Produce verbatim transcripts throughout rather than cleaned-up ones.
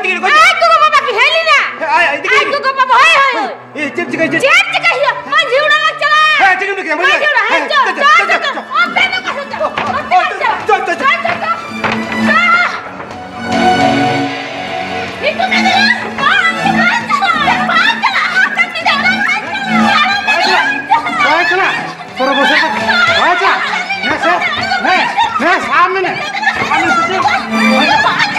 ᱟᱡ ᱜᱚᱜᱚ ᱵᱟᱵᱟ ᱠᱤ ᱦᱮᱡ ᱞᱮᱱᱟ? ᱟᱡ ᱜᱚᱜᱚ ᱵᱟᱵᱟ, ᱦᱳᱭ, ᱦᱳᱭ, ᱦᱳᱭ᱾ ᱮ, ᱪᱮᱫ ᱪᱤᱠᱟᱹᱭ, ᱪᱮᱫ? ᱪᱮᱫ ᱪᱤᱠᱟᱹᱭ ᱦᱩᱭᱩᱜᱼᱟ? ᱢᱟᱹᱡᱷᱤ ᱚᱲᱟᱜ ᱞᱟᱝ ᱪᱟᱞᱟᱜᱼᱟ᱾ ᱦᱮᱸ, ᱪᱤᱠᱟᱹᱢ ᱞᱟᱹᱭ ᱠᱮᱫᱟ? ᱢᱟᱹᱡᱷᱤ ᱚᱲᱟᱜ, ᱦᱮᱸ, ᱪᱚ, ᱪᱚ, ᱪᱚ, ᱪᱚ, ᱪᱚ᱾ ᱟᱯᱮ ᱫᱚ ᱚᱠᱟ ᱥᱮᱫ ᱪᱚ? ᱟᱯᱮ ᱫᱚ ᱪᱚ, ᱪᱚ, ᱪᱚ, ᱪᱚ᱾ ᱪᱚ, ᱪᱚ, ᱪᱚ᱾ ᱪᱚ᱾ ᱱᱤᱛᱚᱜ ᱢᱮᱱ ᱫᱟᱞᱟᱝ, ᱵᱟᱝ, ᱵᱟᱝ ᱪᱟᱞᱟᱜᱼᱟ, ᱵᱟᱝ ᱪᱟᱞᱟᱜᱼᱟ, ᱵᱟᱝ ᱪᱟᱞᱟᱜᱼᱟ, ᱵᱟᱝ ᱪᱟᱞᱟᱜᱼᱟ᱾ ᱵᱟᱝ ᱪᱟᱞᱟᱜᱼᱟ᱾ ᱵᱟᱝ ᱪᱟᱞᱟᱜᱼᱟ᱾ ᱛᱚᱨᱚ ᱵᱚᱥᱮ ᱛᱚ᱾ ᱟᱪᱪᱷᱟ᱾ ᱦᱮᱸ, ᱥᱮ᱾ ᱦᱮᱸ, ᱦᱮᱸ, ᱥᱟᱵ ᱢᱮ ᱱᱮ᱾ ᱥᱟᱵ ᱢᱮ ᱥᱮ ᱪᱮᱫ?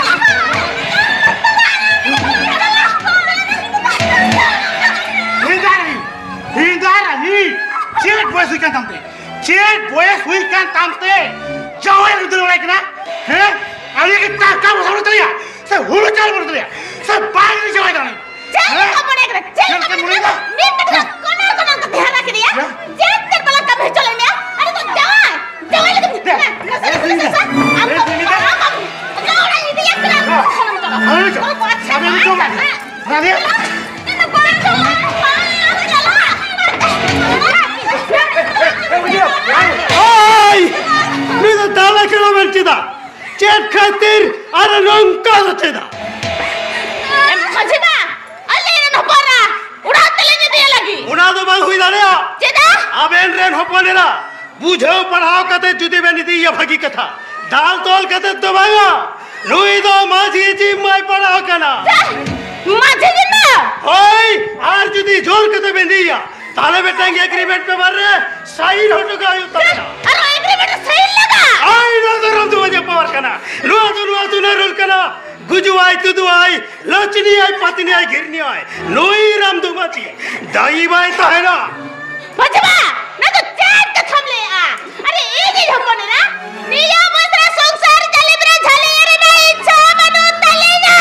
ᱦᱮᱸᱫᱟᱨ ᱦᱤ, ᱦᱮᱸᱫᱟᱨ ᱦᱤ᱾ ᱪᱮᱫ ᱵᱚᱭᱮᱥ ᱦᱩᱭ ᱠᱟᱱ ᱛᱟᱢ ᱛᱮ? ᱪᱮᱫ ᱵᱚᱭᱮᱥ ᱦᱩᱭ ᱠᱟᱱ ᱛᱟᱢ ᱛᱮ? ᱡᱟᱶᱟᱭ ᱨᱮ ᱫᱟᱹᱲ ᱵᱟᱲᱟᱭ ᱠᱟᱱᱟ? ᱦᱮᱸ? ᱟᱞᱮ ᱜᱮ ᱴᱟᱠᱟ ᱯᱚᱭᱥᱟ ᱵᱟᱹᱱᱩᱜ ᱛᱟᱞᱮᱭᱟ? ᱥᱮ ᱦᱩᱲᱩ ᱪᱟᱣᱞᱮ ᱵᱟᱹᱱᱩᱜ ᱛᱟᱞᱮᱭᱟ? ᱥᱮ ᱵᱟᱝ ᱞᱮ ᱡᱟᱶᱟᱭ ᱫᱟᱲᱮᱭᱟᱜᱼᱟ? ᱪᱮᱫ ᱦᱮᱸ? ᱞᱮᱠᱟ ᱢᱚᱱᱮ ᱠᱟᱱᱟ? ᱪᱮᱫ ᱪᱮᱫ ᱞᱮᱠᱟ ᱞᱮᱠᱟ ᱢᱚᱱᱮ ᱢᱚᱱᱮ ᱠᱟᱱᱟ? ᱠᱟᱱᱟ? ᱢᱤᱫ ᱠᱟᱛᱷᱟ ᱠᱚᱱᱟ ᱠᱚᱱᱟ ᱠᱟᱛᱮ ᱦᱟᱨᱟ ᱠᱮᱫᱮᱭᱟ᱾ ᱦᱮᱸ? ᱪᱮᱫ ᱛᱮᱫ ᱵᱟᱞᱟ ᱠᱟᱹᱢᱤ ᱦᱚᱪᱚ ᱞᱮᱫ ᱢᱮᱭᱟ? ᱟᱨ ᱱᱤᱛᱚᱜ ᱡᱟᱶᱟᱭ, ᱡᱟᱶᱟᱭ ᱞᱟᱹᱜᱤᱫ ᱫᱮ, ᱦᱮᱸ, ᱱᱟᱥᱮ ᱫᱮ, ᱱᱟᱥᱮ ᱫᱮ, ᱱᱟᱥᱮ ᱟᱢ ᱫᱮ, ᱫᱚ ᱫᱮ, ᱫᱮ᱾ ᱟᱢ ᱟᱢ ᱡᱟᱶᱟᱭ ᱚᱲᱟᱜ ᱤᱫᱤᱭᱟ ᱠᱟᱱᱟ᱾ ᱦᱮᱸ᱾ ᱟᱢ ᱫᱚ ᱥᱟᱱᱟᱢ ᱪᱟᱵᱟ᱾ ᱦᱮᱸ, ᱪᱚ᱾ ᱠᱚᱲᱟ ᱠᱚ ᱟᱪᱪᱷᱟ ᱟᱢ ᱫᱚ ᱪᱚ᱾ ᱠᱟᱱᱟ᱾ ᱨᱟᱱᱤ᱾ ᱤᱧ ᱫᱚ ᱵᱟᱝ ᱪᱟᱞᱟᱜ, ᱵᱟᱝ ᱪᱟᱞᱟᱜ᱾ ᱳᱭ! ᱱᱩᱭ ᱫᱚ ᱫᱟᱞᱮ ᱠᱟᱱᱟ ᱢᱮᱱ ᱪᱮᱫᱟᱜ? ᱪᱮᱫ ᱠᱷᱟᱹᱛᱤᱨ ᱟᱨ ᱱᱚᱝᱠᱟ ᱫᱚ ᱪᱮᱫᱟᱜ? ᱢᱟᱹᱡᱷᱤ ᱵᱟ, ᱟᱞᱮ ᱨᱮᱱ ᱦᱚᱯᱚᱱ ᱮᱨᱟ ᱚᱲᱟᱜ ᱛᱮᱞᱮ ᱤᱫᱤᱭᱮ ᱞᱟᱹᱜᱤᱫ᱾ ᱚᱱᱟ ᱫᱚ ᱵᱟᱝ ᱦᱩᱭ ᱫᱟᱲᱮᱭᱟᱜᱼᱟ᱾ ᱪᱮᱫᱟᱜ? ᱟᱵᱮᱱ ᱨᱮᱱ ᱦᱚᱯᱚᱱ ᱮᱨᱟ ᱵᱩᱡᱷᱟᱹᱣ ᱯᱟᱲᱦᱟᱣ ᱠᱟᱛᱮ ᱡᱩᱫᱤ ᱵᱮᱱ ᱤᱫᱤᱭᱮᱭᱟ ᱵᱷᱟᱹᱜᱤ ᱠᱟᱛᱷᱟ, ᱫᱟᱞ ᱛᱚᱞ ᱠᱟᱛᱮ ᱫᱚ ᱵᱟᱝᱟ᱾ ᱱᱩᱭ ᱫᱚ ᱢᱟᱹᱡᱷᱤ ᱡᱤᱢ ᱢᱟᱭ ᱯᱟᱲᱟᱣ ᱠᱟᱱᱟ᱾ ᱪᱮᱫ? ᱢᱟᱹᱡᱷᱤ ᱡᱤᱢ ᱢᱟ? ᱦᱳᱭ, ᱟᱨ ᱡᱩᱫᱤ ᱡᱳᱨ ᱠᱟᱛᱮ ᱵᱮᱱ ᱤᱫᱤᱭᱮᱭᱟ, ᱛᱟᱦᱞᱮ ᱢᱤᱫᱴᱟᱝ agreement paper ᱨᱮ sign ᱦᱚᱴᱚ ᱠᱟᱜ ᱦᱩᱭᱩᱜ ᱛᱟᱵᱮᱱᱟ᱾ ᱟᱨᱚ agreement ᱨᱮ sign ᱞᱟᱜᱟᱜᱼᱟ? ᱟᱭ, ᱱᱚᱣᱟ ᱫᱚ ᱨᱟᱢᱫᱩ ᱢᱟᱹᱡᱷᱤ power ᱠᱟᱱᱟ᱾ ᱱᱚᱣᱟ ᱫᱚ, ᱱᱚᱣᱟ ᱫᱚ ᱱᱟᱨᱩᱞ ᱠᱟᱱᱟ᱾ ᱜᱩᱡᱩᱜᱼᱟᱭ, ᱛᱩᱫᱩᱜᱼᱟᱭ, ᱞᱟᱪᱱᱤᱭᱟᱭ, ᱯᱟᱛᱱᱤᱭᱟᱭ, ᱜᱷᱤᱨᱱᱤᱭᱟᱭ᱾ ᱱᱩᱭ ᱨᱟᱢᱫᱩ ᱢᱟᱹᱡᱷᱤ ᱫᱟᱹᱭᱤ ᱵᱟᱭ ᱛᱟᱦᱮᱱᱟ᱾ ᱢᱟᱹᱡᱷᱤ ᱵᱟ, ᱱᱚᱣᱟ ᱫᱚ ᱪᱮᱫ ᱠᱟᱛᱷᱟᱢ ᱞᱟᱹᱭᱮᱜᱼᱟ? ᱟᱨᱮ, ᱤᱧᱤᱡ ᱦᱚᱯᱚᱱ ᱮᱨᱟ, ᱱᱤᱭᱟᱹ ᱵᱚᱭᱮᱥ ᱨᱮ ᱥᱚᱝᱥᱟᱨ ᱡᱟᱞᱮ ᱵᱮᱨᱮ ᱡᱷᱟᱹᱞᱤ ᱨᱮᱱᱟᱜ ᱤᱪᱪᱷᱟ ᱵᱟᱹᱱᱩᱜ ᱛᱟᱹᱞᱤᱧᱟ᱾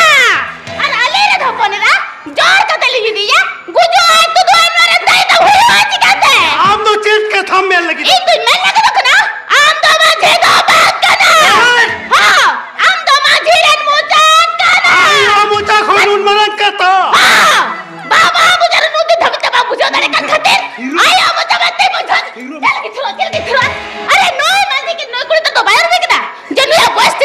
ᱟᱨ ᱟᱞᱮ ᱨᱮᱱ ᱦᱚᱯᱚᱱ ᱮᱨᱟ ᱡᱳᱨ ᱠᱟᱛᱮ ᱞᱤᱧ ᱤᱫᱤᱭᱟ, ᱜᱩᱡᱩᱜᱼᱟᱭ, ᱛᱩᱫᱩᱜᱼᱟᱭ, ᱱᱚᱣᱟ ᱨᱮ ᱫᱟᱭ ᱫᱚ ᱦᱩᱭᱩᱜᱼᱟ ᱪᱤᱠᱟᱹᱛᱮ? ᱟᱢ ᱫᱚ ᱪᱮᱫ ᱠᱟᱛᱷᱟᱢ ᱢᱮᱱ ᱞᱟᱹᱜᱤᱫ? ᱤᱧ ᱫᱩᱧ ᱢᱮᱱ ᱞᱟᱹᱜᱤᱫᱚᱜ ᱠᱟᱱᱟ, ᱟᱢ ᱫᱚ ᱢᱟᱹᱡᱷᱤ ᱫᱚ ᱵᱟᱝ ᱠᱟᱱᱟ᱾ ᱦᱮᱸ? ᱦᱚᱸ, ᱟᱢ ᱫᱚ ᱢᱟᱹᱡᱷᱤ ᱨᱮᱱ ᱢᱚᱪᱟ ᱠᱟᱱᱟ᱾ ᱟᱭᱳ ᱢᱚᱪᱟ ᱠᱷᱚᱱ ᱩᱱ ᱢᱟᱨᱟᱝ ᱠᱟᱛᱷᱟ᱾ ᱦᱚᱸ, ᱵᱟᱵᱟ ᱢᱚᱪᱟ ᱨᱮ ᱱᱩᱱ ᱫᱤᱱ ᱫᱷᱟᱹᱵᱤᱡ ᱛᱮ ᱵᱟᱢ ᱵᱩᱡᱷᱟᱹᱣ ᱫᱟᱲᱮ ᱠᱟᱱ ᱠᱷᱟᱹᱛᱤᱨ, ᱟᱭᱳ ᱢᱚᱪᱟ ᱢᱮᱱᱛᱮ ᱵᱩᱡᱷᱟᱹᱣ᱾ ᱪᱮᱫ ᱞᱟᱹᱜᱤᱫ ᱛᱷᱩᱣᱟ, ᱪᱮᱫ ᱞᱟᱹᱜᱤᱫ ᱛᱷᱩᱣᱟ? ᱟᱨᱮ, ᱱᱩᱭ ᱢᱟᱹᱡᱷᱤ ᱠᱤ ᱱᱩᱭ ᱠᱩᱲᱤ ᱛᱮᱫᱚ ᱵᱟᱭ ᱨᱩᱣᱟᱹᱲ ᱠᱟᱱᱟ? ᱡᱮ ᱱᱩᱭᱟᱜ ᱵᱚᱭᱮᱥ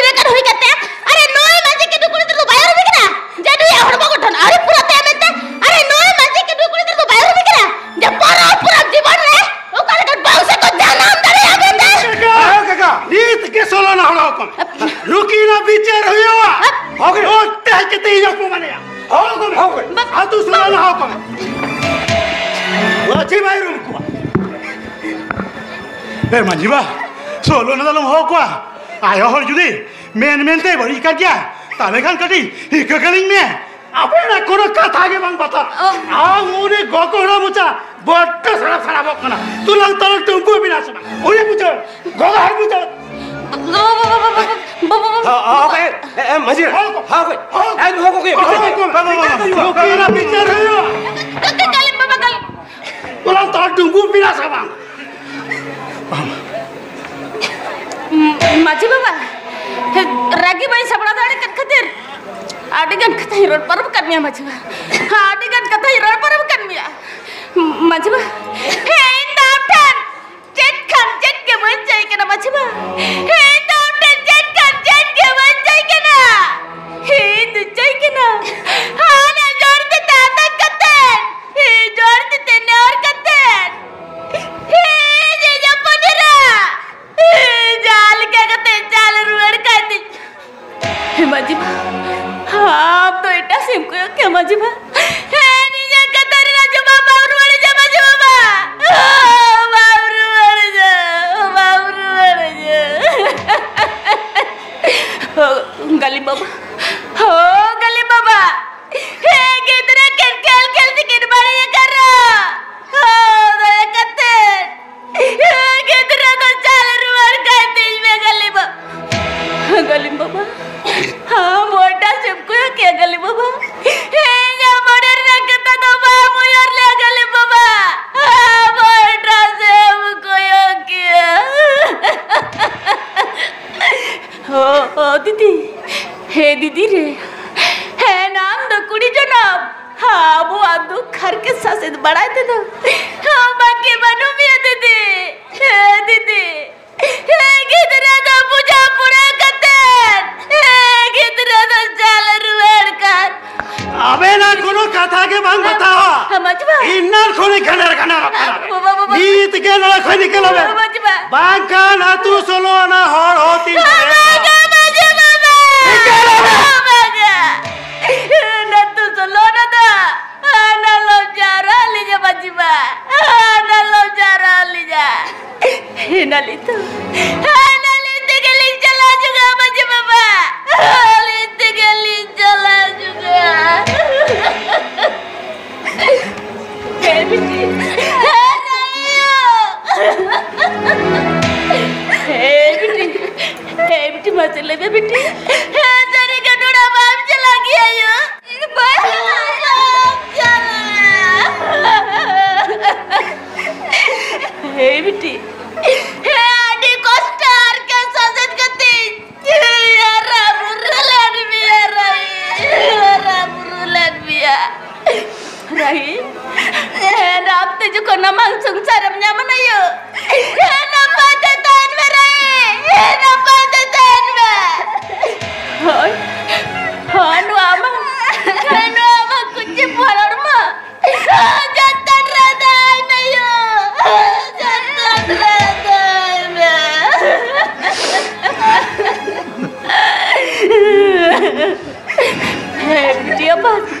ᱱᱩᱠᱤᱱᱟᱜ ᱵᱤᱪᱟᱹᱨ ᱦᱩᱭᱩᱜᱼᱟ᱾ ᱦᱚᱸ ᱜᱮ᱾ ᱚᱛ ᱛᱮ ᱦᱮᱡ ᱠᱟᱛᱮ ᱤᱧ ᱦᱚᱯᱚᱱ ᱢᱟᱱᱮᱭᱟ᱾ ᱦᱚᱸ ᱜᱮ, ᱦᱚᱸ ᱜᱮ᱾ ᱟᱹᱛᱩ ᱥᱩᱨ ᱨᱮᱱ ᱦᱚᱲ ᱠᱚ᱾ ᱢᱟᱹᱡᱷᱤ ᱵᱟᱭ ᱨᱩᱢ ᱠᱚᱣᱟ᱾ ᱮ ᱢᱟᱹᱡᱷᱤ ᱵᱟ, ᱥᱳᱞᱳ ᱟᱱᱟ ᱫᱚ ᱟᱞᱚᱢ ᱦᱚᱦᱚ ᱠᱚᱣᱟ᱾ ᱟᱭᱳ ᱦᱚᱲ ᱡᱩᱫᱤ ᱢᱮᱱ ᱢᱮᱱᱛᱮ ᱵᱟᱹᱲᱤᱡ ᱟᱠᱟᱫ ᱜᱮᱭᱟ, ᱛᱟᱦᱞᱮ ᱠᱷᱟᱱ ᱠᱟᱹᱴᱤᱡ ᱦᱤᱠᱟᱹ ᱠᱟᱹᱞᱤᱧ ᱢᱮ᱾ ᱟᱵᱮᱱᱟᱜ ᱠᱳᱱᱳ ᱠᱟᱛᱷᱟ ᱜᱮ ᱵᱟᱝ ᱵᱟᱛᱟᱨ᱾ ᱚ᱾ ᱟᱢ ᱩᱱᱤ ᱜᱚᱜᱚ ᱦᱚᱲ ᱢᱚᱪᱟ ᱵᱚᱰᱰᱚ ᱥᱟᱲᱟᱯ ᱥᱟᱲᱟᱯᱚᱜ ᱠᱟᱱᱟ᱾ ᱛᱩᱞᱟᱹᱢ ᱛᱟᱞᱟᱝ ᱴᱩᱢᱯᱩ ᱵᱮᱱᱟ ᱥᱮ ᱵᱟᱝ? ᱩᱱᱤ ᱵᱩᱡᱷᱟᱹᱣ, ᱜᱚᱜᱚ ᱦᱚᱲ ᱵᱩᱡᱷᱟᱹᱣ᱾ ᱵᱟᱵᱟ, ᱵᱟᱵᱟ, ᱵᱟᱵᱟ, ᱵᱟᱵᱟ, ᱵᱟᱵᱟ᱾ ᱦᱟ, ᱦᱟ, ᱦᱟ, ᱮ, ᱮ, ᱢᱟᱹᱡᱷᱤ, ᱦᱚᱲ ᱠᱚ, ᱦᱟ, ᱦᱟ, ᱦᱚᱲ ᱠᱚ, ᱮ, ᱦᱚᱦᱚ ᱠᱚ, ᱦᱚᱦᱚ ᱠᱚ, ᱵᱟᱵᱟ, ᱵᱟᱵᱟ, ᱱᱩᱠᱤᱱᱟᱜ ᱵᱤᱪᱟᱹᱨ ᱦᱩᱭᱩᱜᱼᱟ᱾ ᱠᱟᱞᱤ, ᱠᱟᱞᱤ, ᱵᱟᱵᱟ, ᱠᱟᱞᱤ᱾ ᱛᱩᱞᱟᱹᱢ ᱛᱟᱞᱟᱝ ᱴᱩᱢᱯᱩ ᱵᱮᱱᱟ ᱥᱮ ᱵᱟᱝ? ᱢᱟᱹᱡᱷᱤ ᱵᱟᱵᱟ, ᱨᱟᱹᱜᱤ ᱵᱟᱹᱧ ᱥᱟᱯᱲᱟᱣ ᱫᱟᱲᱮ ᱠᱟᱱ ᱠᱷᱟᱹᱛᱤᱨ ᱟᱹᱰᱤ ᱜᱟᱱ ᱠᱟᱛᱷᱟᱧ ᱨᱚᱲ ᱯᱟᱨᱚᱢ ᱠᱟᱫ ᱢᱮᱭᱟ ᱢᱟᱹᱡᱷᱤ ᱵᱟᱵᱟ, ᱟᱹᱰᱤ ᱜᱟᱱ ᱠᱟᱛᱷᱟᱧ ᱨᱚᱲ ᱯᱟᱨᱚᱢ ᱠᱟᱫ ᱢᱮᱭᱟ ᱢᱟᱹᱡᱷᱤ ᱵᱟᱵᱟ᱾ ᱦᱮᱸ, ᱤᱧ ᱫᱚ ᱟᱢ ᱴᱷᱮᱱ ᱪᱮᱫ ᱠᱷᱟᱱ ᱪᱮᱫ ᱜᱮ ᱵᱟᱹᱧ ᱪᱟᱹᱭ ᱠᱟᱱᱟ ᱢᱟᱹᱡᱷᱤ ᱵᱟᱵᱟ᱾ ᱦᱮᱸ, ᱤᱧ ᱫᱚ ᱟᱢ ᱴᱷᱮᱱ ᱪᱮᱫ ᱠᱷᱟᱱ ᱪᱮᱫ ᱜᱮ ᱵᱟᱹᱧ ᱪᱟᱹᱭ ᱠᱟᱱᱟ᱾ ᱤᱧ ᱫᱚ ᱪᱟᱹᱭ ᱠᱟᱱᱟ ᱦᱟᱱᱟ ᱡᱚᱲ ᱛᱮ ᱛᱟᱛᱟ ᱠᱟᱛᱮ, ᱤᱧ ᱡᱚᱲ ᱛᱮ ᱱᱮᱦᱚᱨ ᱠᱟᱛᱮ, ᱦᱮᱸ, ᱡᱮ ᱡᱟᱯᱚᱱ ᱮᱨᱟ, ᱦᱮᱸ, ᱡᱟᱦᱟᱸ ᱞᱮᱠᱟ ᱠᱟᱛᱮ ᱪᱟᱞ ᱨᱩᱣᱟᱹᱲ ᱠᱟᱭ ᱛᱤᱧ᱾ ᱦᱮᱸ, ᱢᱟᱹᱡᱷᱤ ᱵᱟ, ᱟᱢ ᱫᱚ ᱮᱴᱟᱜ ᱥᱮᱫ ᱮᱢ ᱠᱚᱭᱚᱜ ᱠᱮᱭᱟ, ᱢᱟᱹᱡᱷᱤ ᱵᱟ᱾ ᱦᱮᱸ, ᱤᱧᱟᱹᱜ ᱠᱟᱛᱷᱟ ᱨᱮᱱᱟᱜ ᱡᱚᱵᱟᱵ ᱵᱟᱢ ᱨᱩᱣᱟᱹᱲ ᱤᱧᱟ, ᱢᱟᱹᱡᱷᱤ ᱵᱟᱵᱟ᱾ ᱵᱟᱢ ᱨᱩᱣᱟᱹᱲ ᱤᱧᱟ, ᱵᱟᱢ ᱨᱩᱣᱟᱹᱲ ᱤᱧᱟ᱾ ᱦᱳ, ᱜᱟᱹᱞᱤᱢ ᱵᱟᱵᱟ᱾ ᱦᱳ, ᱜᱟᱹᱞᱤᱢ ᱵᱟᱵᱟ᱾ ᱦᱮᱸ, ᱜᱤᱫᱽᱨᱟᱹ ᱠᱤᱱ ᱠᱷᱮᱞ ᱠᱷᱮᱞ ᱛᱮᱠᱤᱱ ᱵᱟᱹᱲᱤᱡ ᱟᱠᱟᱱ ᱨᱮᱦᱚᱸ, ᱦᱳ, ᱫᱟᱭᱟ ᱠᱟᱛᱮ ᱜᱤᱫᱽᱨᱟᱹ ᱫᱚ ᱪᱟᱞ ᱨᱩᱣᱟᱹᱲ ᱠᱟᱭ ᱛᱤᱧ ᱢᱮ, ᱜᱟᱹᱞᱤᱢ ᱵᱟᱵᱟ᱾ ᱜᱟᱹᱞᱤᱢ ᱵᱟᱵᱟ, ᱟᱢ ᱚᱴᱟ ᱪᱮᱢ ᱠᱚᱭᱚᱜ ᱠᱮᱭᱟ, ᱜᱟᱹᱞᱤᱢ ᱵᱟᱵᱟ? ᱤᱧᱟᱹᱜ ᱢᱚᱱᱮ ᱨᱮᱱᱟᱜ ᱠᱟᱛᱷᱟ ᱫᱚ ᱵᱟᱢ ᱩᱭᱦᱟᱹᱨ ᱞᱮᱭᱟ, ᱜᱟᱹᱞᱤᱢ ᱵᱟᱵᱟ᱾ ᱟᱢ ᱚᱴᱟ ᱥᱮᱫ ᱮᱢ ᱠᱚᱭᱚᱜ ᱠᱮᱭᱟ᱾ ᱦᱚ, ᱦᱚ, ᱫᱤᱫᱤ᱾ ᱦᱮ, ᱫᱤᱫᱤ ᱨᱮ᱾ ᱦᱮ, ᱟᱢ ᱫᱚ ᱠᱩᱲᱤ ᱡᱚᱱᱚᱢ᱾ ᱟᱵᱚᱣᱟᱜ ᱫᱩᱠ ᱦᱟᱨᱠᱮᱛ ᱥᱟᱥᱮᱛ ᱵᱟᱲᱟᱭ ᱛᱮᱫᱚ ᱵᱟᱹᱠᱤ ᱵᱟᱹᱱᱩᱜ ᱢᱮᱭᱟ, ᱫᱤᱫᱤ᱾ ᱦᱮ, ᱫᱤᱫᱤ᱾ ᱦᱮ, ᱜᱤᱫᱽᱨᱟᱹ ᱫᱚ ᱵᱩᱡᱷᱟᱹᱣ ᱯᱩᱨᱟᱹᱣ ᱠᱟᱛᱮ, ᱦᱮ, ᱜᱤᱫᱽᱨᱟᱹ ᱫᱚ ᱪᱟᱞ ᱨᱩᱣᱟᱹᱲ ᱠᱟᱱ᱾ ᱟᱵᱮᱱᱟᱜ ᱠᱳᱱᱳ ᱠᱟᱛᱷᱟ ᱜᱮ ᱵᱟᱝ ᱵᱟᱛᱟᱣᱟ᱾ ᱦᱮ, ᱢᱟᱹᱡᱷᱤ ᱵᱟ᱾ ᱤᱱᱟᱨ ᱠᱷᱚᱱᱤᱧ ᱜᱷᱟᱱᱮᱨ ᱜᱷᱟᱱᱮᱨᱚᱜ ᱠᱟᱱᱟ᱾ ᱵᱟᱵᱟ, ᱵᱟᱵᱟ᱾ ᱱᱤᱛ ᱜᱮ ᱱᱚᱰᱮ ᱠᱷᱚᱱ ᱱᱤᱠᱟᱹᱞᱚᱜ ᱵᱮᱱ᱾ ᱢᱟᱹᱡᱷᱤ ᱵᱟ᱾ ᱵᱟᱝᱠᱷᱟᱱ ᱟᱹᱛᱩ ᱥᱳᱞᱳ ᱟᱱᱟ ᱦᱚᱲ ᱦᱚᱸ ᱛᱤᱱ ᱵᱟᱵᱟ, ᱵᱟᱵᱟ᱾ ᱦᱮᱸ, ᱥᱟᱹᱨᱤ ᱜᱮ ᱱᱚᱰᱮ ᱵᱟᱢ ᱪᱟᱞᱟᱜ ᱜᱮᱭᱟ ᱭᱳ? ᱤᱧ ᱵᱟᱹᱧ ᱪᱟᱞᱟᱜᱼᱟ᱾ ᱵᱟᱢ ᱪᱟᱞᱟᱜᱼᱟ᱾ ᱦᱮᱸ ᱵᱤᱴᱤ, ᱦᱮᱸ, ᱟᱹᱰᱤ ᱠᱚᱥᱴᱚ ᱟᱨ ᱠᱮ ᱥᱟᱥᱮᱛ ᱠᱟᱛᱮᱧ ᱦᱟᱨᱟ ᱵᱩᱨᱩ ᱞᱮᱱ ᱢᱮᱭᱟ ᱨᱟᱭ, ᱦᱟᱨᱟ ᱵᱩᱨᱩ ᱞᱮᱱ ᱢᱮᱭᱟ᱾ ᱨᱟᱦᱤ, ᱦᱮᱸ, ᱟᱢ ᱛᱮ ᱡᱚᱠᱷᱚᱱ ᱟᱢᱟᱜ ᱥᱚᱝᱥᱟᱨᱮᱢ ᱧᱟᱢᱟ ᱱᱟᱭᱳ, ᱦᱮᱸ, ᱱᱟᱯᱟᱭ ᱛᱮ ᱛᱟᱦᱮᱱ ᱢᱮ ᱨᱟᱦᱤ, ᱦᱮᱸ, ᱱᱟᱯᱟᱭ ᱛᱮ ᱛᱟᱦᱮᱱ ᱢᱮ᱾ ᱦᱳᱭ, ᱦᱳᱭ, ᱱᱚᱣᱟ ᱟᱢᱟᱜ, ᱦᱮᱸ, ᱱᱚᱣᱟ ᱟᱢᱟᱜ ᱠᱩᱪᱤ ᱯᱚᱨᱚᱲ ᱢᱟ᱾ ᱡᱚᱛᱚᱱ ᱨᱮ ᱛᱟᱦᱮᱱ ᱢᱮ ᱭᱳ, ᱡᱚᱛᱚᱱ ᱨᱮ ᱛᱟᱦᱮᱱ ᱢᱮ᱾ ᱦᱮᱸ, ᱵᱤᱴᱤ ᱟᱯᱟ᱾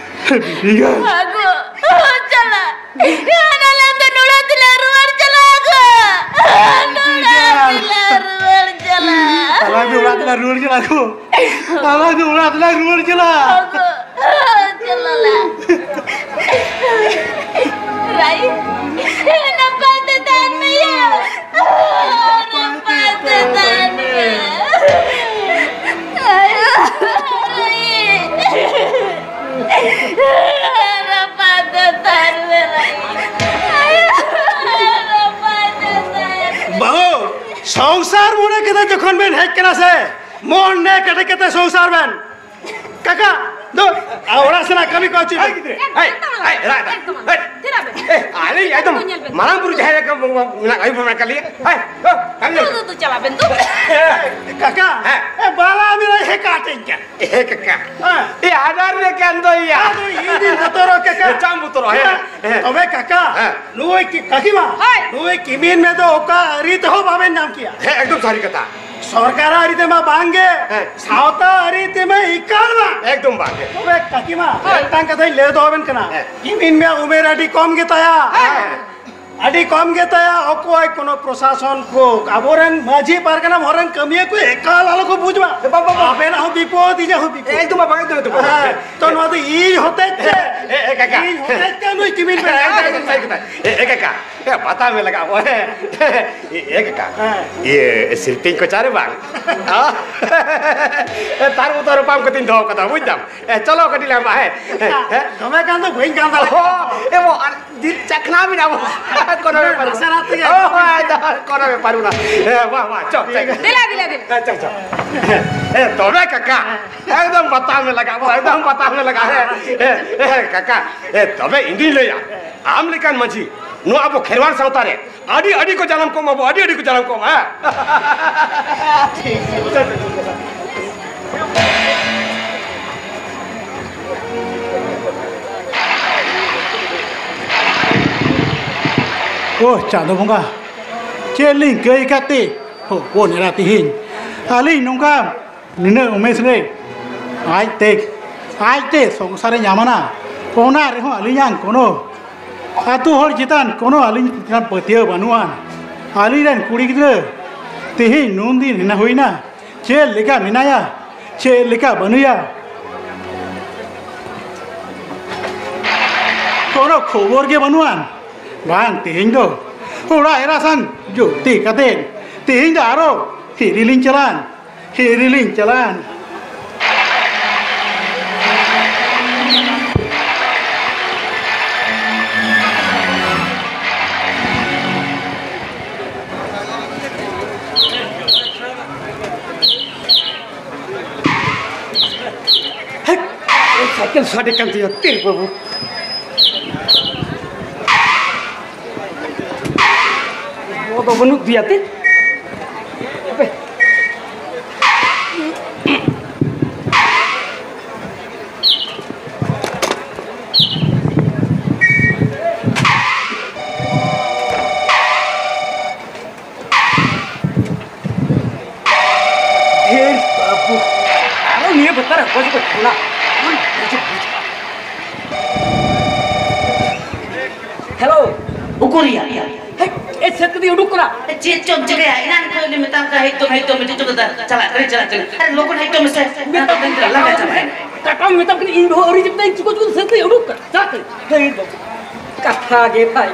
ᱵᱤᱴᱤ ᱜᱟ᱾ ᱟᱜᱳ, ᱪᱟᱞᱟᱜ᱾ ᱦᱮᱸ, ᱟᱞᱮ ᱫᱚ ᱱᱚᱲᱟ ᱛᱮᱞᱮ ᱨᱩᱣᱟᱹᱲ ᱪᱟᱞᱟᱜ ᱟᱜᱳ᱾ ᱱᱚᱲᱟ ᱛᱮᱞᱮ ᱨᱩᱣᱟᱹᱲ ᱪᱟᱞᱟᱜ᱾ ᱟᱞᱟᱝ ᱫᱚ ᱚᱲᱟᱜ ᱛᱮᱞᱮ ᱨᱩᱣᱟᱹᱲ ᱪᱟᱞᱟᱜ ᱟᱜᱳ᱾ ᱟᱞᱟᱝ ᱫᱚ ᱚᱲᱟᱜ ᱛᱮᱞᱮ ᱨᱩᱣᱟᱹᱲ ᱪᱟᱞᱟᱜ᱾ ᱟᱜᱳ᱾ ᱪᱟᱞᱟᱜ ᱞᱮ᱾ ᱨᱟᱭ, ᱱᱟᱯᱟᱭ ᱛᱮ ᱛᱟᱦᱮᱱ ᱢᱮ ᱭᱟ᱾ ᱱᱟᱯᱟᱭ ᱛᱮ ᱛᱟᱦᱮᱱ ᱢᱮ᱾ ᱟᱭᱳ, ᱨᱟᱭ᱾ ᱱᱟᱯᱟᱭ ᱛᱮ ᱛᱟᱦᱮᱱ ᱢᱮ, ᱨᱟᱭ᱾ ᱟᱭᱳ, ᱱᱟᱯᱟᱭ ᱛᱮ ᱛᱟᱦᱮᱱ ᱢᱮ᱾ ᱵᱟᱹᱦᱩ, ᱥᱚᱝᱥᱟᱨ ᱢᱚᱱᱮ ᱠᱟᱛᱮ ᱡᱚᱠᱷᱚᱱ ᱵᱮᱱ ᱦᱮᱡ ᱠᱟᱱᱟ ᱥᱮ, ᱢᱚᱱᱮ ᱠᱮᱴᱮᱡ ᱠᱟᱛᱮ ᱥᱚᱝᱥᱟᱨ ᱵᱮᱱ᱾ ᱠᱟᱠᱟ, ᱫᱩ, ᱟᱨ ᱚᱲᱟᱜ ᱥᱮᱱᱟᱜ ᱠᱟᱹᱢᱤ ᱠᱚ ᱪᱮᱫ ᱵᱮᱱ? ᱦᱮᱸ, ᱦᱮᱸ, ᱨᱟᱜ ᱮᱫᱟ᱾ ᱦᱮᱸ, ᱮ, ᱟᱹᱞᱤᱧ ᱮᱠᱫᱚᱢ ᱢᱟᱨᱟᱝ ᱵᱩᱨᱩ ᱡᱟᱦᱮᱨ ᱨᱮ ᱢᱮᱱᱟᱜ, ᱟᱹᱭᱩᱨ ᱵᱮᱱᱟ ᱠᱟᱞᱤᱭᱟ᱾ ᱦᱮᱸ, ᱫᱩ, ᱠᱟᱹᱢᱤ ᱫᱩ, ᱫᱩ, ᱫᱩ, ᱪᱟᱞᱟᱜ ᱵᱮᱱ, ᱫᱩ᱾ ᱠᱟᱠᱟ, ᱦᱮᱸ᱾ ᱮ, ᱵᱟᱞᱟ ᱢᱮᱱᱟᱭ ᱦᱮᱸ ᱠᱟᱴᱮᱧ ᱠᱟᱱ᱾ ᱮ, ᱠᱟᱠᱟ᱾ ᱦᱮᱸ᱾ ᱮ, ᱟᱫᱟᱨ ᱨᱮ ᱠᱟᱱ ᱫᱚ ᱭᱟ᱾ ᱟᱫᱚ ᱤᱧ ᱫᱩᱧ ᱵᱚᱛᱚᱨᱚᱜ, ᱠᱟᱠᱟ᱾ ᱮ, ᱪᱟᱢ ᱵᱚᱛᱚᱨᱚᱜ, ᱦᱮᱸ᱾ ᱦᱮᱸ᱾ ᱛᱚᱵᱮ ᱠᱟᱠᱟ, ᱦᱮᱸ᱾ ᱱᱩᱭ ᱠᱤ-, ᱠᱟᱠᱤᱢᱟ, ᱦᱳᱭ᱾ ᱱᱩᱭ ᱠᱤᱢᱤᱱ ᱢᱮ ᱫᱚ ᱚᱠᱟ ᱟᱹᱨᱤ ᱛᱮᱦᱚᱸ ᱵᱟᱵᱮᱱ ᱧᱟᱢ ᱠᱮᱭᱟ᱾ ᱦᱮᱸ, ᱮᱠᱫᱚᱢ ᱥᱟᱹᱨᱤ ᱠᱟᱛᱷᱟ᱾ ᱥᱚᱨᱠᱟᱨᱟᱜ ᱟᱹᱨᱤ ᱛᱮᱢᱟ ᱵᱟᱝ ᱜᱮ, ᱦᱮᱸ᱾ ᱥᱟᱶᱛᱟ ᱟᱹᱨᱤ ᱛᱮᱢᱟ ᱮᱠᱟᱞ ᱵᱟᱝ᱾ ᱮᱠᱫᱚᱢ ᱵᱟᱝ ᱜᱮ᱾ ᱛᱚᱵᱮ ᱠᱟᱠᱤᱢᱟ, ᱦᱳᱭ᱾ ᱢᱤᱫᱴᱟᱝ ᱠᱟᱛᱷᱟᱧ ᱞᱟᱹᱭ ᱫᱚᱦᱚ ᱟᱵᱮᱱ ᱠᱟᱱᱟ᱾ ᱦᱮᱸ᱾ ᱠᱤᱢᱤᱱ ᱢᱮ ᱩᱢᱮᱨ ᱟᱹᱰᱤ ᱠᱚᱢ ᱜᱮᱛᱟᱭᱟ᱾ ᱦᱮᱸ᱾ ᱟᱹᱰᱤ ᱠᱚᱢ ᱜᱮᱛᱟᱭᱟ, ᱚᱠᱚᱭ ᱠᱳᱱᱳ ᱯᱨᱚᱥᱟᱥᱚᱱ ᱠᱚ, ᱟᱵᱚᱨᱮᱱ ᱢᱟᱹᱡᱷᱤ ᱯᱟᱨᱜᱟᱱᱟ ᱦᱚᱲ ᱨᱮᱱ ᱠᱟᱹᱢᱤᱭᱟᱹ ᱠᱚ ᱮᱠᱟᱞ ᱟᱞᱚ ᱠᱚ ᱵᱩᱡᱽ ᱢᱟ᱾ ᱵᱟ, ᱵᱟ, ᱵᱟ᱾ ᱟᱵᱮᱱᱟᱜ ᱦᱚᱸ ᱵᱤᱯᱚᱫ, ᱤᱧᱟᱹᱜ ᱦᱚᱸ ᱵᱤᱯᱚᱫ᱾ ᱮᱠᱫᱚᱢ ᱵᱟᱵᱟ, ᱮᱠᱫᱚᱢ, ᱮᱠᱫᱚᱢ ᱵᱟᱵᱟ᱾ ᱦᱮᱸ, ᱛᱚ ᱱᱚᱣᱟ ᱫᱚ ᱤᱧ ᱦᱚᱛᱮᱡ ᱛᱮ, ᱮ, ᱮ, ᱠᱟᱠᱟ᱾ ᱤᱧ ᱦᱚᱛᱮᱡ ᱛᱮ ᱱᱩᱭ ᱠᱤᱢᱤᱱ ᱵᱮᱱᱟᱣ ᱮ, ᱮ, ᱮ, ᱠᱟᱠᱟ᱾ ᱮ, ᱵᱟᱛᱟ ᱢᱮ ᱞᱟᱜᱟᱜ ᱵᱚ, ᱦᱮᱸ᱾ ᱮ, ᱮ, ᱠᱟᱠᱟ᱾ ᱦᱮᱸ᱾ ᱤᱭᱟᱹ, ᱥᱤᱞᱯᱤᱧ ᱠᱚᱪᱟ ᱨᱮ ᱵᱟᱝ? ᱮ, ᱛᱟᱨ ᱢᱚᱛᱚ ᱨᱚᱯᱟᱢ ᱠᱚ ᱛᱤᱧ ᱫᱚᱦᱚ ᱠᱟᱫᱟ, ᱵᱩᱡᱽ ᱫᱟᱢ? ᱮ, ᱪᱚᱞᱚ ᱠᱟᱹᱴᱤᱡ ᱞᱮ ᱮᱢᱟ, ᱦᱮᱸ᱾ ᱦᱮᱸ? ᱫᱚᱢᱮ ᱜᱟᱱ ᱫᱚ ᱵᱟᱹᱧ ᱜᱟᱱ ᱫᱟᱲᱮᱭᱟᱜ ᱚ, ᱮ, ᱵᱚ, ᱟᱨ ᱡᱤᱞ ᱪᱟᱠᱷᱱᱟ ᱢᱮᱱᱟᱜᱼᱟ, ᱵᱚ᱾ ᱠᱳᱱᱳ ᱵᱮᱯᱟᱨ ᱱᱟᱥᱮ ᱱᱟᱥᱮ ᱜᱮ᱾ ᱚ, ᱦᱳᱭ, ᱫᱚ, ᱠᱳᱱᱳ ᱵᱮᱯᱟᱨ ᱵᱟᱹᱱᱩᱜᱼᱟ᱾ ᱦᱮᱸ, ᱵᱟᱦ, ᱵᱟᱦ, ᱪᱚ, ᱪᱚ, ᱪᱚ᱾ ᱫᱮᱞᱟ, ᱫᱮᱞᱟ, ᱫᱮᱞᱟ᱾ ᱦᱮᱸ, ᱪᱚ, ᱪᱚ᱾ ᱦᱮᱸ, ᱛᱚᱵᱮ ᱠᱟᱠᱟ, ᱮᱠᱫᱚᱢ ᱵᱟᱛᱟᱣ ᱢᱮ ᱞᱟᱜᱟᱜ, ᱵᱚ, ᱮᱠᱫᱚᱢ ᱵᱟᱛᱟᱣ ᱢᱮ ᱞᱟᱜᱟᱜ᱾ ᱦᱮᱸ, ᱦᱮᱸ, ᱠᱟᱠᱟ, ᱮ, ᱛᱚᱵᱮ ᱤᱧ ᱫᱩᱧ ᱞᱟᱹᱭᱟ, ᱟᱢ ᱞᱮᱠᱟᱱ ᱢᱟᱹᱡᱷᱤ, ᱱᱚᱣᱟ ᱟᱵᱚ ᱠᱷᱮᱨᱣᱟᱲ ᱥᱟᱶᱛᱟ ᱨᱮ ᱟᱹᱰᱤ, ᱟᱹᱰᱤ ᱠᱚ ᱡᱟᱱᱟᱢ ᱠᱚᱜ ᱢᱟ ᱵᱚ, ᱟᱹᱰᱤ, ᱟᱹᱰᱤ ᱠᱚ ᱡᱟᱱᱟᱢ ᱠᱚᱜ ᱢᱟ, ᱦᱮᱸ? ᱳᱦ, ᱪᱟᱸᱫᱚ ᱵᱚᱸᱜᱟ, ᱪᱮᱫ ᱞᱤᱧ ᱠᱟᱹᱭ ᱠᱟᱛᱮ ᱦᱚᱯᱚᱱ ᱮᱨᱟ ᱛᱤᱦᱤᱧ ᱟᱹᱞᱤᱧ ᱱᱚᱝᱠᱟ ᱱᱤᱱᱟᱹᱜ ᱩᱢᱮᱥ ᱨᱮ ᱟᱡᱛᱮ, ᱟᱡᱛᱮ ᱥᱚᱝᱥᱟᱨᱮ ᱧᱟᱢᱟᱱᱟ, ᱚᱱᱟ ᱨᱮᱦᱚᱸ ᱟᱹᱞᱤᱧᱟᱜ ᱠᱳᱱᱳ ᱟᱹᱛᱩ ᱦᱚᱲ ᱪᱮᱛᱟᱱ ᱠᱳᱱᱳ ᱟᱹᱞᱤᱧ ᱪᱮᱛᱟᱱ ᱯᱟᱹᱛᱭᱟᱹᱣ ᱵᱟᱹᱱᱩᱜᱼᱟ᱾ ᱟᱹᱞᱤᱧ ᱨᱮᱱ ᱠᱩᱲᱤ ᱜᱤᱫᱽᱨᱟᱹ ᱛᱮᱦᱮᱧ ᱱᱩᱱ ᱫᱤᱱ ᱦᱮᱱᱟ ᱦᱩᱭᱱᱟ, ᱪᱮᱫ ᱞᱮᱠᱟ ᱢᱮᱱᱟᱭᱟ, ᱪᱮᱫ ᱞᱮᱠᱟ ᱵᱟᱹᱱᱩᱭᱟ, ᱠᱳᱱᱳ ᱠᱷᱚᱵᱚᱨ ᱜᱮ ᱵᱟᱹᱱᱩᱜᱼᱟ᱾ ᱵᱟᱝ, ᱛᱮᱦᱮᱧ ᱫᱚ ᱚᱲᱟᱜ ᱮᱨᱟ ᱥᱟᱝ ᱡᱩᱠᱛᱤ ᱠᱟᱛᱮ ᱛᱮᱦᱮᱧ ᱫᱚ ᱟᱨᱚ ᱦᱤᱨᱤ ᱞᱤᱧ ᱪᱟᱞᱟᱜᱼᱟ᱾ ᱦᱤᱨᱤ ᱞᱤᱧ ᱪᱟᱞᱟᱜᱼᱟ᱾ ᱦᱮᱴ! ᱥᱟᱭᱠᱮᱞ ᱥᱟᱰᱮ ᱠᱟᱱ ᱛᱤᱧᱟ, ᱛᱤᱨ ᱵᱟᱹᱵᱩ᱾ ᱜᱚ ᱫᱚ ᱵᱟᱹᱱᱩᱜ ᱫᱮᱭᱟ ᱛᱮ? ᱦᱟᱯᱮ᱾ ᱰᱷᱮᱨ ᱵᱟᱹᱵᱩ᱾ ᱟᱨᱚ ᱱᱤᱭᱟᱹ ᱵᱮᱯᱟᱨ ᱚᱠᱚᱭ ᱪᱚᱠᱚ ᱯᱷᱳᱱᱟ᱾ ᱦᱮᱞᱳ᱾ ᱩᱠᱩᱨᱤᱭᱟ? ᱦᱮᱸ, ᱥᱟᱹᱛ ᱠᱟᱛᱮ ᱩᱰᱩᱠ ᱠᱟᱱᱟ᱾ ᱪᱮᱫ ᱪᱚᱢ ᱪᱤᱠᱟᱹᱭᱟ? ᱮᱱᱟᱱ ᱠᱷᱚᱱ ᱞᱮ ᱢᱮᱛᱟᱢ ᱠᱟᱱᱟ, ᱦᱮᱡ ᱛᱚᱢ, ᱦᱮᱡ ᱛᱚᱢ, ᱦᱮᱡ ᱛᱚᱢ, ᱪᱟᱞᱟᱜ ᱠᱟᱹᱱᱟᱹᱧ, ᱪᱟᱞᱟᱜ ᱠᱟᱹᱱᱟᱹᱧ᱾ ᱟᱨᱮ, ᱞᱚᱜᱚᱱ ᱦᱮᱡ ᱛᱚᱢ ᱢᱮᱥᱮ᱾ ᱢᱮᱛᱟᱢ ᱠᱟᱹᱱᱟᱹᱧ, ᱞᱟᱸᱜᱟ ᱪᱟᱵᱟᱭᱮᱱᱟ᱾ ᱠᱟᱴᱟᱢ ᱢᱮᱛᱟᱢ ᱠᱟᱹᱱᱟᱹᱧ, ᱤᱧ ᱵᱟᱹᱦᱩ ᱟᱹᱣᱨᱤ ᱦᱤᱡᱩᱜ ᱛᱟᱭ, ᱪᱤᱠᱟᱹ ᱪᱚ ᱥᱟᱹᱛ ᱠᱟᱛᱮ ᱩᱰᱩᱠ ᱠᱟᱱᱟ᱾ ᱪᱟᱞᱟᱜ ᱠᱟᱹᱱᱟᱹᱧ᱾ ᱦᱮᱡ ᱫᱚ᱾ ᱠᱟᱛᱷᱟ ᱜᱮ ᱵᱷᱟᱭ᱾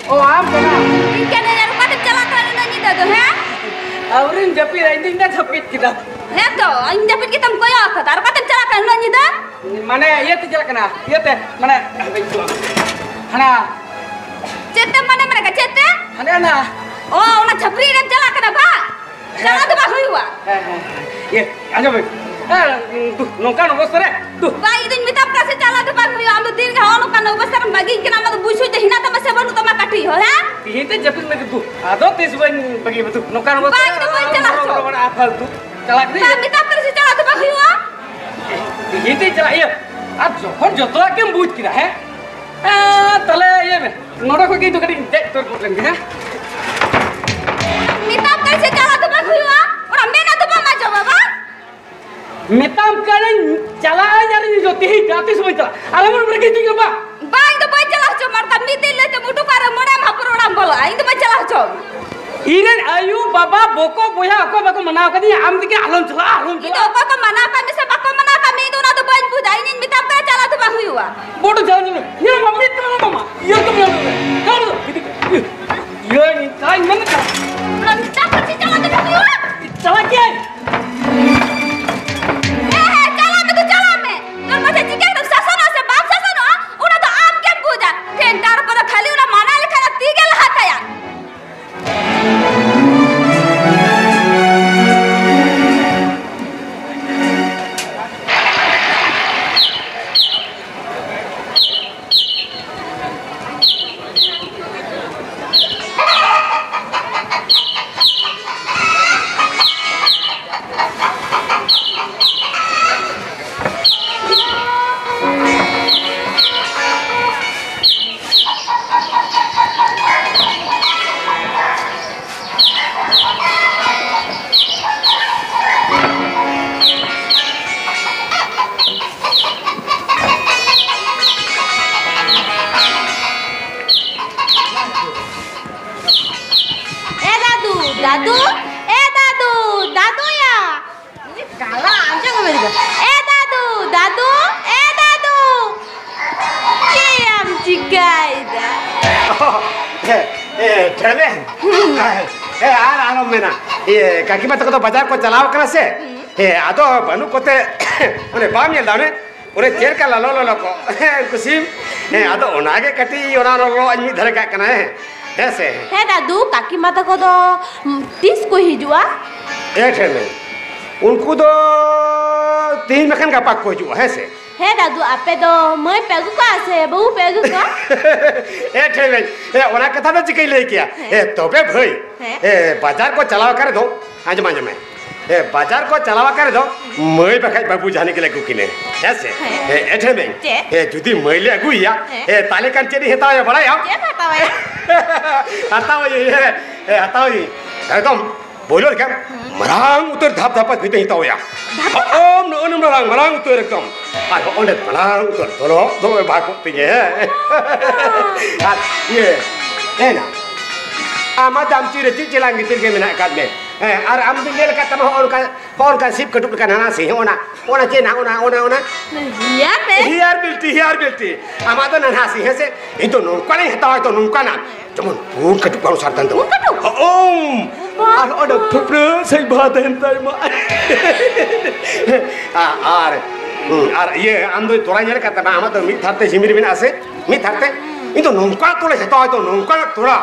ᱚ, ᱟᱢ ᱠᱟᱱᱟᱢ? ᱤᱧ ᱠᱟᱹᱱᱟᱹᱧ, ᱟᱨ ᱚᱠᱟᱛᱮᱢ ᱪᱟᱞᱟᱜ ᱠᱟᱱᱟ ᱱᱩᱱᱟᱹᱜ ᱧᱤᱫᱟᱹ ᱫᱚ, ᱦᱮᱸ? ᱟᱹᱣᱨᱤᱧ ᱡᱟᱹᱯᱤᱫᱟ, ᱤᱧ ᱫᱚᱧ ᱡᱟᱹᱯᱤᱫ ᱠᱮᱫᱟ᱾ ᱦᱮᱸ ᱛᱚ, ᱤᱧ ᱡᱟᱹᱯᱤᱫ ᱠᱮᱫᱟᱢ ᱠᱚᱭᱚᱜ ᱟᱠᱟᱫᱟ, ᱟᱨ ᱚᱠᱟᱛᱮᱢ ᱪᱟᱞᱟᱜ ᱠᱟᱱᱟ ᱱᱩᱱᱟᱹᱜ ᱧᱤᱫᱟᱹ? ᱢᱟᱱᱮ, ᱤᱭᱟᱹ ᱛᱮ ᱪᱟᱞᱟᱜ ᱠᱟᱱᱟ, ᱤᱭᱟᱹ ᱛᱮ, ᱢᱟᱱᱮ, ᱦᱟᱱᱟ᱾ ᱪᱮᱫ ᱛᱮ ᱢᱟᱱᱮ, ᱢᱟᱱᱮ, ᱪᱮᱫ ᱛᱮ? ᱦᱟᱱᱮ ᱦᱟᱱᱟ᱾ ᱚ, ᱚᱱᱟ ᱪᱷᱟᱹᱯᱨᱤ ᱮᱱᱮᱡ ᱪᱟᱞᱟᱜ ᱠᱟᱱᱟ ᱵᱟ? ᱪᱟᱞᱟᱜ ᱫᱚ ᱵᱟᱝ ᱦᱩᱭᱩᱜᱼᱟ᱾ ᱦᱮᱸ, ᱦᱮᱸ, ᱦᱮᱸ᱾ ᱤᱭᱟᱹ, ᱟᱸᱡᱚᱢ ᱢᱮ᱾ ᱦᱮᱸ, ᱫᱩ, ᱱᱚᱝᱠᱟᱱ ᱚᱵᱚᱥᱛᱟ ᱨᱮ, ᱫᱩ᱾ ᱵᱟ, ᱤᱧ ᱫᱩᱧ ᱢᱮᱛᱟᱢ ᱠᱟᱱᱟ ᱥᱮ ᱪᱟᱞᱟᱜ ᱫᱚ ᱵᱟᱝ ᱦᱩᱭᱩᱜᱼᱟ᱾ ᱟᱢ ᱫᱚ ᱫᱤᱱ ᱜᱮ ᱦᱚᱸᱜᱼᱚ ᱱᱚᱝᱠᱟᱱ ᱚᱵᱚᱥᱛᱟ ᱨᱮᱢ ᱵᱟᱹᱜᱤᱧ ᱠᱟᱱᱟ᱾ ᱟᱢᱟᱜ ᱫᱚ ᱵᱩᱡᱽ ᱥᱩᱡᱽ ᱫᱚ ᱦᱮᱱᱟᱜ ᱛᱟᱢᱟ ᱥᱮ ᱵᱟᱹᱱᱩᱜ ᱛᱟᱢᱟ ᱠᱟᱹᱴᱤᱡ ᱦᱚᱸ, ᱦᱮᱸ? ᱛᱤᱦᱤᱧ ᱛᱮ ᱡᱟᱹᱯᱤᱫ ᱢᱮ, ᱫᱩ᱾ ᱟᱫᱚ ᱛᱤᱥ ᱵᱟᱹᱧ ᱵᱟᱹᱜᱤᱭᱟ, ᱫᱩ᱾ ᱱᱚᱝᱠᱟᱱ ᱚᱵᱚᱥᱛᱟ ᱵᱟ, ᱨᱮ ᱤᱧ ᱫᱚ ᱵᱟᱹᱧ ᱪᱟᱞᱟᱜ ᱦᱚᱪᱚ᱾ ᱵᱟᱲᱟ ᱯᱷᱟᱞᱛᱩ᱾ ᱪᱟᱞᱟᱜ ᱠᱟᱹᱱᱟᱹᱧ᱾ ᱵᱟ, ᱢᱮᱛᱟᱢ ᱠᱟᱱᱟ ᱥᱮ ᱪᱟᱞᱟᱜ ᱫᱚ ᱵᱟᱝ ᱦᱩᱭᱩᱜᱼᱟ᱾ ᱛᱤᱦᱤᱧ ᱛᱮ ᱪᱟᱞᱟᱜ ᱤᱭᱟᱹ᱾ ᱟᱨ ᱡᱚᱠᱷᱚᱱ ᱡᱚᱛᱚᱣᱟᱜ ᱜᱮᱢ ᱵᱩᱡᱽ ᱠᱮᱫᱟ, ᱦᱮᱸ? ᱦᱮᱸ, ᱛᱟᱦᱞᱮ ᱤᱭᱟᱹ ᱢᱮ, ᱱᱚᱰᱮ ᱠᱷᱚᱡ ᱜᱮ ᱤᱧ ᱫᱚ ᱠᱟᱹᱴᱤᱡ ᱤᱧ ᱫᱮᱡ ᱩᱛᱟᱹᱨ ᱜᱚᱫ ᱞᱮᱱ ᱜᱮ, ᱦᱮᱸ? ᱢᱮᱛᱟᱢ ᱠᱟᱱ ᱥᱮ ᱪᱟᱞᱟᱜ ᱫᱚ ᱵᱟᱝ ᱦᱩᱭᱩᱜᱼᱟ, ᱚᱱᱟ ᱢᱮᱱᱟᱜ ᱫᱚ ᱵᱟᱢ ᱟᱸᱡᱚᱢᱟ ᱵᱟᱝ? ᱢᱮᱛᱟᱢ ᱠᱟᱹᱱᱟᱹᱧ ᱪᱟᱞᱟᱜ ᱟᱹᱧ ᱟᱨ ᱤᱧ ᱫᱚ ᱛᱤᱦᱤᱧ ᱡᱟᱦᱟᱸ ᱛᱤᱥ ᱵᱟᱹᱧ ᱪᱟᱞᱟᱜᱼᱟ᱾ ᱟᱞᱮ ᱢᱟ ᱱᱚᱰᱮ ᱜᱮ ᱦᱤᱡᱩᱜ ᱜᱮ ᱵᱟᱝ? ᱵᱟᱝ, ᱤᱧ ᱫᱚ ᱵᱟᱹᱧ ᱪᱟᱞᱟᱜ ᱦᱚᱪᱚ ᱟᱢᱟ, ᱚᱱᱠᱟ ᱢᱤᱫ ᱫᱤᱱ ᱞᱟᱹᱭ ᱛᱮᱢ ᱩᱰᱩᱠᱚᱜᱼᱟ ᱟᱨ ᱢᱚᱱᱮᱭᱟᱢ ᱦᱟᱯᱩᱨ ᱚᱲᱟᱜ ᱮᱢ ᱵᱚᱞᱚᱜᱼᱟ, ᱤᱧ ᱫᱚ ᱵᱟᱹᱧ ᱪᱟᱞᱟᱜ ᱦᱚᱪᱚ ᱟᱢᱟ᱾ ᱤᱧ ᱨᱮᱱ ᱟᱭᱩ, ᱵᱟᱵᱟ, ᱵᱚᱠᱚ, ᱵᱚᱭᱦᱟ ᱚᱠᱚᱭ ᱵᱟᱠᱚ ᱢᱟᱱᱟᱣ ᱠᱟᱫᱤᱧᱟ, ᱟᱢ ᱛᱮᱜᱮ ᱟᱞᱚᱢ ᱪᱟᱞᱟᱜᱼᱟ, ᱟᱞᱚᱢ ᱤᱧ ᱫᱚ ᱪᱟᱞᱟᱜᱼᱟ᱾ ᱚᱠᱚᱭ ᱠᱚ ᱢᱟᱱᱟᱣ ᱠᱟᱜ ᱢᱮ ᱥᱮ ᱵᱟᱠᱚ ᱢᱟᱱᱟᱣ ᱠᱟᱜ ᱢᱮ, ᱤᱧ ᱫᱚ ᱚᱱᱟ ᱫᱚ ᱵᱟᱹᱧ ᱵᱩᱡᱟ᱾ ᱤᱧᱤᱧ ᱢᱮᱛᱟᱢ ᱠᱟᱱᱟ, ᱪᱟᱞᱟᱜ ᱫᱚ ᱵᱟᱝ ᱦᱩᱭᱩᱜᱼᱟ᱾ ᱵᱚᱰ ᱡᱷᱟᱹᱞ ᱧᱮᱞ ᱢᱮ᱾ ᱧᱮᱞ ᱢᱮ, ᱢᱤᱫ ᱫᱚ ᱧᱮᱞ ᱢᱮ᱾ ᱤᱭᱟᱹ ᱫᱚ ᱧᱮᱞ ᱢᱮ᱾ ᱪᱟᱞᱟᱜ ᱫᱚ᱾ ᱤᱫᱤ ᱠᱚ᱾ ᱤᱭᱟᱹ, ᱤᱭᱟᱹ, ᱤᱧ ᱪᱟᱞᱟᱜ ᱤᱧ ᱢᱮᱱ ᱠᱟᱫᱟ᱾ ᱚᱱᱟ ᱢᱮᱛᱟᱢ ᱠᱟᱱᱟ, ᱪᱟᱞᱟᱜ ᱫᱚ ᱵᱟᱝ ᱦᱩᱭᱩᱜᱼᱟ᱾ ᱪᱟᱞᱟᱜ ᱜᱮ᱾ ᱦᱮᱸ, ᱦᱮᱸ, ᱪᱟᱞᱟᱜ ᱢᱮ ᱛᱚ, ᱪᱟᱞᱟᱜ ᱢᱮ᱾ ᱛᱚ ᱯᱟᱪᱷᱮ ᱪᱤᱠᱟᱹ ᱠᱟᱛᱮᱢ ᱥᱟᱥᱚᱱᱚᱜᱼᱟ ᱥᱮ ᱵᱟᱢ ᱥᱟᱥᱚᱱᱚᱜᱼᱟ, ᱚᱱᱟ ᱫᱚ ᱟᱢ ᱜᱮᱢ ᱵᱩᱡᱟ᱾ ᱴᱷᱮᱱ ᱛᱟᱨᱯᱚᱨᱮ ᱠᱷᱟᱹᱞᱤ ᱚᱱᱟ ᱢᱟᱱᱟ ᱞᱮᱠᱷᱟᱱ ᱫᱚ ᱛᱤ ᱜᱮ ᱞᱟᱦᱟ ᱛᱟᱭᱟ᱾ ᱫᱟᱫᱩ, ᱮ ᱫᱟᱫᱩ, ᱫᱟᱫᱩᱭᱟ᱾ ᱩᱱᱤ ᱠᱟᱞᱟ ᱟᱸᱡᱚᱢ ᱢᱮ ᱫᱤᱜᱟ᱾ ᱮ ᱫᱟᱫᱩ, ᱫᱟᱫᱩ, ᱮ ᱫᱟᱫᱩ᱾ ᱪᱮᱫ ᱮᱢ ᱪᱤᱠᱟᱹᱭᱮᱫᱟ? ᱚ, ᱦᱮᱸ, ᱦᱮᱸ, ᱴᱷᱮᱱᱮ᱾ ᱦᱮᱸ, ᱟᱨ ᱟᱞᱚᱢ ᱢᱮᱱᱟ᱾ ᱤᱭᱟᱹ, ᱠᱟᱠᱤᱢᱟ ᱛᱟᱠᱚ ᱫᱚ ᱵᱟᱡᱟᱨ ᱠᱚ ᱪᱟᱞᱟᱣ ᱠᱟᱱᱟ ᱥᱮ? ᱦᱮᱸ, ᱟᱫᱚ ᱵᱟᱹᱱᱩᱜ ᱠᱚᱛᱮ, ᱚᱱᱮ ᱵᱟᱢ ᱧᱮᱞ ᱮᱫᱟ, ᱚᱱᱮ ᱚᱱᱮ ᱪᱮᱫ ᱞᱮᱠᱟ ᱞᱚᱞᱚ ᱞᱚᱞᱚ ᱠᱚ, ᱦᱮᱸ, ᱩᱱᱠᱩ ᱥᱤᱢ᱾ ᱦᱮᱸ, ᱟᱫᱚ ᱚᱱᱟᱜᱮ ᱠᱟᱹᱴᱤᱡ ᱚᱱᱟ ᱞᱚᱞᱚᱣᱟᱜ ᱤᱧ ᱢᱤᱫ ᱫᱷᱟᱨᱮ ᱠᱟᱜ ᱠᱟᱱᱟ, ᱦᱮᱸ, ᱦᱮᱸ ᱥᱮ? ᱦᱮᱸ ᱫᱟᱫᱩ, ᱠᱟᱠᱤᱢᱟ ᱛᱟᱠᱚ ᱫᱚ, ᱩᱢ, ᱛᱤᱥ ᱠᱚ ᱦᱤᱡᱩᱜᱼᱟ? ᱮ ᱴᱷᱮᱱ ᱢᱮ, ᱩᱱᱠᱩ ᱫᱚ ᱛᱤᱦᱤᱧ ᱵᱟᱠᱷᱟᱱ ᱜᱟᱯᱟ ᱠᱚ ᱦᱤᱡᱩᱜᱼᱟ, ᱦᱮᱸ ᱥᱮ? ᱦᱮᱸ ᱫᱟᱫᱩ, ᱟᱯᱮ ᱫᱚ ᱢᱟᱹᱭ ᱯᱮ ᱟᱹᱜᱩ ᱠᱚᱣᱟ ᱥᱮ ᱵᱟᱹᱦᱩ ᱯᱮ ᱟᱹᱜᱩ ᱠᱚᱣᱟ? ᱮ ᱴᱷᱮᱱ ᱢᱮ, ᱮ, ᱚᱱᱟ ᱠᱟᱛᱷᱟ ᱫᱚ ᱪᱤᱠᱟᱹᱧ ᱞᱟᱹᱭ ᱠᱮᱭᱟ? ᱦᱮᱸ᱾ ᱮ, ᱛᱚᱵᱮ ᱵᱷᱟᱹᱭ, ᱦᱮᱸ᱾ ᱮ, ᱵᱟᱡᱟᱨ ᱠᱚ ᱪᱟᱞᱟᱣ ᱟᱠᱟᱱ ᱨᱮᱫᱚ, ᱟᱸᱡᱚᱢ, ᱟᱸᱡᱚᱢ ᱢᱮ᱾ ᱮ, ᱵᱟᱡᱟᱨ ᱠᱚ ᱪᱟᱞᱟᱣ ᱟᱠᱟᱱ ᱨᱮᱫᱚ ᱢᱟᱹᱭ ᱵᱟᱠᱷᱟᱡ ᱵᱟᱹᱵᱩ ᱡᱟᱦᱟᱱᱤᱡ ᱜᱮᱞᱮ ᱟᱹᱜᱩ ᱠᱤᱱᱟᱹ᱾ ᱦᱮᱸ ᱥᱮ? ᱦᱮᱸ᱾ ᱮ, ᱮ ᱴᱷᱮᱱ ᱢᱮ᱾ ᱪᱮᱫ? ᱮ, ᱡᱩᱫᱤ ᱢᱟᱹᱭ ᱞᱮ ᱟᱹᱜᱩᱭᱮᱭᱟ, ᱦᱮᱸ᱾ ᱮ, ᱛᱟᱦᱞᱮ ᱠᱷᱟᱱ ᱪᱮᱫ ᱤᱧ ᱦᱟᱛᱟᱣᱟᱭᱟ ᱵᱟᱲᱟᱭᱟᱢ? ᱪᱮᱫ ᱮᱢ ᱦᱟᱛᱟᱣᱟᱭᱟ? ᱦᱟᱛᱟᱣᱟᱭᱟᱹᱧ, ᱦᱮᱸ᱾ ᱮ, ᱦᱟᱛᱟᱣᱟᱭᱟᱹᱧ᱾ ᱮᱠᱫᱚᱢ ᱵᱚᱭᱞᱚᱨ ᱜᱮ ᱦᱩᱸ᱾ ᱢᱟᱨᱟᱝ ᱩᱛᱟᱹᱨ ᱫᱷᱟᱯ ᱫᱷᱟᱯᱟ ᱵᱷᱤᱛᱟᱹᱧ ᱦᱟᱛᱟᱣᱟᱭᱟ᱾ ᱫᱷᱟᱯ ᱫᱷᱟᱯᱟ? ᱦᱚᱸᱜᱼᱚ ᱱᱚᱜᱼᱚ ᱱᱩᱱ ᱢᱟᱨᱟᱝ, ᱢᱟᱨᱟᱝ ᱩᱛᱟᱹᱨ ᱮᱠᱫᱚᱢ᱾ ᱟᱨ ᱦᱚᱸᱜᱼᱚ ᱱᱚᱰᱮ ᱢᱟᱨᱟᱝ ᱩᱛᱟᱹᱨ ᱫᱚᱞᱚ ᱫᱚᱞᱚ ᱵᱷᱟᱜᱽ ᱠᱚᱜ ᱛᱤᱧᱟᱹ, ᱦᱮᱸ᱾ ᱟᱨ ᱤᱭᱟᱹ, ᱮᱱᱟ᱾ ᱟᱢ ᱢᱟ ᱫᱟᱢᱪᱤ ᱨᱮ ᱪᱮᱫ ᱪᱮᱞᱟᱝ ᱜᱤᱛᱤᱞ ᱜᱮ ᱢᱮᱱᱟᱜ ᱟᱠᱟᱫ ᱢᱮ᱾ ᱦᱮᱸ, ᱟᱨ ᱟᱢ ᱫᱚᱧ ᱧᱮᱞ ᱟᱠᱟᱫ ᱛᱟᱢᱟ ᱦᱚᱸᱜᱼᱚ ᱱᱚᱝᱠᱟ ᱦᱚᱸᱜᱼᱚ ᱱᱚᱝᱠᱟ ᱥᱤᱵ ᱠᱟᱹᱴᱩᱵ ᱞᱮᱠᱟ ᱱᱟᱱᱟ ᱥᱤ, ᱦᱚᱸᱜᱼᱚ ᱱᱟ, ᱚᱱᱟ ᱪᱮᱫ ᱱᱟ, ᱚᱱᱟ, ᱚᱱᱟ, ᱚᱱᱟ? Here belt? Here belt, here belt. ᱟᱢᱟᱜ ᱫᱚ ᱱᱟᱱᱟ ᱥᱤ, ᱦᱮᱸ ᱥᱮ? ᱤᱧ ᱫᱚ ᱱᱚᱝᱠᱟᱱᱟᱜ ᱤᱧ ᱦᱟᱛᱟᱣᱟ, ᱛᱚ ᱱᱚᱝᱠᱟᱱᱟᱜ᱾ ᱡᱮᱢᱚᱱ ᱯᱩᱸᱰ ᱠᱟᱹᱴᱩᱵ ᱵᱟᱝ ᱥᱟᱨ ᱛᱟᱦᱮᱱ ᱛᱟᱢᱟ᱾ ᱯᱩᱸᱰ ᱠᱟᱹᱴᱩᱵ? ᱦᱚᱸᱜᱼᱚᱢ᱾ ᱵᱟᱵᱟ᱾ ᱟᱨ ᱚᱸᱰᱮ ᱯᱷᱩᱯᱲᱟᱹ ᱥᱟᱺᱦᱤᱡ ᱵᱟᱦᱟ ᱛᱟᱦᱮᱱ ᱛᱟᱭᱢᱟ᱾ ᱟ-, ᱟᱨ, ᱦᱩᱸ, ᱟᱨ ᱤᱭᱟᱹ, ᱟᱢ ᱫᱚ ᱛᱚᱲᱟ ᱧᱮᱞ ᱟᱠᱟᱫ ᱛᱟᱢᱟ? ᱟᱢᱟᱜ ᱫᱚ ᱢᱤᱫ ᱫᱷᱟᱨ ᱛᱮ ᱡᱷᱤᱢᱨᱤ ᱢᱮᱱᱟᱜᱼᱟ ᱥᱮ? ᱢᱤᱫ ᱫᱷᱟᱨ ᱛᱮ? ᱤᱧ ᱫᱚ ᱱᱚᱝᱠᱟᱱᱟᱜ ᱛᱚᱲᱟᱧ ᱦᱟᱛᱟᱣᱟ, ᱛᱚ ᱱᱚᱝᱠᱟᱱᱟᱜ ᱛᱚᱲᱟ᱾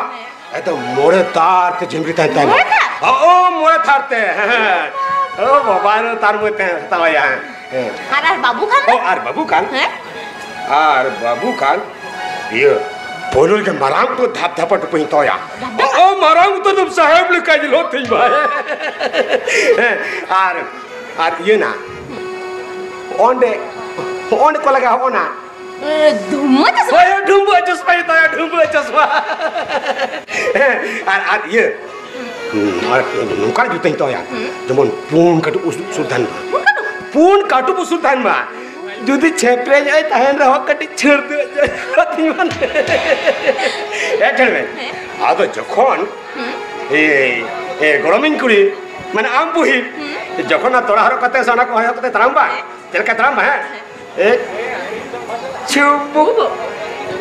ᱮᱠᱫᱚᱢ ᱢᱚᱬᱮ ᱛᱟᱨ ᱛᱮ ᱡᱷᱤᱢᱨᱤ ᱛᱟᱦᱮᱱ ᱛᱟᱭᱢᱟ᱾ ᱢᱚᱬᱮ ᱛᱟᱨ? ᱚ, ᱢᱚᱬᱮ ᱛᱟᱨ ᱛᱮ᱾ ᱦᱮᱸ, ᱦᱮᱸ᱾ ᱚ, ᱵᱟᱵᱟ ᱨᱮ, ᱛᱟᱨ ᱢᱚᱫᱽᱫᱷᱮ ᱦᱟᱛᱟᱣᱟᱭᱟ᱾ ᱦᱮᱸ᱾ ᱟᱨ, ᱟᱨ ᱵᱟᱹᱵᱩ ᱠᱷᱟᱱ ᱫᱚ? ᱚ, ᱟᱨ ᱵᱟᱹᱵᱩ ᱠᱷᱟᱱ? ᱦᱮᱸ? ᱟᱨ ᱵᱟᱹᱵᱩ ᱠᱷᱟᱱ, ᱤᱭᱟᱹ, ᱯᱳᱭᱞᱳ ᱨᱮᱜᱮ ᱢᱟᱨᱟᱝ ᱩᱛᱟᱹᱨ ᱫᱷᱟᱯ ᱫᱷᱟᱯᱟ ᱴᱩᱯᱤᱧ ᱦᱟᱛᱟᱣᱟᱭᱟ᱾ ᱫᱷᱟᱯ ᱫᱷᱟᱯᱟ? ᱚ, ᱢᱟᱨᱟᱝ ᱩᱛᱟᱹᱨ ᱫᱚ ᱥᱟᱦᱮᱵᱽ ᱞᱮᱠᱟ ᱧᱮᱞᱚᱜ ᱛᱤᱧ ᱢᱟ᱾ ᱦᱮᱸ, ᱟᱨ, ᱟᱨ ᱤᱭᱟᱹ ᱱᱟ, ᱚᱸᱰᱮ, ᱚᱸᱰᱮ ᱠᱚ ᱞᱟᱜᱟᱣ ᱦᱚᱸᱜᱼᱚ ᱱᱟ, ᱮ, ᱰᱷᱩᱢᱵᱟᱹ ᱪᱚᱥᱢᱟ? ᱦᱳᱭ, ᱦᱳᱭ, ᱰᱷᱩᱢᱵᱟᱹ ᱪᱚᱥᱢᱟ ᱜᱮ ᱛᱟᱭᱟ, ᱰᱷᱩᱢᱵᱟᱹ ᱪᱚᱥᱢᱟ᱾ ᱦᱮᱸ, ᱟᱨ, ᱟᱨ ᱤᱭᱟᱹ, ᱦᱩᱸ, ᱟᱨ ᱱᱚᱝᱠᱟᱱ ᱡᱩᱛᱟᱹᱧ ᱦᱟᱛᱟᱣᱟ, ᱦᱩᱸ᱾ ᱡᱮᱢᱚᱱ ᱯᱩᱱ ᱠᱟᱹᱴᱩᱵ ᱩᱥᱩᱞ, ᱩᱥᱩᱞ ᱛᱟᱦᱮᱱ ᱢᱟ᱾ ᱯᱩᱱ ᱠᱟᱹᱴᱩᱵ? ᱯᱩᱱ ᱠᱟᱹᱴᱩᱵ ᱩᱥᱩᱞ ᱛᱟᱦᱮᱱ ᱢᱟ᱾ ᱡᱩᱫᱤ ᱪᱷᱮᱯᱨᱮ ᱧᱚᱜ ᱮ ᱛᱟᱦᱮᱱ ᱨᱮᱦᱚᱸ, ᱠᱟᱹᱴᱤᱡ ᱪᱷᱟᱹᱲ ᱫᱚ ᱛᱤᱧ ᱢᱟ᱾ ᱮ, ᱴᱷᱮᱱ ᱢᱮ᱾ ᱦᱮᱸ᱾ ᱟᱫᱚ ᱡᱚᱠᱷᱚᱱ, ᱦᱩᱸ᱾ ᱮᱭ, ᱮ, ᱜᱚᱲᱚᱢᱤᱧ ᱠᱩᱲᱤ, ᱢᱟᱱᱮ ᱟᱢ ᱵᱩᱦᱤ, ᱦᱩᱸ᱾ ᱡᱚᱠᱷᱚᱱ ᱚᱱᱟ ᱛᱚᱲᱟ ᱦᱚᱨᱚᱜ ᱠᱟᱛᱮ ᱥᱮ ᱚᱱᱟ ᱠᱚ ᱦᱚᱨᱚᱜ ᱠᱟᱛᱮ ᱛᱟᱲᱟᱢ ᱵᱟᱝ, ᱦᱮᱸ᱾ ᱪᱮᱫ ᱞᱮᱠᱟ ᱛᱟᱲᱟᱢ ᱵᱟᱝ, ᱦᱮᱸ? ᱦᱮᱸ᱾ ᱮ, ᱪᱩᱢᱩᱠ᱾ ᱵᱩᱵᱩ᱾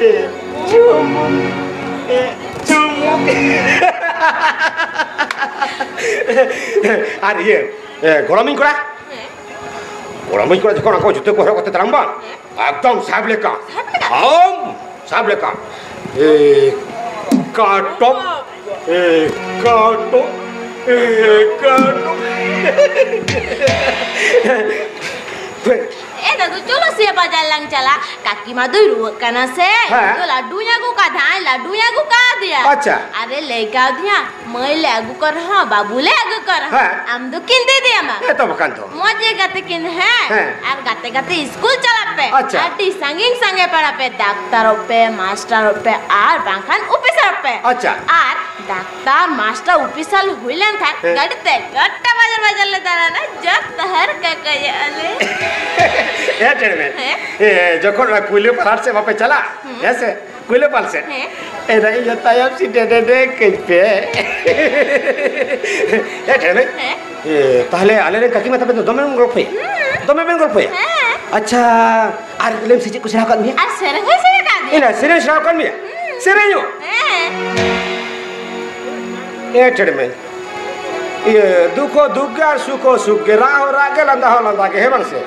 ᱮ, ᱪᱩᱢᱩᱠ᱾ ᱮ, ᱪᱩᱢᱩᱠ᱾ ᱟᱨ ᱤᱭᱟᱹ, ᱮ, ᱜᱚᱲᱚᱢᱤᱧ ᱠᱚᱲᱟ? ᱦᱮᱸ᱾ ᱜᱚᱲᱚᱢᱤᱧ ᱠᱚᱲᱟ ᱡᱚᱠᱷᱚᱱ ᱟᱠᱚ ᱡᱩᱛᱟᱹ ᱠᱚ ᱦᱚᱨᱚᱜ ᱠᱟᱛᱮ ᱛᱟᱲᱟᱢ ᱵᱟᱝ, ᱦᱮᱸ᱾ ᱮᱠᱫᱚᱢ ᱥᱟᱵ ᱞᱮᱠᱟ᱾ ᱥᱟᱵ ᱞᱮᱠᱟ? ᱟᱢ ᱥᱟᱵ ᱞᱮᱠᱟ᱾ ᱮ, ᱠᱟᱴᱚᱢ᱾ ᱮ, ᱠᱟᱴᱚᱢ᱾ ᱮ, ᱠᱟᱴᱚᱢ᱾ ᱮ ᱫᱟᱫᱩ, ᱪᱚᱞᱚ ᱥᱮ ᱵᱟᱡᱟᱨ ᱞᱟᱝ ᱪᱟᱞᱟᱜ᱾ ᱠᱟᱠᱤ ᱢᱟ ᱫᱚᱭ ᱨᱩᱣᱟᱹᱜ ᱠᱟᱱᱟ ᱥᱮ᱾ ᱦᱮᱸ᱾ ᱤᱧ ᱫᱚ ᱞᱟᱹᱰᱩᱧ ᱟᱹᱜᱩ ᱠᱟᱫᱟ, ᱞᱟᱹᱰᱩᱧ ᱟᱹᱜᱩ ᱠᱟᱫᱮᱭᱟ᱾ ᱟᱪᱪᱷᱟ᱾ ᱟᱨᱮ ᱞᱟᱹᱭ ᱠᱟᱣᱫᱤᱧᱟ, ᱢᱟᱹᱭ ᱞᱮ ᱟᱹᱜᱩ ᱠᱚ ᱨᱮᱦᱚᱸ, ᱵᱟᱹᱵᱩ ᱞᱮ ᱟᱹᱜᱩ ᱠᱚ ᱨᱮᱦᱚᱸ, ᱦᱮᱸ᱾ ᱟᱢ ᱫᱚ ᱠᱤᱱ ᱫᱤᱫᱤᱭᱟᱢᱟ᱾ ᱦᱮᱸ ᱛᱚ ᱵᱟᱠᱷᱟᱱ ᱫᱚ᱾ ᱢᱚᱡᱽ ᱜᱮ ᱜᱟᱛᱮ ᱠᱤᱱ, ᱦᱮᱸ? ᱦᱮᱸ᱾ ᱟᱨ ᱜᱟᱛᱮ ᱜᱟᱛᱮ ᱤᱥᱠᱩᱞ ᱪᱟᱞᱟᱜ ᱯᱮ᱾ ᱟᱪᱪᱷᱟ᱾ ᱟᱹᱰᱤ ᱥᱟᱺᱜᱤᱧ ᱥᱟᱸᱜᱮ ᱯᱟᱲᱟᱜ ᱯᱮ, ᱰᱟᱠᱛᱟᱨᱚᱜ ᱯᱮ, ᱢᱟᱥᱴᱟᱨᱚᱜ ᱯᱮ, ᱟᱨ ᱵᱟᱝᱠᱷᱟᱱ ᱚᱯᱷᱤᱥᱟᱨᱚᱜ ᱯᱮ᱾ ᱟᱪᱪᱷᱟ᱾ ᱟᱨ ᱰᱟᱠᱛᱟᱨ, ᱢᱟᱥᱴᱟᱨ, ᱚᱯᱷᱤᱥᱟᱨ ᱦᱩᱭ ᱞᱮᱱᱠᱷᱟᱱ ᱦᱮᱸ᱾ ᱜᱟᱹᱰᱤ ᱛᱮ ᱜᱚᱴᱟ ᱵᱟᱡᱟᱨ ᱵᱟᱡᱟᱨ ᱞᱮ ᱫᱟᱬᱟᱱᱟ, ᱡᱚᱛᱚ ᱦᱚᱲ ᱠᱚᱠᱚᱭᱚᱜ ᱟᱞᱮ᱾ ᱦᱮᱸ, ᱴᱮᱲᱢᱮ᱾ ᱦᱮᱸ᱾ ᱮ, ᱡᱚᱠᱷᱚᱱ ᱚᱱᱟ ᱠᱩᱭᱞᱟᱹ ᱯᱟᱦᱟᱲ ᱥᱮᱫ ᱵᱟᱯᱮ ᱪᱟᱞᱟᱜ, ᱦᱩᱸ᱾ ᱦᱮᱸ ᱥᱮ? ᱠᱩᱭᱞᱟᱹᱯᱟᱞ ᱥᱮᱫ᱾ ᱦᱮᱸ᱾ ᱮᱱᱟ ᱤᱧ ᱦᱚᱸ ᱛᱟᱭᱚᱢ ᱥᱤᱴ ᱨᱮ ᱰᱮᱰᱮ ᱠᱟᱹᱧ ᱯᱮ᱾ ᱮ, ᱴᱷᱮᱱ ᱢᱮ᱾ ᱦᱮᱸ᱾ ᱮ, ᱛᱟᱦᱞᱮ ᱟᱞᱮ ᱨᱮᱱ ᱠᱟᱹᱠᱤ ᱢᱟ ᱛᱟᱯᱮ ᱫᱚ ᱫᱚᱢᱮ ᱵᱮᱱ ᱜᱚᱞᱯᱷᱚᱭᱟ᱾ ᱦᱩᱸ᱾ ᱫᱚᱢᱮ ᱵᱮᱱ ᱜᱚᱞᱯᱷᱚᱭᱟ᱾ ᱦᱮᱸ᱾ ᱟᱪᱪᱷᱟ, ᱟᱨ ᱞᱟᱹᱭ ᱢᱮᱥᱮ ᱪᱮᱫ ᱠᱚ ᱥᱮᱬᱟ ᱟᱠᱟᱫ ᱢᱮᱭᱟ? ᱟᱨ ᱥᱮᱨᱮᱧ ᱦᱚᱸᱭ ᱥᱮᱬᱟ ᱟᱠᱟᱫ ᱢᱮᱭᱟ᱾ ᱮᱱᱟ ᱥᱮᱨᱮᱧ ᱥᱮᱬᱟ ᱟᱠᱟᱫ ᱢᱮᱭᱟ? ᱦᱩᱸ᱾ ᱥᱮᱨᱮᱧᱚᱜ? ᱦᱮᱸ᱾ ᱮ, ᱴᱷᱮᱱ ᱢᱮ᱾ ᱤᱭᱟᱹ, ᱫᱩᱠ ᱦᱚᱸ ᱫᱩᱠ ᱜᱮ ᱟᱨ ᱥᱩᱠ ᱦᱚᱸ ᱥᱩᱠ ᱜᱮ, ᱨᱟᱜ ᱦᱚᱸ ᱨᱟᱜ ᱜᱮ, ᱞᱟᱸᱫᱟ ᱦᱚᱸ ᱞᱟᱸᱫᱟ ᱜᱮ, ᱦᱮᱸ ᱵᱟᱝ ᱥᱮ?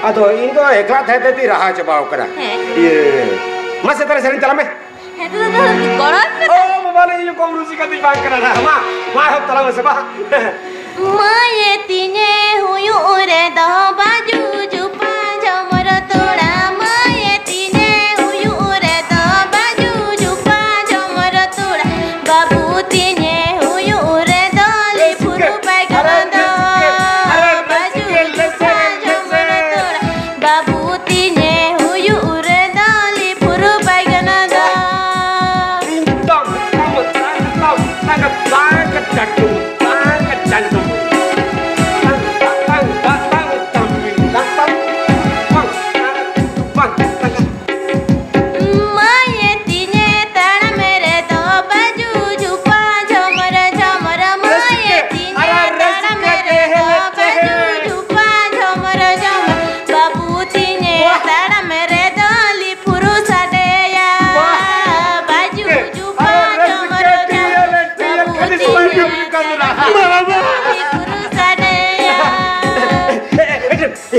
ᱟᱫᱚ ᱤᱧ ᱫᱚ ᱮᱠᱞᱟ ᱛᱟᱦᱮᱸ ᱛᱟᱦᱮᱸ ᱛᱤᱧ ᱨᱟᱦᱟ ᱪᱟᱵᱟᱣ ᱠᱟᱱᱟ᱾ ᱦᱮᱸ᱾ ᱤᱭᱟᱹ, ᱢᱟᱥᱮ ᱛᱟᱦᱞᱮ ᱥᱮᱨᱮᱧ ᱛᱟᱞᱟᱝ ᱢᱮ᱾ ᱦᱮᱸ, ᱛᱚ, ᱛᱚ, ᱛᱚ, ᱜᱚᱲᱚ ᱢᱮ᱾ ᱳ, ᱵᱟᱵᱟ ᱞᱮ, ᱤᱧ ᱠᱚᱢ ᱨᱩᱥᱤᱠᱟ ᱫᱚᱧ ᱵᱟᱝ ᱠᱟᱱᱟ ᱱᱟ᱾ ᱢᱟ, ᱢᱟ, ᱮᱦᱚᱵ ᱛᱟᱞᱟᱝ ᱢᱮᱥᱮ, ᱢᱟ᱾ ᱢᱟᱹᱭᱮ ᱛᱤᱧᱮ ᱦᱩᱭᱩᱜ ᱨᱮᱫᱚ ᱵᱟᱹᱡᱩ ᱡᱩᱯᱟ ᱡᱚᱢᱚᱨ ᱛᱚᱲᱟ, ᱢᱟᱹᱭᱮ ᱛᱤᱧᱮ ᱦᱩᱭᱩᱜ ᱨᱮᱫᱚ ᱵᱟᱹᱡᱩ ᱡᱩᱯᱟ ᱡᱚᱢᱚᱨ ᱛᱚᱲᱟ, ᱵᱟᱹᱵᱩ ᱛᱤᱧᱮ ᱦᱩᱭᱩᱜ ᱨᱮᱫᱚ ᱞᱤᱯᱷᱩᱨ ᱯᱟᱭᱜᱟᱱᱟ ᱫᱚ, ᱵᱟᱹᱡᱩ ᱡᱩᱯᱟ ᱡᱚᱢᱚᱨ ᱛᱚᱲᱟ, ᱵᱟᱹᱵᱩ ᱛᱤᱧᱮ ᱦᱩᱭᱩᱜ ᱨᱮᱫᱚ ᱞᱤᱯᱷᱩᱨ ᱯᱟᱭᱜᱟᱱᱟ ᱫᱚ᱾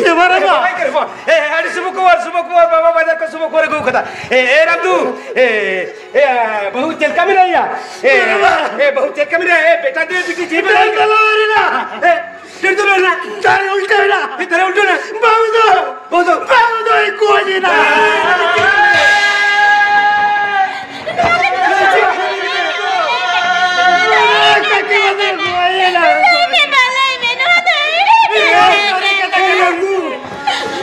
ᱮ ᱢᱟᱨᱟᱝᱵᱟ᱾ ᱮ, ᱟᱹᱰᱤ ᱥᱩᱵᱷ ᱠᱷᱚᱵᱚᱨ, ᱥᱩᱵᱷ ᱠᱷᱚᱵᱚᱨ, ᱵᱟᱵᱟ ᱵᱟᱡᱟᱨ ᱠᱷᱚᱱ ᱥᱩᱵᱷ ᱠᱷᱚᱵᱚᱨ ᱟᱹᱜᱩ ᱠᱟᱫᱟ᱾ ᱮ, ᱮ ᱨᱟᱢᱫᱩ, ᱮ, ᱮ, ᱵᱟᱹᱦᱩ ᱪᱮᱫ ᱞᱮᱠᱟ ᱢᱮᱱᱟᱭᱟ? ᱮ, ᱮ, ᱵᱟᱹᱦᱩ ᱪᱮᱫ ᱞᱮᱠᱟ ᱢᱮᱱᱟᱭᱟ? ᱮ, ᱵᱮᱴᱟ ᱫᱮ, ᱵᱤᱴᱤ ᱪᱮᱫ ᱢᱮᱱᱟᱭᱟ? ᱮ, ᱰᱮᱲ ᱫᱚ ᱞᱚ ᱮᱱᱟ᱾ ᱫᱟᱨᱮ ᱩᱞᱴᱟᱹᱣ ᱮᱱᱟ᱾ ᱮ, ᱫᱟᱨᱮ ᱩᱞᱴᱟᱹᱣ ᱮᱱᱟ᱾ ᱵᱟᱹᱦᱩ ᱫᱚ, ᱵᱟᱹᱦᱩ ᱫᱚ, ᱵᱟᱹᱦᱩ ᱫᱚᱭ ᱜᱚᱡ ᱮᱱᱟ᱾ ᱠᱟᱹᱠᱤ ᱢᱟ ᱫᱚᱭ ᱜᱚᱡ ᱮᱱᱟ᱾ ᱞᱟᱹᱭ ᱢᱮ, ᱞᱟᱹᱭ ᱢᱮ, ᱱᱚᱣᱟ ᱫᱚ ᱮᱲᱮ ᱠᱟᱛᱷᱟ ᱠᱟᱱᱟ᱾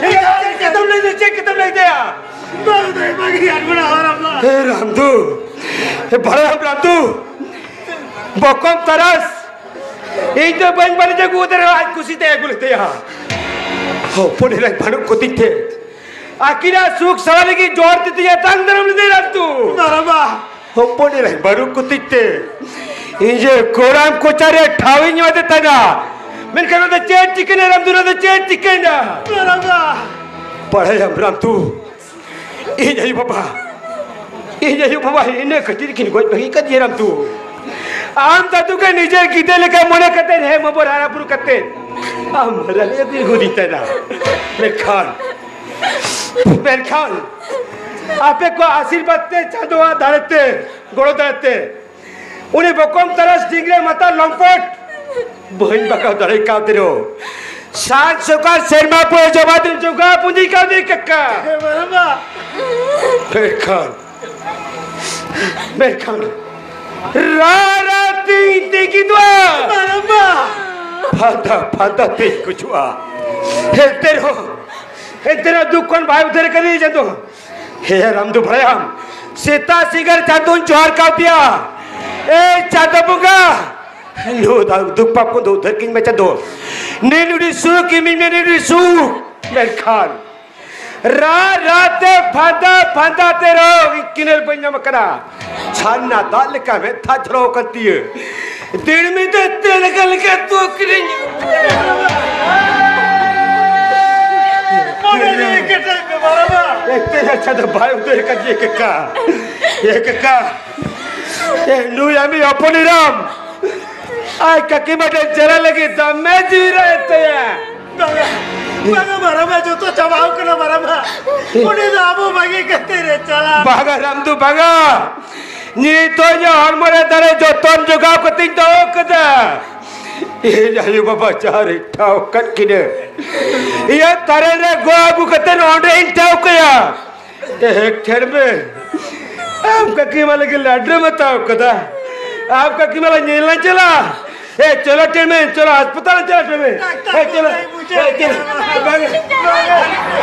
ᱮ, ᱪᱮᱫ ᱠᱟᱛᱷᱟᱢ ᱞᱟᱹᱭ ᱫᱟ? ᱪᱮᱫ ᱠᱟᱛᱷᱟᱢ ᱞᱟᱹᱭ ᱫᱟ? ᱵᱟᱹᱦᱩ ᱫᱚᱭ ᱵᱟᱹᱜᱤᱭᱟᱫ ᱵᱚᱱᱟ, ᱦᱟᱨᱟᱢ ᱵᱟ᱾ ᱮ ᱨᱟᱢᱫᱩ, ᱮ ᱵᱟᱲᱟᱭᱟᱢ ᱨᱟᱢᱫᱩ, ᱵᱚᱠᱚᱢ ᱛᱟᱨᱟᱥ, ᱤᱧ ᱫᱚ ᱵᱟᱹᱧ ᱵᱟᱹᱲᱤᱡ ᱟᱹᱜᱩ ᱟᱫᱮ ᱨᱮᱦᱚᱸ ᱟᱡ ᱠᱩᱥᱤ ᱛᱮ ᱟᱹᱜᱩ ᱞᱮᱫᱮᱭᱟ᱾ ᱦᱚᱯᱚᱱ ᱮᱨᱟᱧ ᱵᱟᱹᱱᱩᱜ ᱠᱚᱛᱤᱧ ᱛᱮ ᱟᱹᱠᱤᱱᱟᱜ ᱥᱩᱠ ᱥᱟᱶᱟᱨ ᱞᱟᱹᱜᱤᱫ ᱡᱳᱨ ᱛᱤ ᱛᱮ ᱟᱛᱟᱝ ᱫᱟᱨᱟᱢ ᱞᱮᱫᱮᱭᱟ ᱨᱟᱢᱫᱩ᱾ ᱢᱟᱨᱟᱝᱵᱟ᱾ ᱦᱚᱯᱚᱱ ᱮᱨᱟᱧ ᱵᱟᱹᱱᱩᱜ ᱠᱚᱛᱤᱧ ᱛᱮ ᱤᱧ ᱡᱮ ᱠᱚᱲᱟᱢ ᱠᱚᱪᱟ ᱨᱮ ᱴᱷᱟᱶ ᱤᱧ ᱮᱢᱟᱫᱮ ᱛᱟᱦᱮᱱᱟ, ᱢᱮᱱᱠᱷᱟᱱ ᱚᱱᱟ ᱫᱚ ᱪᱮᱫ ᱪᱤᱠᱟᱹᱭᱮᱱᱟ ᱨᱟᱢᱫᱩ? ᱚᱱᱟ ᱫᱚ ᱪᱮᱫ ᱪᱤᱠᱟᱹᱭᱮᱱᱟ? ᱢᱟᱨᱟᱝᱵᱟ᱾ ᱵᱟᱲᱟᱭᱟᱢ ᱨᱟᱢᱫᱩ, ᱤᱧ ᱟᱭᱳ ᱵᱟᱵᱟ, ᱤᱧ ᱟᱭᱳ ᱵᱟᱵᱟ ᱤᱱᱟᱹ ᱠᱟᱹᱴᱤᱡ ᱨᱮᱠᱤᱱ ᱜᱚᱡ ᱵᱟᱹᱜᱤ ᱠᱟᱫᱤᱧᱟ ᱨᱟᱢᱫᱩ᱾ ᱟᱢ ᱫᱟᱫᱩ ᱜᱮ ᱱᱤᱡᱮᱨ ᱜᱤᱫᱽᱨᱟᱹ ᱞᱮᱠᱟ ᱢᱚᱱᱮ ᱠᱟᱛᱮ ᱦᱮᱢ ᱦᱚᱵᱚᱨ ᱦᱟᱨᱟ ᱵᱩᱨᱩ ᱠᱟᱛᱮ ᱟᱢ ᱦᱟᱨᱟ ᱞᱮ ᱟᱹᱜᱩ ᱟᱹᱜᱩᱫᱤᱧ ᱛᱟᱦᱮᱱᱟ᱾ ᱢᱮᱱᱠᱷᱟᱱ, ᱢᱮᱱᱠᱷᱟᱱ ᱟᱯᱮ ᱠᱚᱣᱟᱜ ᱟᱥᱤᱨᱵᱟᱫᱽ ᱛᱮ, ᱪᱟᱸᱫᱳᱣᱟᱜ ᱫᱟᱲᱮ ᱛᱮ, ᱜᱚᱲᱚ ᱫᱟᱲᱮ ᱛᱮ ᱩᱱᱤ ᱵᱚᱠᱚᱢ ᱛᱟᱨᱟᱥ ᱰᱤᱝᱜᱽᱨᱟᱹ ᱢᱟᱛᱟᱞ ᱞᱚᱢᱯᱚᱴ ᱵᱟᱹᱧ ᱵᱟᱜᱟᱣ ᱫᱟᱲᱮ ᱠᱟᱣᱫᱮ ᱨᱮᱦᱚᱸ, ᱥᱟᱱ ᱥᱚᱠᱟᱞ ᱥᱮᱨᱢᱟ ᱯᱚᱨᱮ ᱡᱚᱢᱟ ᱫᱤᱱ ᱡᱚᱜᱟ ᱯᱩᱸᱡᱤ ᱠᱟᱣᱫᱮ ᱠᱟᱠᱟ᱾ ᱦᱮᱸ, ᱢᱟᱨᱟᱝᱵᱟ᱾ ᱢᱮᱱᱠᱷᱟᱱ, ᱢᱮᱱᱠᱷᱟᱱ ᱨᱟ ᱨᱟ ᱛᱤᱧ ᱛᱤᱸᱜᱤ ᱫᱚᱜᱼᱟ᱾ ᱢᱟᱨᱟᱝᱵᱟ᱾ ᱯᱷᱟᱸᱫᱟ ᱯᱷᱟᱸᱫᱟ ᱛᱤᱧ ᱜᱩᱡᱩᱜᱼᱟ᱾ ᱮᱱᱛᱮ ᱨᱮᱦᱚᱸ, ᱮᱱᱛᱮ ᱨᱮᱦᱚᱸ ᱫᱩᱠ ᱠᱷᱚᱱ ᱵᱟᱭ ᱩᱫᱷᱟᱹᱨ ᱠᱟᱫᱤᱧ ᱪᱟᱸᱫᱳ᱾ ᱦᱮ ᱨᱟᱢᱫᱩ, ᱵᱟᱲᱟᱭᱟᱢ, ᱥᱮᱛᱟᱜ ᱥᱤᱸᱜᱟᱹᱲ ᱪᱟᱸᱫᱳᱧ ᱡᱚᱦᱟᱨ ᱠᱟᱣᱫᱮᱭᱟ, ᱮ ᱪᱟᱸᱫᱳ ᱵᱚᱸᱜᱟ, ᱱᱩᱭ ᱫᱚ ᱫᱩᱠ ᱯᱟᱯ ᱠᱷᱚᱱ ᱫᱚ ᱩᱫᱷᱟᱹᱨ ᱠᱤᱧ ᱢᱮ ᱪᱟᱸᱫᱳ᱾ ᱱᱤᱱ ᱩᱰᱤ ᱥᱩᱠ ᱤᱢᱤᱧ ᱢᱮ, ᱱᱤᱱ ᱩᱰᱤ ᱥᱩᱠ᱾ ᱢᱮᱱᱠᱷᱟᱱ ᱨᱟ ᱨᱟ ᱛᱮ ᱯᱷᱟᱸᱫᱟ ᱯᱷᱟᱸᱫᱟ ᱛᱮ ᱨᱮᱦᱚᱸ ᱤᱧ ᱠᱤᱱᱟᱹᱨ ᱵᱟᱹᱧ ᱧᱟᱢ ᱟᱠᱟᱫᱟ᱾ ᱪᱷᱟᱱᱱᱟ ᱫᱟᱜ ᱞᱮᱠᱟ ᱢᱮᱫ ᱫᱟᱜ ᱡᱷᱚᱨᱚ ᱟᱠᱟᱱ ᱛᱤᱧᱟᱹ᱾ ᱫᱤᱲᱢᱤ ᱫᱚ ᱛᱮ ᱞᱮᱠᱟ ᱞᱮᱠᱟ ᱛᱩ ᱠᱤᱨᱤᱧ᱾ ᱢᱚᱱᱮ ᱡᱤᱣᱤ ᱠᱮᱴᱮᱡ ᱢᱮ ᱵᱟᱵᱟ᱾ ᱮᱛᱮ ᱟᱪᱪᱷᱟ ᱫᱚ ᱵᱟᱭ ᱩᱫᱟᱹᱨ ᱠᱟᱫᱤᱧᱟ ᱠᱟᱠᱟ᱾ ᱮ ᱠᱟᱠᱟ, ᱮ ᱱᱩᱭ ᱟᱢᱤ ᱦᱚᱯᱚᱱ ᱮᱨᱟᱢ᱾ ᱟᱡ ᱠᱟᱹᱠᱤ ᱢᱟ ᱴᱷᱮᱱ ᱪᱟᱞᱟᱜ ᱞᱟᱹᱜᱤᱫ ᱫᱚᱢᱮ ᱡᱤᱣᱤ ᱨᱟᱜ ᱮᱫ ᱛᱟᱭᱟ᱾ ᱵᱟᱝᱟ ᱢᱟᱨᱟᱝᱵᱟ, ᱡᱚᱛᱚ ᱪᱟᱵᱟᱣ ᱠᱟᱱᱟ ᱢᱟᱨᱟᱝᱵᱟ᱾ ᱩᱱᱤ ᱫᱚ ᱟᱵᱚ ᱵᱟᱹᱜᱤ ᱠᱟᱛᱮ ᱨᱮ ᱪᱟᱞᱟᱜ᱾ ᱵᱟᱝᱟ ᱨᱟᱢᱫᱩ, ᱵᱟᱝᱟ᱾ ᱱᱤᱛᱚᱜ ᱤᱧᱟᱹᱜ ᱦᱚᱲᱢᱚ ᱨᱮ ᱫᱟᱲᱮ ᱡᱚᱛᱚᱱ ᱡᱚᱜᱟᱣ ᱠᱟᱛᱮᱧ ᱫᱚᱦᱚ ᱠᱟᱫᱟ᱾ ᱤᱧ ᱟᱭᱳ ᱵᱟᱵᱟ ᱡᱟᱦᱟᱸ ᱨᱮᱧ ᱴᱷᱟᱶ ᱠᱟᱫ ᱠᱤᱱᱟᱹ, ᱤᱧᱟᱹᱜ ᱛᱟᱨᱮᱱ ᱨᱮ ᱜᱚ ᱟᱹᱜᱩ ᱠᱟᱛᱮ ᱚᱸᱰᱮᱧ ᱴᱷᱟᱶ ᱠᱟᱭᱟ᱾ ᱮ, ᱴᱷᱮᱨ ᱢᱮ᱾ ᱟᱢ ᱠᱟᱹᱠᱤ ᱢᱟ ᱞᱟᱹᱜᱤᱫ ᱞᱟᱹᱰᱩᱢ ᱦᱟᱛᱟᱣ ᱠᱟᱫᱟ᱾ ᱟᱢ ᱠᱟᱹᱠᱤ ᱢᱟ ᱞᱟᱹᱜᱤᱫ ᱧᱮᱞ ᱞᱟᱝ ᱪᱟᱞᱟᱜ᱾ ᱮ, ᱪᱚᱞᱚ ᱴᱷᱮᱨ ᱢᱮ, ᱪᱚᱞᱚ ᱦᱟᱥᱯᱟᱛᱟᱞ ᱪᱟᱞᱟᱜ ᱴᱷᱮᱨ ᱢᱮ᱾ ᱮ, ᱪᱚᱞᱚ᱾ ᱮ, ᱪᱚᱞᱚ᱾ ᱵᱟᱝ, ᱵᱟᱝ᱾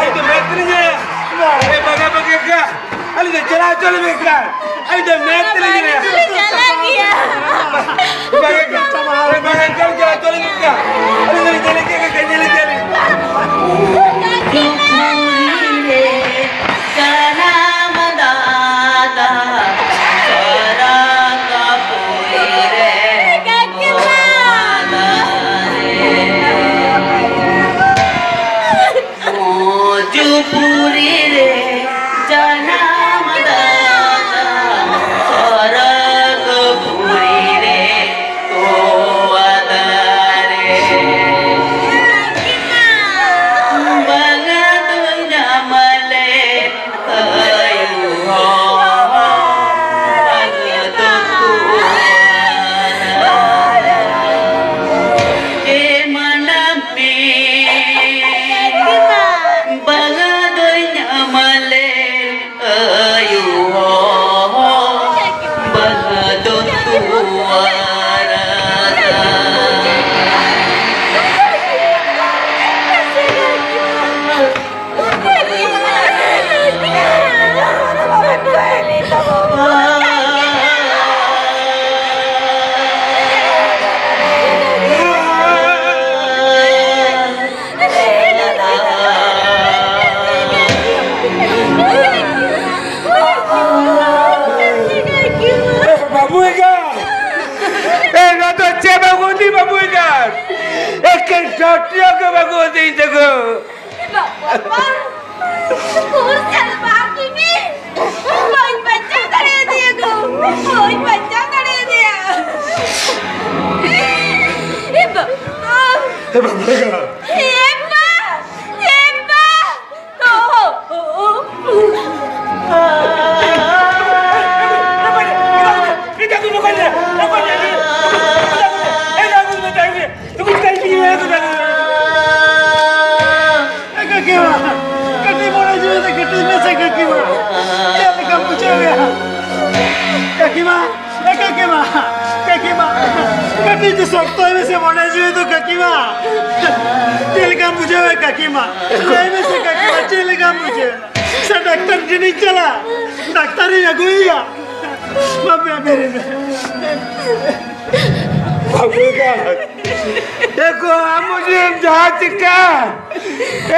ᱟᱹᱞᱤᱧ ᱫᱚ ᱢᱮᱫ ᱛᱮᱞᱤᱧ ᱧᱮᱞᱟ᱾ ᱮ, ᱵᱟᱝᱟ, ᱵᱟᱝᱟ, ᱵᱟᱝᱟ᱾ ᱟᱹᱞᱤᱧ ᱫᱚ ᱪᱟᱞᱟᱣ ᱦᱚᱪᱚ ᱞᱤᱧ ᱵᱮᱱ ᱠᱷᱟᱱ᱾ ᱟᱹᱞᱤᱧ ᱫᱚ ᱢᱮᱫ ᱛᱮᱞᱤᱧ ᱧᱮᱞᱟ᱾ ᱪᱟᱞᱟᱜ ᱜᱮᱭᱟ᱾ ᱵᱟᱝᱟ, ᱵᱟᱝᱟ, ᱪᱟᱞᱟᱣ ᱦᱚᱪᱚ ᱞᱤᱧ ᱵᱮᱱ ᱠᱷᱟᱱ᱾ ᱟᱹᱞᱤᱧ ᱫᱚᱞᱤᱧ ᱧᱮᱞᱮᱫ ᱜᱮᱭᱟ, ᱧᱮᱞᱮᱫ ᱜᱮᱭᱟᱞᱤᱧ᱾ ᱡᱟᱱᱟᱢ ᱫᱟᱛᱟ ᱥᱟᱨᱟ ᱠᱟᱯᱩᱨᱤ ᱨᱮ ᱱᱚᱣᱟ ᱫᱟᱨᱮ᱾ ᱢᱚᱡᱩᱯᱩᱨᱤ ᱨᱮ ᱡᱟᱱᱟᱢ ᱫᱟᱛᱟ ᱥᱟᱨᱟ ᱠᱟᱯᱩᱨᱤ ᱨᱮ ᱛᱚᱣᱟ ᱫᱟᱨᱮ᱾ ᱵᱟᱝᱟ ᱫᱚ ᱧᱟᱢᱟᱞᱮ ᱟᱭᱳ ᱦᱚᱲ, ᱵᱟᱝᱟ ᱫᱚ ᱛᱚᱣᱟ ᱫᱟᱨᱮ᱾ ᱮ ᱢᱟᱱᱟᱢ ᱯᱮ, ᱵᱟᱝᱟ ᱫᱚ ᱧᱟᱢᱟᱞᱮ ᱟᱭᱳ ᱦᱚᱲ ᱵᱟᱦᱟ ᱫᱚ ᱛᱚᱣᱟ ᱨᱟᱥᱟ᱾ ᱵᱟᱹᱵᱩ ᱮᱸᱜᱟ! ᱮ, ᱱᱚᱣᱟ ᱫᱚ ᱪᱮᱫ ᱵᱟᱹᱜᱩ ᱫᱤ ᱵᱟᱹᱵᱩ ᱮᱸᱜᱟ? ᱮᱠᱮᱱ ᱰᱟᱴᱤᱭᱟ ᱜᱮ ᱵᱟᱹᱜᱩ ᱫᱤ ᱛᱟᱠᱚ᱾ ᱵᱟᱵᱟ, ᱩᱠᱩᱨ ᱪᱟᱞᱟᱣ ᱠᱤᱱᱤ? ᱵᱟᱹᱧ ᱵᱟᱧᱪᱟᱣ ᱫᱟᱲᱮᱭᱟᱫᱮᱭᱟ ᱜᱳ, ᱵᱟᱹᱧ ᱵᱟᱧᱪᱟᱣ ᱫᱟᱲᱮᱭᱟᱫᱮᱭᱟ᱾ ᱮ ᱵᱟᱵᱟ! ᱮ ᱵᱟᱵᱟ! ᱮ ᱢᱟ! ᱠᱟᱹᱠᱤᱢᱟ, ᱪᱮᱫ ᱞᱮᱠᱟᱢ ᱵᱩᱡᱷᱟᱹᱣᱮᱫᱼᱟ? ᱠᱟᱹᱠᱤᱢᱟ, ᱮ ᱠᱟᱹᱠᱤᱢᱟ, ᱠᱟᱹᱠᱤᱢᱟ, ᱠᱟᱹᱴᱤᱡ ᱫᱚ ᱥᱚᱠᱛᱚᱭ ᱢᱮᱥᱮ ᱢᱚᱱᱮ ᱡᱤᱣᱤ ᱫᱚ ᱠᱟᱹᱠᱤᱢᱟ᱾ ᱪᱮᱫ ᱞᱮᱠᱟᱢ ᱵᱩᱡᱷᱟᱹᱣᱮᱫᱼᱟ ᱠᱟᱹᱠᱤᱢᱟ? ᱞᱟᱹᱭ ᱢᱮᱥᱮ ᱠᱟᱹᱠᱤᱢᱟ, ᱪᱮᱫ ᱞᱮᱠᱟᱢ ᱵᱩᱡᱷᱟᱹᱣᱮᱫᱼᱟ? ᱥᱮ ᱰᱟᱠᱛᱟᱨ ᱴᱷᱮᱱᱤᱧ ᱪᱟᱞᱟᱜ, ᱰᱟᱠᱛᱟᱨᱤᱧ ᱟᱹᱜᱩᱭᱮᱭᱟ? ᱵᱟᱯᱮ ᱵᱮᱨᱮᱫ ᱢᱮ᱾ ᱵᱟᱹᱵᱩ ᱫᱚ, ᱮ ᱜᱚ, ᱟᱢ ᱢᱩᱡᱷᱮᱢ ᱡᱟᱦᱟᱸ ᱪᱤᱠᱟ,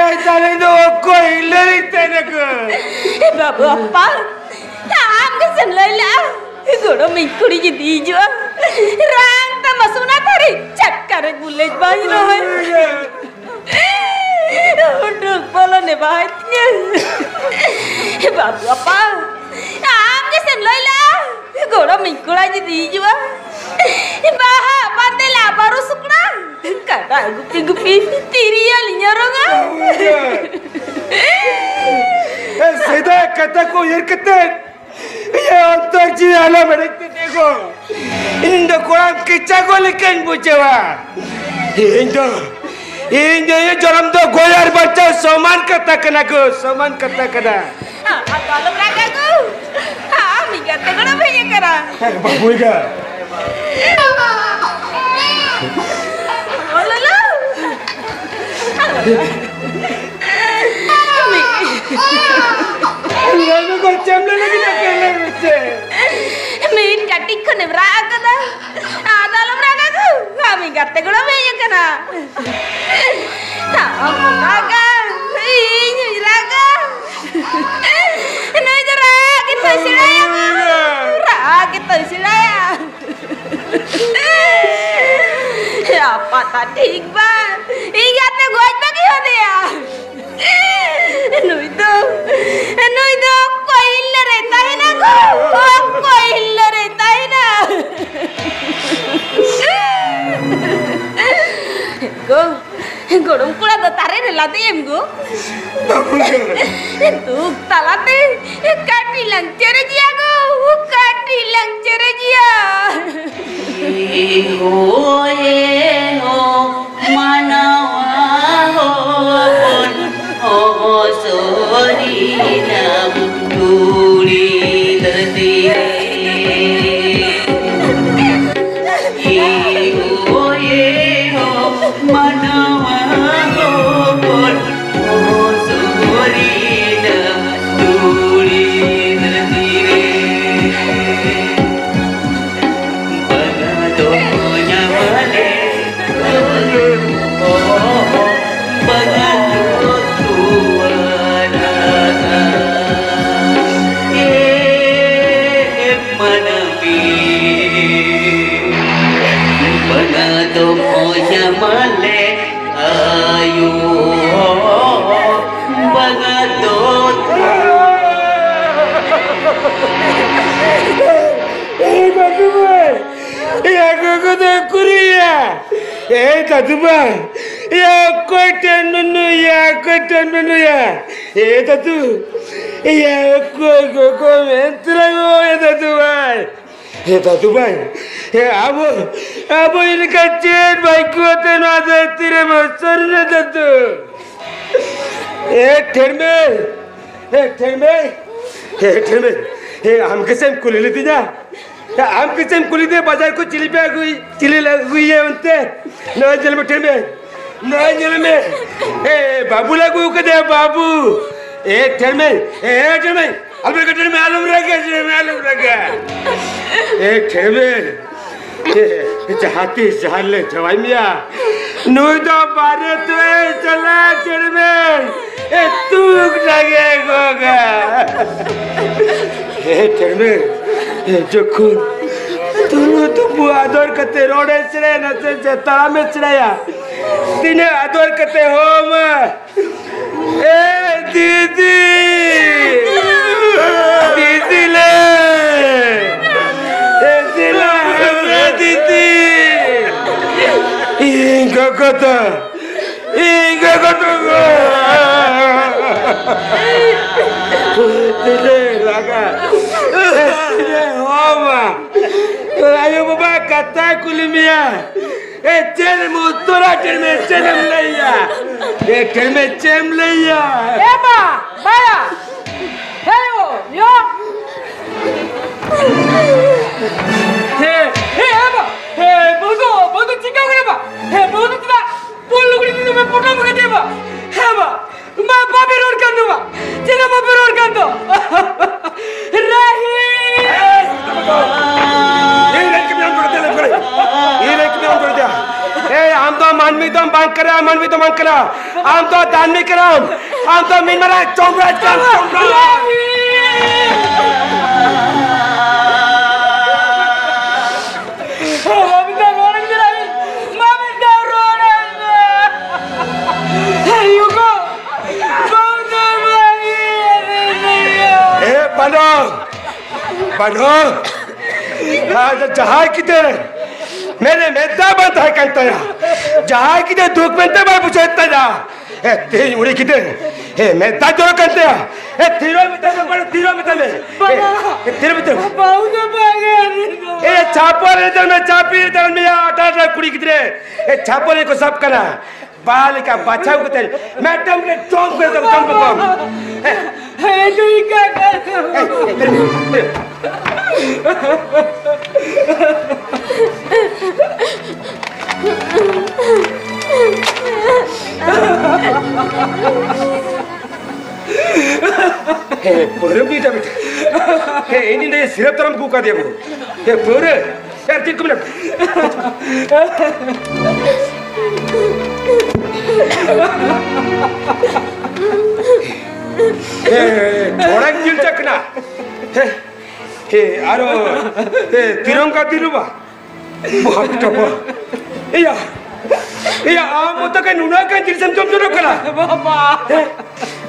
ᱮ ᱛᱟᱦᱞᱮ ᱫᱚ ᱚᱠᱚᱭ ᱦᱤᱞᱟᱹᱨᱤᱧ ᱛᱟᱦᱮᱱᱟ ᱜᱚ? ᱮ ᱵᱟᱹᱵᱩ ᱟᱯᱟ, ᱟᱢ ᱜᱮᱥᱮᱢ ᱞᱟᱹᱭ ᱞᱮᱜᱼᱟ, ᱜᱚᱲᱚᱢᱤᱧ ᱠᱩᱲᱤ ᱡᱩᱫᱤ ᱦᱤᱡᱩᱜᱼᱟ, ᱨᱟᱝ ᱛᱟᱢᱟ ᱥᱚᱱᱟ ᱛᱷᱟᱹᱨᱤ, ᱪᱷᱟᱴᱠᱟ ᱨᱮ ᱜᱩᱞᱟᱹᱡ ᱵᱟᱭ ᱨᱚᱦᱚᱭ᱾ ᱩᱰᱩᱠ ᱵᱚᱞᱚᱱᱮ ᱵᱟᱭ ᱛᱤᱧᱟᱹ᱾ ᱵᱟᱹᱵᱩ ᱟᱯᱟ, ᱟᱢ ᱜᱮᱥᱮᱢ ᱞᱟᱹᱭ ᱞᱮᱜᱼᱟ, ᱜᱚᱲᱚᱢᱤᱧ ᱠᱚᱲᱟ ᱡᱩᱫᱤ ᱦᱤᱡᱩᱜᱼᱟ, ᱵᱟᱦᱟ ᱵᱟᱸᱫᱮ ᱞᱟ ᱵᱟᱨᱚ ᱥᱩᱠᱲᱟ, ᱠᱟᱰᱟ ᱜᱩᱯᱤ ᱜᱩᱯᱤ ᱛᱤᱨᱭᱳ ᱞᱤᱧ ᱚᱨᱚᱝᱟ᱾ ᱮ, ᱥᱮᱫᱟᱭ ᱠᱟᱛᱷᱟ ᱠᱚ ᱩᱭᱦᱟᱹᱨ ᱠᱟᱛᱮ ᱤᱧᱟᱹᱜ ᱚᱱᱛᱚᱨ ᱡᱤᱣᱤ ᱟᱞᱚᱢ ᱦᱮᱰᱮᱡ ᱛᱤᱧᱟᱹ ᱜᱚ᱾ ᱤᱧ ᱫᱚ ᱠᱚᱲᱟᱢ ᱠᱮᱪᱟ ᱜᱚ ᱞᱮᱠᱟᱧ ᱵᱩᱡᱷᱟᱹᱣᱟ᱾ ᱤᱧ ᱫᱚ, ᱤᱧ ᱫᱚ ᱤᱧᱟᱹᱜ ᱡᱚᱱᱚᱢ ᱫᱚ ᱜᱚᱡ ᱟᱨ ᱵᱟᱧᱪᱟᱣ ᱥᱚᱢᱟᱱ ᱠᱟᱛᱷᱟ ᱠᱟᱱᱟ ᱜᱚ, ᱥᱚᱢᱟᱱ ᱠᱟᱛᱷᱟ ᱠᱟᱱᱟ᱾ ᱟᱢ ᱫᱚ ᱟᱞᱚᱢ ᱨᱟᱜᱟ ᱜᱚ᱾ ᱟᱢ ᱤᱧ ᱜᱟᱛᱮ ᱠᱚᱲᱟ ᱵᱟᱹᱧ ᱠᱟᱱᱟ᱾ ᱦᱮᱸ, ᱵᱟᱹᱵᱩᱭ ᱜᱟ᱾ ᱚ ᱞᱚᱞᱚ᱾ ᱞᱟᱹᱭ ᱢᱮ ᱜᱚ, ᱪᱮᱫ ᱮᱢ ᱞᱟᱹᱭ ᱞᱟᱹᱜᱤᱫ ᱟ? ᱞᱟᱹᱭ ᱢᱮᱥᱮ᱾ ᱢᱤᱫ ᱠᱟᱹᱴᱤᱡ ᱠᱷᱚᱱᱮᱢ ᱨᱟᱜ ᱟᱠᱟᱫᱟ, ᱟᱫᱚ ᱟᱞᱚᱢ ᱨᱟᱜᱟ ᱜᱚ᱾ ᱟᱢᱤᱧ ᱜᱟᱛᱮ ᱠᱚᱲᱟ ᱵᱟᱹᱧ ᱠᱟᱱᱟ᱾ ᱟᱢ ᱨᱟᱜᱟ, ᱤᱧ ᱦᱚᱸᱧ ᱨᱟᱜᱟ᱾ ᱱᱩᱭ ᱫᱚ ᱨᱟᱜ ᱜᱮᱛᱚᱭ ᱥᱮᱬᱟᱭᱟ ᱜᱚ᱾ ᱨᱟᱜ ᱜᱮᱛᱚᱭ ᱥᱮᱬᱟᱭᱟ᱾ ᱟᱯᱟᱛᱟ ᱴᱷᱤᱠ ᱵᱟᱝ, ᱤᱧ ᱜᱟᱛᱮ ᱜᱚᱡ ᱵᱟᱹᱜᱤ ᱦᱚᱫᱮᱭᱟ᱾ ᱱᱩᱭ ᱫᱚ, ᱱᱩᱭ ᱫᱚ ᱚᱠᱚᱭ ᱦᱤᱞᱟᱹ ᱨᱮ ᱛᱟᱦᱮᱱᱟ ᱜᱚ? ᱚᱠᱚᱭ ᱦᱤᱞᱟᱹ ᱨᱮ ᱛᱟᱦᱮᱱᱟ? ᱜᱚ, ᱜᱚᱲᱚᱢ ᱠᱚᱲᱟ ᱫᱚ ᱛᱟᱨᱮ ᱨᱮ ᱞᱟᱫᱮᱭᱮᱢ ᱜᱚ᱾ ᱫᱩᱠ ᱛᱟᱞᱟᱛᱮ ᱠᱟᱹᱴᱤᱡ ᱞᱟᱝ ᱪᱮᱨᱮᱡᱤᱭᱟ ᱜᱚ, ᱠᱟᱹᱴᱤᱡ ᱞᱟᱝ ᱪᱮᱨᱮᱡᱤᱭᱟ᱾ ᱦᱳᱭᱮ ᱦᱳ ᱢᱟᱱᱟᱣᱟ ᱦᱚᱵᱚᱱ ᱦᱚᱵᱚ ᱥᱚᱨᱤᱱᱟᱢ ᱫᱷᱩᱲᱤ ᱫᱷᱟᱹᱨᱛᱤ ᱨᱮ᱾ ᱤᱧ ᱚᱭᱮ ᱦᱚᱸ ᱢᱟᱱᱣᱟ ᱦᱚᱯᱚᱱ ᱦᱚᱸ ᱥᱚᱨᱤᱱᱟᱢ ᱫᱷᱩᱲᱤ ᱫᱷᱟᱹᱨᱛᱤ ᱨᱮ᱾ ᱵᱟᱝᱟ ᱫᱚ ᱧᱟᱢᱟᱞᱮ ᱵᱟᱝᱟ ᱫᱚ ᱛᱩᱣᱟᱨᱟ᱾ ᱮ ᱢᱟᱱᱢᱤ, ᱵᱟᱝᱟ ᱫᱚ ᱧᱟᱢᱟᱞᱮ ᱟᱭᱳ, ᱵᱟᱝᱟ ᱫᱚ᱾ ᱮ ᱵᱟᱹᱵᱩ ᱵᱷᱟᱭ, ᱮ ᱜᱚᱜᱚ ᱫᱚ ᱩᱠᱩᱨᱮᱭᱟ? ᱮ ᱫᱟᱫᱩ ᱵᱷᱟᱭ, ᱮ ᱚᱠᱚᱭ ᱴᱷᱮᱱ ᱱᱩᱱᱩᱭᱟ, ᱚᱠᱚᱭ ᱴᱷᱮᱱ ᱱᱩᱱᱩᱭᱟ? ᱮ ᱫᱟᱫᱩ, ᱮ ᱚᱠᱚᱭ ᱜᱚᱜᱚ ᱢᱮᱱ ᱛᱚᱨᱟᱭ ᱢᱮ, ᱮ ᱫᱟᱫᱩ ᱵᱷᱟᱭ᱾ ᱦᱮ ᱫᱟᱫᱩ ᱵᱷᱟᱭ, ᱦᱮ ᱟᱵᱚ, ᱟᱵᱚ ᱮᱱᱠᱷᱟᱱ ᱪᱮᱫ ᱵᱷᱟᱜᱽᱭᱚ ᱛᱮ ᱱᱚᱣᱟ ᱫᱷᱟᱹᱨᱛᱤ ᱨᱮ ᱵᱚᱱ ᱥᱚᱨᱱᱚ ᱫᱟᱫᱩ? ᱮ ᱴᱷᱮᱲᱢᱮ, ᱮ ᱴᱷᱮᱲᱢᱮ, ᱮ ᱴᱷᱮᱲᱢᱮ, ᱮ ᱟᱢ ᱜᱮᱥᱮᱢ ᱠᱩᱞᱤ ᱞᱤᱫᱤᱧᱟ? ᱮ ᱟᱢ ᱜᱮᱥᱮᱢ ᱠᱩᱞᱤ ᱫᱮ ᱵᱟᱡᱟᱨ ᱠᱚ ᱪᱤᱞᱤ ᱯᱮ ᱟᱹᱜᱩᱭ, ᱪᱤᱞᱤ ᱞᱮ ᱟᱹᱜᱩᱭᱮᱭᱟ ᱚᱱᱛᱮ? ᱱᱚᱜᱼᱚᱭ ᱧᱮᱞ ᱢᱮ ᱴᱷᱮᱲᱢᱮ, ᱱᱚᱜᱼᱚᱭ ᱧᱮᱞ ᱢᱮ, ᱮ ᱵᱟᱹᱵᱩ ᱞᱮ ᱟᱹᱜᱩ ᱠᱟᱫᱮᱭᱟ ᱵᱟᱹᱵᱩ᱾ ᱮ ᱴᱷᱮᱲᱢᱮ, ᱮ ᱴᱷᱮᱲᱢᱮ, ᱟᱞᱚᱢ ᱨᱟᱜᱟ, ᱴᱷᱮᱲᱢᱮ, ᱟᱞᱚᱢ ᱨᱟᱜᱟ, ᱴᱷᱮᱲᱢᱮ, ᱟᱞᱚᱢ ᱨᱟᱜᱟ᱾ ᱮ ᱴᱷᱮᱲᱢᱮ, ᱮ, ᱡᱟᱦᱟᱸ ᱛᱤᱥ ᱡᱟᱦᱟᱸ ᱨᱮᱞᱮ ᱡᱟᱶᱟᱭ ᱢᱮᱭᱟ, ᱱᱩᱭ ᱫᱚ ᱵᱟᱨᱮ ᱛᱮ ᱪᱟᱞᱟᱜ ᱴᱷᱮᱲᱢᱮ᱾ ᱮ ᱛᱩᱠ ᱰᱟᱜᱮ ᱜᱚᱜᱟ᱾ ᱮ ᱴᱷᱮᱲᱢᱮ, ᱮ ᱡᱚᱠᱷᱚᱱ ᱛᱩᱞᱩ ᱛᱩᱯᱩ ᱟᱫᱚᱨ ᱠᱟᱛᱮ ᱨᱚᱲᱮ ᱥᱮᱬᱟᱭᱟ, ᱱᱟᱥᱮ ᱥᱮ ᱛᱟᱲᱟᱢᱮ ᱥᱮᱬᱟᱭᱟ, ᱛᱤᱱᱟᱹᱜ ᱟᱫᱚᱨ ᱠᱟᱛᱮ ᱦᱚᱦᱚᱣᱟᱢᱟ᱾ ᱮ ᱫᱤᱫᱤ! ᱫᱤᱫᱤ ᱞᱮ! ᱮ ᱫᱤᱞᱟ ᱦᱮᱢᱵᱨᱚᱢ ᱫᱤᱫᱤ! ᱤᱧ ᱜᱚᱜᱚ ᱫᱚ, ᱤᱧ ᱜᱚᱜᱚ ᱫᱚ ᱜᱚ! ᱫᱤᱫᱤ ᱞᱟᱜᱟ! ᱮ ᱫᱤᱫᱤ ᱦᱚᱢᱟ! ᱟᱭᱳ ᱵᱟᱵᱟ ᱠᱟᱛᱷᱟ ᱠᱩᱞᱤ ᱢᱮᱭᱟ᱾ ᱮ ᱪᱮᱫ ᱮᱢ ᱩᱛᱛᱚᱨᱟ, ᱪᱮᱫ ᱮᱢ, ᱪᱮᱫ ᱮᱢ ᱞᱟᱹᱭᱟ? ᱮ ᱠᱮᱢᱮ ᱪᱮᱢ ᱞᱟᱹᱭᱟ? ᱮ ᱵᱟ, ᱵᱟᱭᱟ᱾ ᱦᱮ ᱭᱳ, ᱭᱳ᱾ ᱦᱮ, ᱦᱮ, ᱮ ᱵᱟ᱾ ᱦᱮ, ᱵᱟᱹᱦᱩ ᱫᱚ, ᱵᱟᱹᱦᱩ ᱫᱚ ᱪᱤᱠᱟᱹ ᱠᱟᱱᱟ ᱵᱟ? ᱦᱮ, ᱵᱟᱹᱦᱩ ᱫᱚ ᱪᱮᱫᱟᱜ ᱯᱩᱱ ᱞᱩᱜᱽᱲᱤ ᱛᱮᱫᱚ ᱯᱮ ᱯᱚᱴᱚᱢ ᱠᱟᱫᱮᱭᱟ ᱵᱟ? ᱦᱮ ᱵᱟ, ᱢᱟ ᱵᱟᱯᱮ ᱨᱚᱲ ᱠᱟᱱ ᱫᱚ ᱵᱟ? ᱪᱮᱫᱟᱜ ᱵᱟᱯᱮ ᱨᱚᱲ ᱠᱟᱱ ᱫᱚ? ᱨᱟᱦᱤ! ᱤᱧ ᱨᱮᱱ ᱠᱟᱹᱢᱤᱭᱟᱹ ᱟᱢ ᱫᱚ ᱪᱮᱫ ᱞᱮᱠᱟ ᱠᱟᱱᱟᱭ? ᱤᱧ ᱨᱮᱱ ᱠᱟᱹᱢᱤᱭᱟᱹ ᱟᱢ ᱫᱚ ᱪᱮᱫ? ᱮᱭ, ᱟᱢ ᱫᱚ ᱢᱟᱹᱱᱢᱤ ᱫᱚᱢ ᱵᱟᱝ ᱠᱟᱱᱟ, ᱢᱟᱹᱱᱢᱤ ᱫᱚ ᱵᱟᱝ ᱠᱟᱱᱟ᱾ ᱟᱢ ᱫᱚ ᱫᱟᱹᱱᱢᱤ ᱠᱟᱱᱟᱢ᱾ ᱟᱢ ᱫᱚ ᱢᱤᱫ ᱢᱟᱨᱟᱝ ᱪᱚᱢᱨᱟᱡᱽ ᱠᱟᱱᱟᱢ, ᱪᱚᱢᱨᱟᱡᱽ᱾ ᱢᱟᱹᱱᱢᱤ ᱫᱚ ᱨᱚᱲ ᱟᱹᱧ ᱠᱟᱱᱟ᱾ ᱢᱟᱹᱱᱢᱤ ᱫᱚ ᱨᱚᱲ ᱟᱹᱧ ᱢᱮ᱾ ᱟᱭᱳ ᱜᱚ, ᱢᱟᱹᱱᱢᱤ ᱫᱚ ᱨᱚᱲ ᱟᱹᱧ ᱢᱮ᱾ ᱮ ᱵᱟᱱᱚ, ᱵᱟᱱᱚ᱾ ᱟᱨ ᱡᱟᱦᱟᱸᱭ ᱜᱤᱫᱟᱹᱨ ᱢᱮᱫ ᱨᱮ ᱢᱮᱫ ᱫᱟᱜ ᱵᱟᱝ ᱛᱟᱦᱮᱸ ᱠᱟᱱ ᱛᱟᱭᱟ, ᱡᱟᱦᱟᱸᱭ ᱜᱤᱫᱟᱹᱨ ᱫᱩᱠ ᱢᱮᱱᱛᱮ ᱵᱟᱭ ᱵᱩᱡᱷᱟᱹᱣ ᱛᱟᱭᱟ, ᱮ, ᱛᱮᱦᱮᱧ ᱩᱱᱤ ᱜᱤᱫᱟᱹᱨ, ᱮ, ᱢᱮᱫ ᱫᱟᱜ ᱡᱚᱨᱚᱜ ᱠᱟᱱ ᱛᱟᱭᱟ᱾ ᱮ, ᱛᱷᱤᱨᱚᱜ ᱢᱮᱛᱟᱭ ᱢᱮ, ᱵᱟᱲᱮ, ᱛᱷᱤᱨᱚᱜ ᱢᱮᱛᱟᱭ ᱢᱮ᱾ ᱮ, ᱵᱟᱵᱟ᱾ ᱮ, ᱛᱷᱤᱨᱚᱜ ᱢᱮᱛᱟᱭ ᱢᱮ᱾ ᱵᱟᱵᱟ, ᱩᱱᱟᱹᱜ ᱵᱟᱝ ᱮ ᱟᱹᱰᱤ ᱫᱚ᱾ ᱮ, ᱪᱟᱯᱚ ᱨᱮ ᱫᱟᱹᱲ ᱢᱮ, ᱪᱟᱯᱚ ᱨᱮ ᱫᱟᱹᱲ ᱢᱮᱭᱟ, ᱟᱴᱷᱟᱨᱚ ᱠᱩᱲᱤ ᱜᱤᱫᱽᱨᱟᱹ᱾ ᱮ, ᱪᱟᱯᱚ ᱨᱮ ᱠᱚ ᱥᱟᱵ ᱠᱟᱱᱟ᱾ ᱵᱟᱦᱟ ᱞᱮᱠᱟ ᱵᱟᱪᱷᱟᱣ ᱠᱟᱛᱮ ᱢᱤᱫᱴᱟᱝ ᱨᱮ ᱡᱚᱢ ᱠᱚ ᱮᱛᱚᱢ ᱡᱚᱢ ᱠᱚ ᱠᱚᱢ᱾ ᱦᱮᱸ᱾ ᱦᱮᱸ, ᱱᱩᱭ ᱠᱟᱠᱟ ᱫᱚ᱾ ᱦᱮᱸ, ᱦᱮᱸ, ᱦᱮᱸ, ᱦᱮᱸ᱾ ᱦᱮᱸ, ᱯᱟᱹᱣᱨᱟᱹᱢ ᱧᱩᱭᱮᱫᱟ ᱵᱮᱴᱟ? ᱦᱮᱸ, ᱤᱧ ᱫᱚ ᱥᱤᱨᱟᱹᱯ ᱛᱟᱨᱟᱢ ᱟᱹᱜᱩ ᱠᱟᱫᱮᱭᱟ ᱵᱚ᱾ ᱦᱮᱸ, ᱯᱟᱹᱣᱨᱟᱹ᱾ ᱟᱨ ᱪᱮᱫ ᱠᱚ ᱢᱮᱱᱟ? ᱮ, ᱛᱷᱚᱲᱟᱧ ᱪᱤᱞᱪᱟᱜ ᱠᱟᱱᱟ᱾ ᱦᱮ, ᱦᱮ, ᱟᱨᱚ, ᱮ, ᱛᱤᱨᱚᱝᱜᱟ ᱫᱤᱞᱩᱵᱟ᱾ ᱵᱟᱯ ᱨᱮ ᱵᱟᱯ᱾ ᱮᱭᱟ, ᱮᱭᱟ, ᱟᱢ ᱢᱚᱛᱚ ᱠᱮ ᱱᱩᱱᱟᱹᱜ ᱜᱟᱱ ᱡᱤᱱᱤᱥᱮᱢ ᱡᱚᱢ ᱡᱚᱱᱚᱜ ᱠᱟᱱᱟ? ᱵᱟᱵᱟ᱾ ᱦᱮ?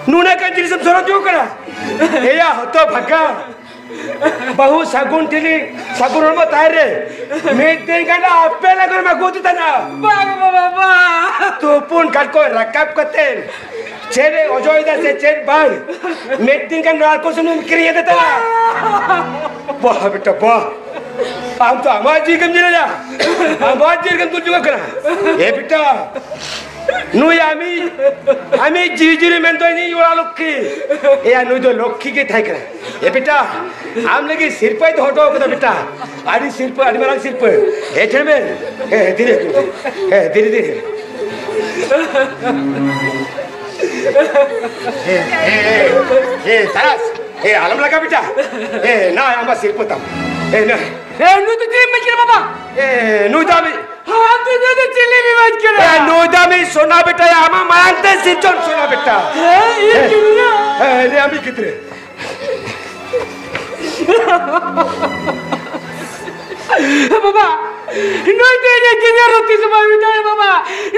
ᱱᱩᱱᱟᱹᱜ ᱜᱟᱱ ᱡᱤᱱᱤᱥᱮᱢ ᱥᱚᱨᱚᱢ ᱡᱚᱝ ᱠᱟᱱᱟ? ᱮᱭᱟ, ᱦᱚᱛᱚ ᱵᱷᱟᱜᱟ᱾ ᱵᱟᱹᱦᱩ ᱥᱟᱹᱜᱩᱱ ᱴᱷᱤᱞᱤ, ᱥᱟᱹᱜᱩᱱ ᱦᱚᱲᱢᱚ ᱛᱟᱦᱮᱸ ᱨᱮ, ᱢᱤᱫ ᱫᱤᱱ ᱜᱟᱱ ᱟᱯᱮ ᱞᱟᱜᱚᱨ ᱢᱟ ᱜᱚᱫᱤ ᱛᱟᱱᱟ᱾ ᱵᱟᱝ ᱵᱟᱵᱟ, ᱵᱟᱝ᱾ ᱛᱩᱯᱩᱱ ᱜᱷᱟᱴ ᱠᱚ ᱨᱟᱠᱟᱵ ᱠᱟᱛᱮ, ᱪᱮᱫ ᱮ ᱚᱡᱚᱭ ᱫᱟ ᱥᱮ ᱪᱮᱫ ᱵᱟᱝ, ᱢᱤᱫ ᱫᱤᱱ ᱜᱟᱱ ᱱᱚᱣᱟ ᱠᱚ ᱥᱩᱱᱩᱢ ᱠᱤᱨᱤᱧ ᱟᱫᱮ ᱛᱟᱱᱟ᱾ ᱵᱟᱦ ᱵᱮᱴᱟ, ᱵᱟᱦ᱾ ᱟᱢ ᱛᱚ ᱟᱢᱟᱜ ᱡᱤᱣᱤ ᱜᱮᱢ ᱧᱮᱞᱮᱫᱟ, ᱟᱢᱟᱜ ᱡᱤᱣᱤ ᱜᱮᱢ ᱫᱩᱞ ᱡᱚᱝ ᱠᱟᱱᱟ᱾ ᱮ ᱵᱮᱴᱟ, ᱱᱩᱭ ᱟᱢᱤᱡ, ᱟᱢᱤᱡ ᱡᱤᱣᱤ ᱡᱩᱨᱤ ᱢᱮᱱᱫᱚ ᱤᱧᱤᱡ ᱚᱲᱟᱜ ᱞᱚᱠᱠᱷᱤ᱾ ᱮᱭᱟ, ᱱᱩᱭ ᱫᱚ ᱞᱚᱠᱠᱷᱤ ᱜᱮ ᱛᱟᱦᱮᱸ ᱠᱟᱱᱟ᱾ ᱮ ᱵᱮᱴᱟ, ᱟᱢ ᱞᱟᱹᱜᱤᱫ ᱥᱤᱨᱯᱟᱹᱭ ᱫᱚᱦᱚ ᱦᱚᱴᱚ ᱠᱟᱫᱟ ᱵᱮᱴᱟ᱾ ᱟᱹᱰᱤ ᱥᱤᱨᱯᱟᱹ, ᱟᱹᱰᱤ ᱢᱟᱨᱟᱝ ᱥᱤᱨᱯᱟᱹ᱾ ᱦᱮᱡ ᱴᱷᱮᱱ ᱢᱮ᱾ ᱦᱮ, ᱫᱷᱤᱨᱮ, ᱫᱷᱤᱨᱮ᱾ ᱦᱮ, ᱫᱷᱤᱨᱮ, ᱫᱷᱤᱨᱮ᱾ ᱦᱮ, ᱦᱮ, ᱦᱮ, ᱦᱮ, ᱛᱟᱨᱟᱥ᱾ ᱦᱮ, ᱟᱞᱚᱢ ᱞᱟᱜᱟ ᱵᱮᱴᱟ᱾ ᱦᱮ, ᱱᱟ, ᱟᱢᱟᱜ ᱥᱤᱨᱯᱟᱹ ᱛᱟᱢ᱾ ᱦᱮ, ᱱᱟ᱾ ᱦᱮ, ᱱᱩᱭ ᱫᱚ ᱪᱮᱫ ᱮᱢ ᱢᱮᱱ ᱠᱮᱫᱟ ᱵᱟᱵᱟ? ᱦᱮ, ᱱᱩᱭ ᱫᱚ ᱟᱢᱤᱡ ᱟᱢ ᱫᱚ ᱱᱩᱭ ᱫᱚ ᱪᱤᱞᱤᱢ ᱮᱢᱟᱭ ᱠᱟᱱᱟ? ᱮ, ᱱᱩᱭ ᱫᱚ ᱟᱢᱤᱡ ᱥᱚᱱᱟ ᱵᱮᱴᱟ, ᱟᱢᱟᱜ ᱢᱟᱭᱟᱝ ᱛᱮ ᱥᱤᱨᱡᱚᱱ ᱥᱚᱱᱟ ᱵᱮᱴᱟ᱾ ᱦᱮᱸ, ᱤᱧ ᱦᱮᱸ᱾ ᱜᱤᱫᱽᱨᱟᱹ᱾ ᱦᱮᱸ, ᱱᱩᱭ ᱟᱢᱤᱡ ᱜᱤᱫᱽᱨᱟᱹ᱾ ᱵᱟᱵᱟ, ᱱᱩᱭ ᱫᱚ ᱤᱧᱟᱹᱜ ᱜᱤᱫᱽᱨᱟᱹ ᱛᱤᱥ ᱵᱟᱭ ᱦᱩᱭ ᱫᱟᱲᱮᱭᱟᱜᱼᱟ, ᱵᱟᱵᱟ᱾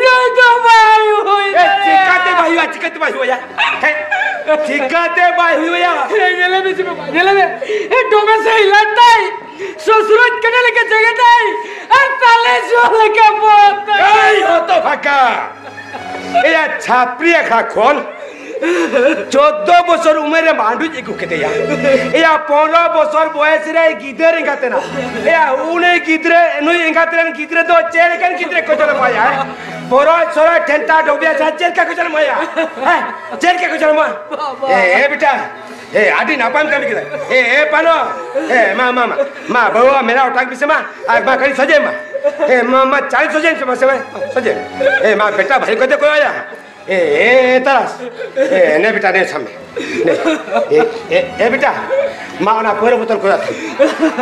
ᱱᱩᱭ ᱫᱚ ᱵᱟᱭ ᱦᱩᱭ ᱮ, ᱫᱟᱲᱮᱭᱟᱜᱼᱟ᱾ ᱪᱤᱠᱟᱹᱛᱮ ᱵᱟᱭ ᱦᱩᱭᱩᱜᱼᱟ? ᱪᱤᱠᱟᱹᱛᱮ ᱵᱟᱭ ᱦᱩᱭᱩᱜᱼᱟ? ᱦᱮᱸ? ᱪᱤᱠᱟᱹᱛᱮ ᱵᱟᱭ ᱦᱩᱭᱩᱜᱼᱟ? ᱦᱮᱸ, ᱧᱮᱞᱮ ᱢᱮᱥᱮ ᱵᱟᱵᱟ, ᱧᱮᱞᱮ ᱢᱮ᱾ ᱮ, ᱰᱚᱢᱮ ᱥᱮ ᱦᱤᱞᱟᱹᱜ ᱛᱟᱭ᱾ ᱥᱚᱥᱩᱨᱚᱡ ᱠᱟᱱᱟ ᱞᱮᱠᱟ ᱡᱟᱭᱜᱟ ᱛᱟᱭ, ᱟᱨ ᱛᱟᱞᱮ ᱡᱚ ᱞᱮᱠᱟ ᱵᱚᱦᱚᱜ ᱛᱟᱭ᱾ ᱮᱭ ᱦᱚᱛᱚ ᱵᱷᱟᱜᱟ! ᱮᱭᱟ ᱪᱷᱟᱯᱨᱤ ᱟᱠᱷᱲᱟ ᱠᱷᱚᱱ ᱪᱳᱫᱽᱫᱳ ᱵᱚᱪᱷᱚᱨ ᱩᱢᱮᱨ ᱨᱮ ᱢᱟᱹᱰᱩᱡ ᱟᱹᱜᱩ ᱠᱮᱫᱮᱭᱟ᱾ ᱮᱭᱟ ᱯᱚᱱᱨᱚ ᱵᱚᱪᱷᱚᱨ ᱵᱚᱭᱮᱥ ᱨᱮ ᱜᱤᱫᱟᱹᱨ ᱮᱸᱜᱟᱛ ᱮᱱᱟ᱾ ᱮᱭᱟ ᱩᱱᱤ ᱜᱤᱫᱽᱨᱟᱹ, ᱱᱩᱭ ᱮᱸᱜᱟᱛ ᱨᱮᱱ ᱜᱤᱫᱽᱨᱟᱹ ᱫᱚ ᱪᱮᱫ ᱞᱮᱠᱟᱱ ᱜᱤᱫᱽᱨᱟᱹ ᱠᱚ ᱡᱟᱱᱟᱢ ᱟᱭᱟ? ᱵᱚᱨᱚᱡ ᱥᱚᱨᱚᱡ ᱴᱷᱮᱱᱴᱟ ᱰᱚᱵᱤᱭᱟ ᱪᱮᱫ ᱞᱮᱠᱟ ᱠᱚ ᱡᱟᱱᱟᱢ ᱟᱭᱟ? ᱦᱮᱸ? ᱪᱮᱫ ᱞᱮᱠᱟ ᱠᱚ ᱡᱟᱱᱟᱢᱟ? ᱮ, ᱮ ᱵᱮᱴᱟ, ᱦᱮ, ᱟᱹᱰᱤ ᱱᱟᱯᱟᱭᱮᱢ ᱠᱟᱹᱢᱤ ᱠᱮᱫᱟ᱾ ᱦᱮ, ᱦᱮ, ᱯᱟᱱᱚ᱾ ᱦᱮ, ᱢᱟ, ᱢᱟ, ᱢᱟ᱾ ᱢᱟ, ᱵᱟᱹᱦᱩ, ᱢᱮᱞᱟ ᱚᱴᱟᱝ ᱯᱮᱥᱮ ᱢᱟ᱾ ᱟᱨ ᱢᱟ, ᱠᱟᱹᱴᱤᱡ ᱥᱚᱡᱷᱮ ᱢᱟ᱾ ᱦᱮ, ᱢᱟ, ᱢᱟ, ᱪᱟᱞ ᱥᱚᱡᱷᱮ ᱢᱮ ᱥᱮ ᱢᱟ, ᱥᱮ ᱢᱟ, ᱥᱚᱡᱷᱮ᱾ ᱦᱮ, ᱢᱟ, ᱵᱮᱴᱟ, ᱵᱷᱟᱹᱜᱤ ᱠᱚᱛᱮ ᱠᱚᱭᱚᱜ ᱭᱟ᱾ ᱮ, ᱮ, ᱮ, ᱛᱟᱨᱟᱥ᱾ ᱮ, ᱱᱮ ᱵᱮᱴᱟ, ᱱᱮ ᱥᱟᱢᱱᱮ᱾ ᱱᱮ᱾ ᱮ, ᱮ, ᱮ, ᱵᱮᱴᱟ᱾ ᱢᱟ, ᱚᱱᱟ ᱯᱟᱹᱣᱨᱟᱹ ᱵᱳᱛᱚᱞ ᱠᱚᱭᱚᱜ ᱛᱟᱢ᱾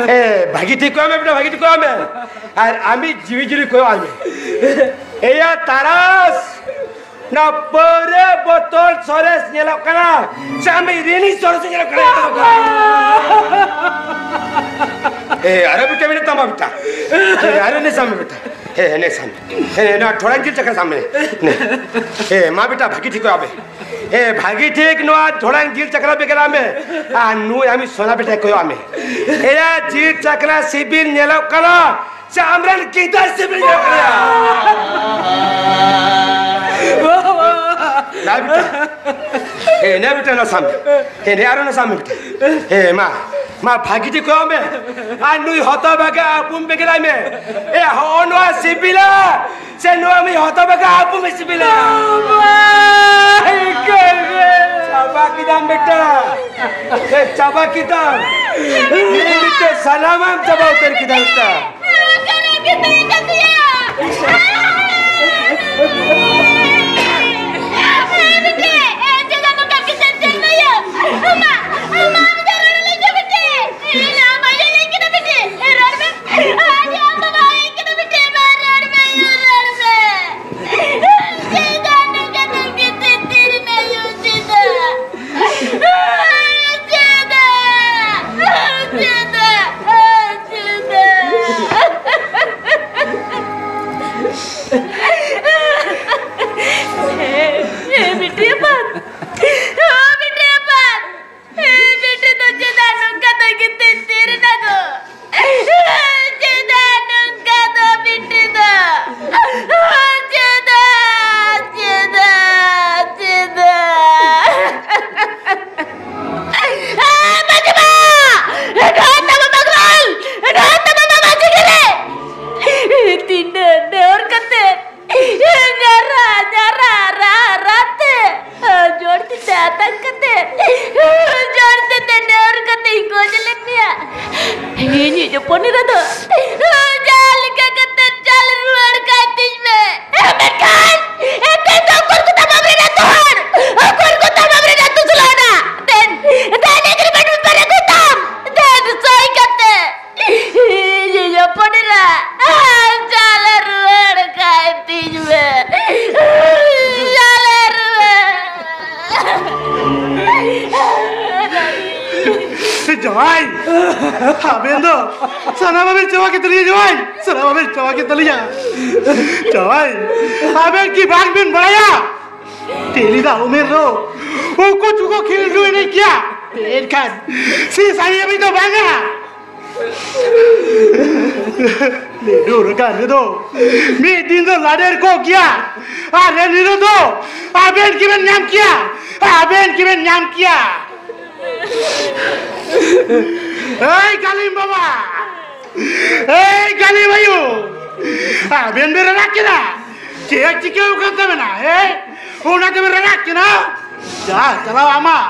ᱮ, ᱵᱷᱟᱹᱜᱤ ᱴᱷᱤᱠ ᱠᱚᱭᱚᱜ ᱢᱮ, ᱵᱮᱴᱟ, ᱵᱷᱟᱹᱜᱤ ᱴᱷᱤᱠ ᱠᱚᱭᱚᱜ ᱢᱮ᱾ ᱟᱨ ᱟᱢᱤᱡ ᱡᱤᱣᱤ ᱡᱩᱨᱤ ᱠᱚᱭᱚᱜ ᱟᱭ ᱢᱮ᱾ ᱮᱭᱟ, ᱛᱟᱨᱟᱥ᱾ ᱱᱚᱣᱟ ᱯᱟᱹᱣᱨᱟᱹ ᱵᱳᱛᱚᱞ ᱥᱚᱨᱮᱥ ᱧᱮᱞᱚᱜ ᱠᱟᱱᱟ ᱥᱮ ᱟᱢᱤᱡ ᱨᱤᱱᱤᱡ ᱥᱚᱨᱮᱥ ᱧᱮᱞᱚᱜ ᱠᱟᱱᱟ? ᱮ, ᱟᱨᱚ ᱵᱮᱴᱟ ᱢᱮᱱᱟᱜ ᱛᱟᱢᱟ ᱵᱮᱴᱟ᱾ ᱮ, ᱟᱨᱚ ᱱᱮ ᱥᱟᱢ ᱵᱮᱴᱟ᱾ ᱮ, ᱱᱮ ᱥᱟᱢ᱾ ᱮ, ᱱᱚᱣᱟ ᱰᱷᱚᱲᱟᱝ ᱡᱤᱞ ᱪᱟᱠᱷᱟ ᱥᱟᱢ ᱢᱮ᱾ ᱱᱮ᱾ ᱮ, ᱢᱟ ᱵᱮᱴᱟ ᱵᱷᱟᱹᱜᱤ ᱴᱷᱤᱠ ᱠᱚᱭᱚᱜ ᱢᱮ᱾ ᱮ, ᱵᱷᱟᱹᱜᱤ ᱴᱷᱤᱠ ᱱᱚᱣᱟ ᱰᱷᱚᱲᱟᱝ ᱡᱤᱞ ᱪᱟᱠᱷᱟ ᱵᱮᱜᱮᱨ ᱢᱮ᱾ ᱟᱨ ᱱᱩᱭ ᱟᱢᱤᱡ ᱥᱚᱱᱟ ᱵᱮᱴᱟ ᱠᱚᱭᱚᱜ ᱢᱮ᱾ ᱮᱭᱟ, ᱡᱤᱞ ᱪᱟᱠᱷᱟ ᱥᱤᱵᱤᱞ ᱧᱮᱞᱚᱜ ᱠᱟᱱᱟ ᱥᱮ ᱟᱢᱨᱮᱱ ᱜᱤᱫᱟᱹᱨ ᱥᱤᱵᱤᱞ ᱧᱮᱞᱚᱜ ᱠᱟᱱᱟ? ᱱᱟ ᱵᱮᱴᱟ᱾ ᱮ, ᱱᱟ ᱵᱮᱴᱟ, ᱱᱟ ᱥᱟᱢ᱾ ᱮ, ᱱᱮ ᱟᱨᱚ ᱱᱟ ᱥᱟᱢ ᱵᱮᱴᱟ᱾ ᱮ, ᱢᱟ, ᱢᱟ, ᱵᱷᱟᱹᱜᱤ ᱴᱷᱤᱠ ᱠᱚᱭᱚᱜ ᱢᱮ᱾ ᱟᱨ ᱱᱩᱭ ᱦᱚᱛᱚ ᱵᱷᱟᱜᱟ ᱟᱹᱯᱩᱢ ᱵᱮᱜᱮᱞᱟᱭ ᱢᱮ᱾ ᱮ, ᱦᱚᱸᱜᱼᱚ ᱱᱚᱣᱟ ᱥᱤᱵᱤᱞᱟ᱾ ᱥᱮ ᱱᱚᱣᱟ ᱢᱤᱫ ᱦᱚᱛᱚ ᱵᱷᱟᱜᱟ ᱟᱹᱯᱩᱢ ᱮ ᱥᱤᱵᱤᱞᱟ᱾ ᱵᱟᱵᱟ, ᱤᱠᱟᱹ ᱜᱮ᱾ ᱪᱟᱵᱟ ᱠᱮᱫᱟᱢ ᱵᱮᱴᱟ᱾ ᱮ, ᱪᱟᱵᱟ ᱠᱮᱫᱟᱢ᱾ ᱢᱤᱫ ᱢᱤᱫ ᱛᱮ ᱥᱟᱱᱟᱢᱟᱢ ᱪᱟᱵᱟ ᱩᱛᱟᱹᱨ ᱠᱮᱫᱟ ᱵᱮᱴᱟ᱾ ᱵᱤᱴᱤ ᱟᱯᱟᱛ, ᱵᱤᱴᱤ ᱟᱯᱟᱛ, ᱵᱤᱴᱤ ᱫᱚ ᱪᱮᱫᱟᱜ ᱱᱚᱝᱠᱟ ᱫᱚ ᱜᱤᱛᱤᱡ ᱛᱷᱤᱨ ᱮᱱᱟ ᱜᱚ? ᱪᱮᱫᱟᱜ ᱱᱚᱝᱠᱟ ᱫᱚ ᱵᱤᱴᱤ ᱫᱚ? ᱪᱮᱫᱟᱜ, ᱪᱮᱫᱟᱜ, ᱪᱮᱫᱟᱜ? ᱢᱟᱹᱡᱷᱤ ᱵᱟ! ᱱᱚᱣᱟ ᱛᱟᱢᱟ ᱵᱟᱜᱽᱨᱚᱞ! ᱱᱚᱣᱟ ᱛᱟᱢᱟ ᱵᱟᱵᱟ ᱡᱤᱜᱤᱨᱮ! ᱛᱤᱱᱟᱹᱜ ᱰᱷᱮᱨ ᱠᱟᱛᱮ ᱧᱟᱨᱟ, ᱧᱟᱨᱟ, ᱨᱟ, ᱨᱟ ᱛᱮ, ᱡᱳᱨ ᱛᱮ ᱟᱛᱟᱝ ᱠᱟᱛᱮ, ᱡᱳᱨ ᱛᱮ ᱰᱟᱹᱨ ᱠᱟᱛᱮ ᱤᱧ ᱜᱚᱡ ᱞᱮᱫ ᱢᱮᱭᱟ᱾ ᱤᱧᱤᱡ ᱦᱚᱯᱚᱱ ᱮᱨᱟ ᱫᱚ ᱡᱟᱦᱟᱸ ᱞᱮᱠᱟ ᱠᱟᱛᱮ ᱪᱟᱞ ᱨᱩᱣᱟᱹᱲ ᱠᱟᱭ ᱛᱤᱧ ᱢᱮ᱾ ᱢᱮᱱᱠᱷᱟᱱ ᱛᱮᱦᱮᱧ ᱫᱚ ᱩᱠᱩᱨ ᱠᱚ ᱛᱟᱢ ᱟᱢᱨᱮᱱ ᱟᱹᱛᱩ ᱦᱚᱲ, ᱩᱠᱩᱨ ᱠᱚ ᱛᱟᱢ ᱟᱢᱨᱮᱱ ᱟᱹᱛᱩ ᱥᱳᱞᱳ ᱟᱱᱟ? ᱫᱮᱱ, ᱫᱮᱱ agreement paper ᱟᱹᱜᱩᱭ ᱛᱟᱢ, ᱫᱮᱱ ᱥᱳᱭ ᱠᱟᱛᱮ᱾ ᱤᱧᱤᱡ ᱦᱚᱯᱚᱱ ᱮᱨᱟ, ᱪᱟᱞ ᱨᱩᱣᱟᱹᱲ ᱠᱟᱭ ᱛᱤᱧ ᱢᱮ᱾ ᱪᱟᱞ ᱨᱩᱣᱟᱹᱲ᱾ ᱡᱟᱶᱟᱭ, ᱟᱵᱮᱱ ᱫᱚ ᱥᱟᱱᱟᱢᱟᱜ ᱵᱮᱱ ᱪᱟᱵᱟ ᱠᱮᱫ ᱛᱟᱹᱞᱤᱧᱟ ᱡᱟᱶᱟᱭ, ᱥᱟᱱᱟᱢᱟᱜ ᱵᱮᱱ ᱪᱟᱵᱟ ᱠᱮᱫ ᱛᱟᱹᱞᱤᱧᱟ᱾ ᱡᱟᱶᱟᱭ, ᱟᱵᱮᱱ ᱠᱤ ᱵᱟᱝ ᱵᱮᱱ ᱵᱟᱲᱟᱭᱟ? ᱛᱮᱞᱤᱫᱟ ᱩᱢᱮᱨ ᱨᱮ ᱩᱠᱩ ᱪᱩᱠᱩ ᱠᱷᱮᱞᱰᱩ ᱮᱱᱮᱡ ᱜᱮᱭᱟ᱾ ᱮᱱᱠᱷᱟᱱ ᱥᱤᱥ ᱟᱭᱮ ᱫᱚ ᱵᱟᱝᱟ᱾ ᱞᱤᱰᱩᱨ ᱟᱠᱟᱱ ᱨᱮᱫᱚ ᱢᱤᱫ ᱫᱤᱱ ᱫᱚ ᱞᱟᱰᱮᱨ ᱠᱚᱜ ᱜᱮᱭᱟ, ᱟᱨ ᱮᱱ ᱦᱤᱞᱳᱜ ᱫᱚ ᱟᱵᱮᱱ ᱜᱮᱵᱮᱱ ᱧᱟᱢ ᱠᱮᱭᱟ, ᱟᱵᱮᱱ ᱜᱮᱵᱮᱱ ᱧᱟᱢ ᱠᱮᱭᱟ᱾ ᱮᱭ ᱜᱟᱹᱞᱤᱢ ᱵᱟᱵᱟ, ᱮᱭ ᱜᱟᱹᱞᱤᱢ ᱟᱭᱳ, ᱟᱵᱮᱱ ᱵᱮᱱ ᱨᱟᱲᱟᱜ ᱠᱟᱱᱟ? ᱪᱮᱫ ᱪᱤᱠᱟᱹᱣ ᱠᱟᱱ ᱛᱟᱵᱮᱱᱟ? ᱦᱮᱸ, ᱚᱱᱟ ᱛᱮᱵᱮᱱ ᱨᱟᱲᱟᱜ ᱠᱟᱱᱟ? ᱡᱟ ᱪᱟᱞᱟᱣ ᱟᱢᱟᱜ,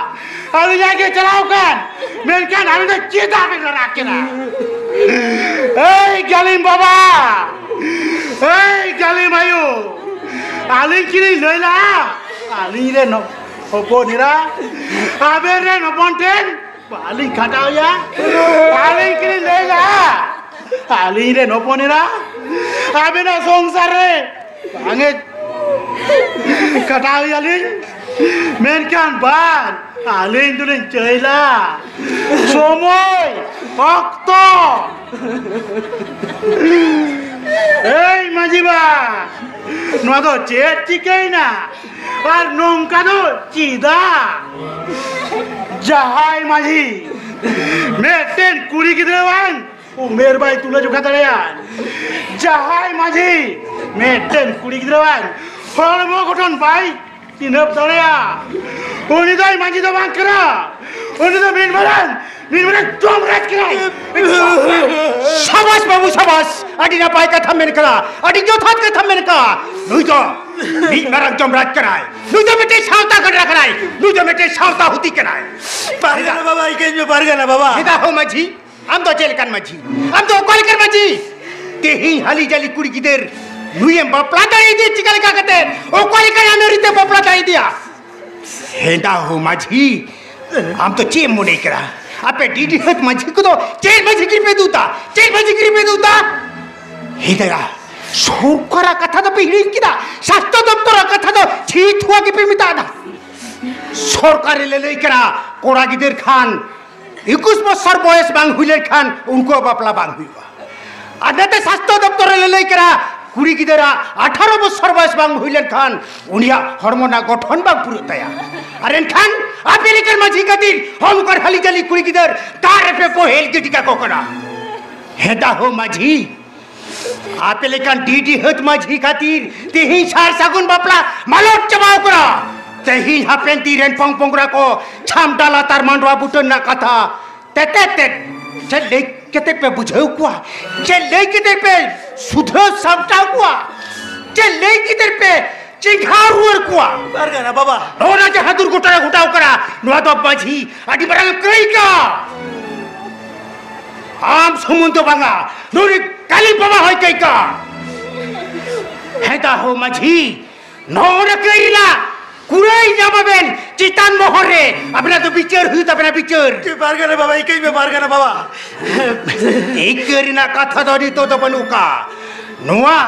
ᱟᱹᱞᱤᱧᱟᱜ ᱜᱮ ᱪᱟᱞᱟᱣ ᱠᱟᱱ, ᱢᱮᱱᱠᱷᱟᱱ ᱟᱹᱞᱤᱧ ᱫᱚ ᱪᱮᱫᱟᱜ ᱵᱮᱱ ᱨᱟᱲᱟᱜ ᱠᱟᱱᱟ? ᱮᱭ ᱜᱟᱹᱞᱤᱢ ᱵᱟᱵᱟ, ᱮᱭ ᱜᱟᱹᱞᱤᱢ ᱟᱭᱳ, ᱟᱹᱞᱤᱧ ᱠᱤᱞᱤᱧ ᱞᱟᱹᱭ ᱞᱟᱜᱼᱟ? ᱟᱹᱞᱤᱧ ᱨᱮᱱ ᱦᱚᱯᱚᱱ ᱮᱨᱟ ᱟᱵᱮᱱ ᱨᱮᱱ ᱦᱚᱯᱚᱱ ᱴᱷᱮᱱ ᱵᱟᱹᱞᱤᱧ ᱠᱷᱟᱴᱟᱣᱮᱭᱟ? ᱟᱹᱞᱤᱧ ᱠᱤᱞᱤᱧ ᱞᱟᱹᱭ ᱞᱟᱜᱼᱟ? ᱟᱹᱞᱤᱧ ᱨᱮᱱ ᱦᱚᱯᱚᱱ ᱮᱨᱟ ᱟᱵᱮᱱᱟᱜ ᱥᱚᱝᱥᱟᱨ ᱨᱮ ᱵᱟᱝ ᱮ ᱠᱷᱟᱴᱟᱣᱮᱭᱟᱞᱤᱧ, ᱢᱮᱱᱠᱷᱟᱱ ᱵᱟᱝ, ᱟᱹᱞᱤᱧ ᱫᱚᱞᱤᱧ ᱪᱟᱹᱭᱞᱟ ᱥᱚᱢᱚᱭ ᱚᱠᱛᱚ᱾ ᱮᱭ ᱢᱟᱹᱡᱷᱤ ᱵᱟ, ᱱᱚᱣᱟ ᱫᱚ ᱪᱮᱫ ᱪᱤᱠᱟᱹᱭᱮᱱᱟ? ᱟᱨ ᱱᱚᱝᱠᱟ ᱫᱚ ᱪᱮᱫᱟᱜ? ᱡᱟᱦᱟᱸᱭ ᱢᱟᱹᱡᱷᱤ ᱢᱤᱫᱴᱮᱱ ᱠᱩᱲᱤ ᱜᱤᱫᱽᱨᱟᱹᱣᱟᱱ ᱩᱢᱮᱨ ᱵᱟᱭ ᱛᱩᱞᱟᱹ ᱡᱚᱠᱷᱟ ᱫᱟᱲᱮᱭᱟᱜ, ᱡᱟᱦᱟᱸᱭ ᱢᱟᱹᱡᱷᱤ ᱢᱤᱫᱴᱮᱱ ᱠᱩᱲᱤ ᱜᱤᱫᱽᱨᱟᱹᱣᱟᱱ ᱦᱚᱲᱢᱚ ᱜᱚᱴᱷᱚᱱ ᱵᱟᱭ ᱪᱤᱱᱦᱟᱹᱯ ᱫᱟᱲᱮᱭᱟᱜ, ᱩᱱᱤ ᱫᱚᱭ ᱢᱟᱹᱡᱷᱤ ᱫᱚ ᱵᱟᱝ ᱠᱟᱱᱟ, ᱩᱱᱤ ᱫᱚ ᱢᱤᱫ ᱢᱟᱨᱟᱝ, ᱢᱤᱫ ᱢᱟᱨᱟᱝ ᱡᱚᱢᱨᱟᱡᱽ ᱠᱟᱱᱟᱭ᱾ ᱥᱟᱵᱟᱥ ᱵᱟᱹᱵᱩ, ᱥᱟᱵᱟᱥ, ᱟᱹᱰᱤ ᱱᱟᱯᱟᱭ ᱠᱟᱛᱷᱟ ᱢᱮᱱ ᱠᱟᱫᱟ, ᱟᱹᱰᱤ ᱡᱚᱛᱷᱟᱛ ᱠᱟᱛᱷᱟ ᱢᱮᱱ ᱠᱟᱫᱟ᱾ ᱱᱩᱭ ᱫᱚ ᱢᱤᱫ ᱢᱟᱨᱟᱝ ᱡᱚᱢᱨᱟᱡᱽ ᱠᱟᱱᱟᱭ, ᱱᱩᱭ ᱫᱚ ᱢᱤᱫᱴᱮᱱ ᱥᱟᱶᱛᱟ ᱜᱟᱰᱨᱟ ᱠᱟᱱᱟᱭ, ᱱᱩᱭ ᱫᱚ ᱢᱤᱫᱴᱮᱱ ᱥᱟᱶᱛᱟ ᱦᱩᱛᱤ ᱠᱟᱱᱟᱭ᱾ ᱯᱟᱨᱜᱟᱱᱟ ᱵᱟᱵᱟ, ᱤᱠᱟᱹᱧ ᱢᱮ ᱯᱟᱨᱜᱟᱱᱟ ᱵᱟᱵᱟ᱾ ᱪᱮᱫᱟᱜ ᱦᱳ ᱢᱟᱹᱡᱷᱤ? ᱟᱢ ᱫᱚ ᱪᱮᱫ ᱞᱮᱠᱟᱱ ᱢᱟᱹᱡᱷᱤ? ᱟᱢ ᱫᱚ ᱚᱠᱟ ᱞᱮᱠᱟᱱ ᱢᱟᱹᱡᱷᱤ? ᱛᱮᱦᱮᱧ ᱦᱟᱹᱞᱤ ᱡᱟᱹᱞᱤ ᱠᱩᱲᱤ ᱜᱤᱫᱟᱹᱨ ᱱᱩᱭᱮᱢ ᱵᱟᱯᱞᱟ ᱫᱟᱲᱮᱭᱟᱫᱮᱭᱟ ᱪᱤᱠᱟ ᱞᱮᱠᱟ ᱠᱟᱛᱮ? ᱚᱠᱟ ᱞᱮᱠᱟᱱ ᱟᱹᱱ ᱟᱹᱨᱤ ᱛᱮ ᱵᱟᱯᱞᱟ ᱫᱟᱲᱮᱭᱟᱫᱮᱭᱟ? ᱦᱮᱸᱫᱟ ᱦᱳ ᱢᱟᱹᱡᱷᱤ, ᱟᱢ ᱫᱚ ᱪᱮᱫ ᱮᱢ ᱢᱚᱱᱮ ᱠᱟᱱᱟ? ᱟᱯᱮ ᱰᱤᱰᱤ ᱦᱟᱹᱛ ᱢᱟᱹᱡᱷᱤ ᱠᱚᱫᱚ ᱪᱮᱫ ᱢᱟᱹᱡᱷᱤ ᱜᱤᱨᱤ ᱯᱮ ᱫᱩᱛᱟ? ᱪᱮᱫ ᱢᱟᱹᱡᱷᱤ ᱜᱤᱨᱤ ᱯᱮ ᱫᱩᱛᱟ? ᱦᱮᱸᱫᱟ, ᱥᱚᱨᱠᱟᱨᱟᱜ ᱠᱟᱛᱷᱟ ᱫᱚᱯᱮ ᱦᱤᱲᱤᱧ ᱠᱮᱫᱟ, ᱥᱟᱥᱛᱚ ᱫᱚᱯᱛᱚᱨᱟᱜ ᱠᱟᱛᱷᱟ ᱫᱚ ᱪᱷᱤ ᱛᱷᱩᱣᱟ ᱜᱮᱯᱮ ᱢᱮᱛᱟᱜᱼᱟ᱾ ᱥᱚᱨᱠᱟᱨ ᱨᱮ ᱞᱟᱹᱞᱟᱹᱭ ᱠᱟᱱᱟ, ᱠᱚᱲᱟ ᱜᱤᱫᱟᱹᱨ ᱠᱷᱟᱱ ᱮᱠᱩᱥ ᱵᱚᱪᱷᱚᱨ ᱵᱚᱭᱮᱥ ᱵᱟᱝ ᱦᱩᱭ ᱞᱮᱱᱠᱷᱟᱱ ᱩᱱᱠᱩᱣᱟᱜ ᱵᱟᱯᱞᱟ ᱵᱟᱝ ᱦᱩᱭᱩᱜᱼᱟ᱾ ᱟᱨ ᱱᱚᱛᱮ ᱥᱟᱥᱛᱚ ᱫᱚᱯᱛᱚᱨ ᱨᱮ ᱞᱟᱹᱞᱟᱹᱭ ᱠᱟᱱᱟ, ᱠᱩᱲᱤ ᱜᱤᱫᱟᱹᱨᱟᱜ ᱟᱴᱷᱟᱨᱚ ᱵᱚᱪᱷᱚᱨ ᱵᱚᱭᱮᱥ ᱵᱟᱝ ᱦᱩᱭ ᱞᱮᱱᱠᱷᱟᱱ ᱩᱱᱤᱭᱟᱜ ᱦᱚᱲᱢᱚ ᱨᱮᱱᱟᱜ ᱜᱚᱴᱷᱚᱱ ᱵᱟᱝ ᱯᱩᱨᱟᱹᱜ ᱛᱟᱭᱟ᱾ ᱟᱨ ᱮᱱᱠᱷᱟᱱ ᱟᱯᱮ ᱞᱮᱠᱟᱱ ᱢᱟᱹᱡᱷᱤ ᱠᱷᱟᱹᱛᱤᱨ ᱦᱚᱸ ᱱᱚᱝᱠᱟᱱ ᱦᱟᱹᱞᱤ ᱡᱟᱹᱞᱤ ᱠᱩᱲᱤ ᱜᱤᱫᱟᱹᱨ ᱫᱟᱜ ᱨᱮᱯᱮ ᱵᱚᱦᱮᱞ ᱜᱤᱰᱤ ᱠᱟᱠᱚ ᱠᱟᱱᱟ᱾ ᱦᱮᱸ ᱫᱟ ᱦᱳ ᱢᱟᱹᱡᱷᱤ, ᱟᱯᱮ ᱞᱮᱠᱟᱱ ᱰᱤᱰᱤ ᱦᱟᱹᱛ ᱢᱟᱹᱡᱷᱤ ᱠᱷᱟᱹᱛᱤᱨ ᱛᱮᱦᱮᱧ ᱥᱟᱨ ᱥᱟᱹᱜᱩᱱ ᱵᱟᱯᱞᱟ ᱢᱟᱞᱚᱴ ᱪᱟᱵᱟᱣ ᱠᱟᱱᱟ᱾ ᱛᱮᱦᱮᱧ ᱦᱟᱯᱮᱱ ᱫᱤᱱ ᱨᱮᱱ ᱯᱚᱝ ᱯᱚᱝᱜᱽᱨᱟ ᱠᱚ ᱪᱷᱟᱢᱰᱟ ᱞᱟᱛᱟᱨ ᱢᱟᱸᱰᱣᱟ ᱵᱩᱴᱟᱹ ᱨᱮᱱᱟᱜ ᱠᱟᱛᱷᱟ ᱛᱮᱛᱮᱫ ᱛᱮᱫ ᱪᱮᱫ ᱞᱟᱹᱭ ᱠᱟᱛᱮ ᱯᱮ ᱵᱩᱡᱷᱟᱹᱣ ᱠᱚᱣᱟ? ᱪᱮᱫ ᱞᱟᱹᱭ ᱠᱟᱛᱮ ᱯᱮ ᱥᱩᱫᱷᱟᱹᱣ ᱥᱟᱢᱴᱟᱣ ᱠᱚᱣᱟ? ᱪᱮᱫ ᱞᱟᱹᱭ ᱠᱟᱛᱮ ᱯᱮ ᱪᱮᱸᱜᱷᱟᱣ ᱨᱩᱣᱟᱹᱲ ᱠᱚᱣᱟ? ᱯᱟᱨᱜᱟᱱᱟ ᱵᱟᱵᱟ᱾ ᱱᱚᱜᱼᱚ ᱱᱟ ᱡᱟᱦᱟᱸ ᱫᱩᱨᱜᱷᱚᱴᱚᱱᱟ ᱜᱷᱚᱴᱟᱣ ᱠᱟᱱᱟ, ᱱᱚᱣᱟ ᱫᱚ ᱢᱟᱹᱡᱷᱤ ᱟᱹᱰᱤ ᱢᱟᱨᱟᱝ ᱠᱟᱹᱭ ᱠᱟ᱾ ᱟᱢ ᱥᱩᱢᱩᱝ ᱫᱚ ᱵᱟᱝᱟ, ᱱᱩᱭ ᱠᱟᱞᱤ ᱵᱟᱵᱟ ᱦᱚᱸᱭ ᱠᱟᱹᱭ ᱠᱟ᱾ ᱦᱮᱸ ᱫᱟ ᱦᱳ ᱢᱟᱹᱡᱷᱤ, ᱱᱚᱜᱼᱚ ᱱᱟ ᱠᱟᱹᱭ ᱨᱮᱱᱟᱜ ᱠᱩᱲᱟᱹᱭ ᱧᱟᱢᱟᱵᱮᱱ ᱪᱮᱛᱟᱱ ᱢᱚᱦᱚᱨ ᱨᱮ᱾ ᱟᱵᱮᱱᱟᱜ ᱫᱚ ᱵᱤᱪᱟᱹᱨ ᱦᱩᱭᱩᱜ ᱛᱟᱵᱮᱱᱟ, ᱵᱤᱪᱟᱹᱨ᱾ ᱪᱮ ᱯᱟᱨᱜᱟᱱᱟ ᱵᱟᱵᱟ, ᱤᱠᱟᱹᱧ ᱢᱮ ᱯᱟᱨᱜᱟᱱᱟ ᱵᱟᱵᱟ᱾ ᱤᱠᱟᱹ ᱨᱮᱱᱟᱜ ᱠᱟᱛᱷᱟ ᱫᱚ ᱱᱤᱛᱚᱜ ᱫᱚ ᱵᱟᱹᱱᱩᱜ ᱠᱟ᱾ ᱱᱚᱣᱟ,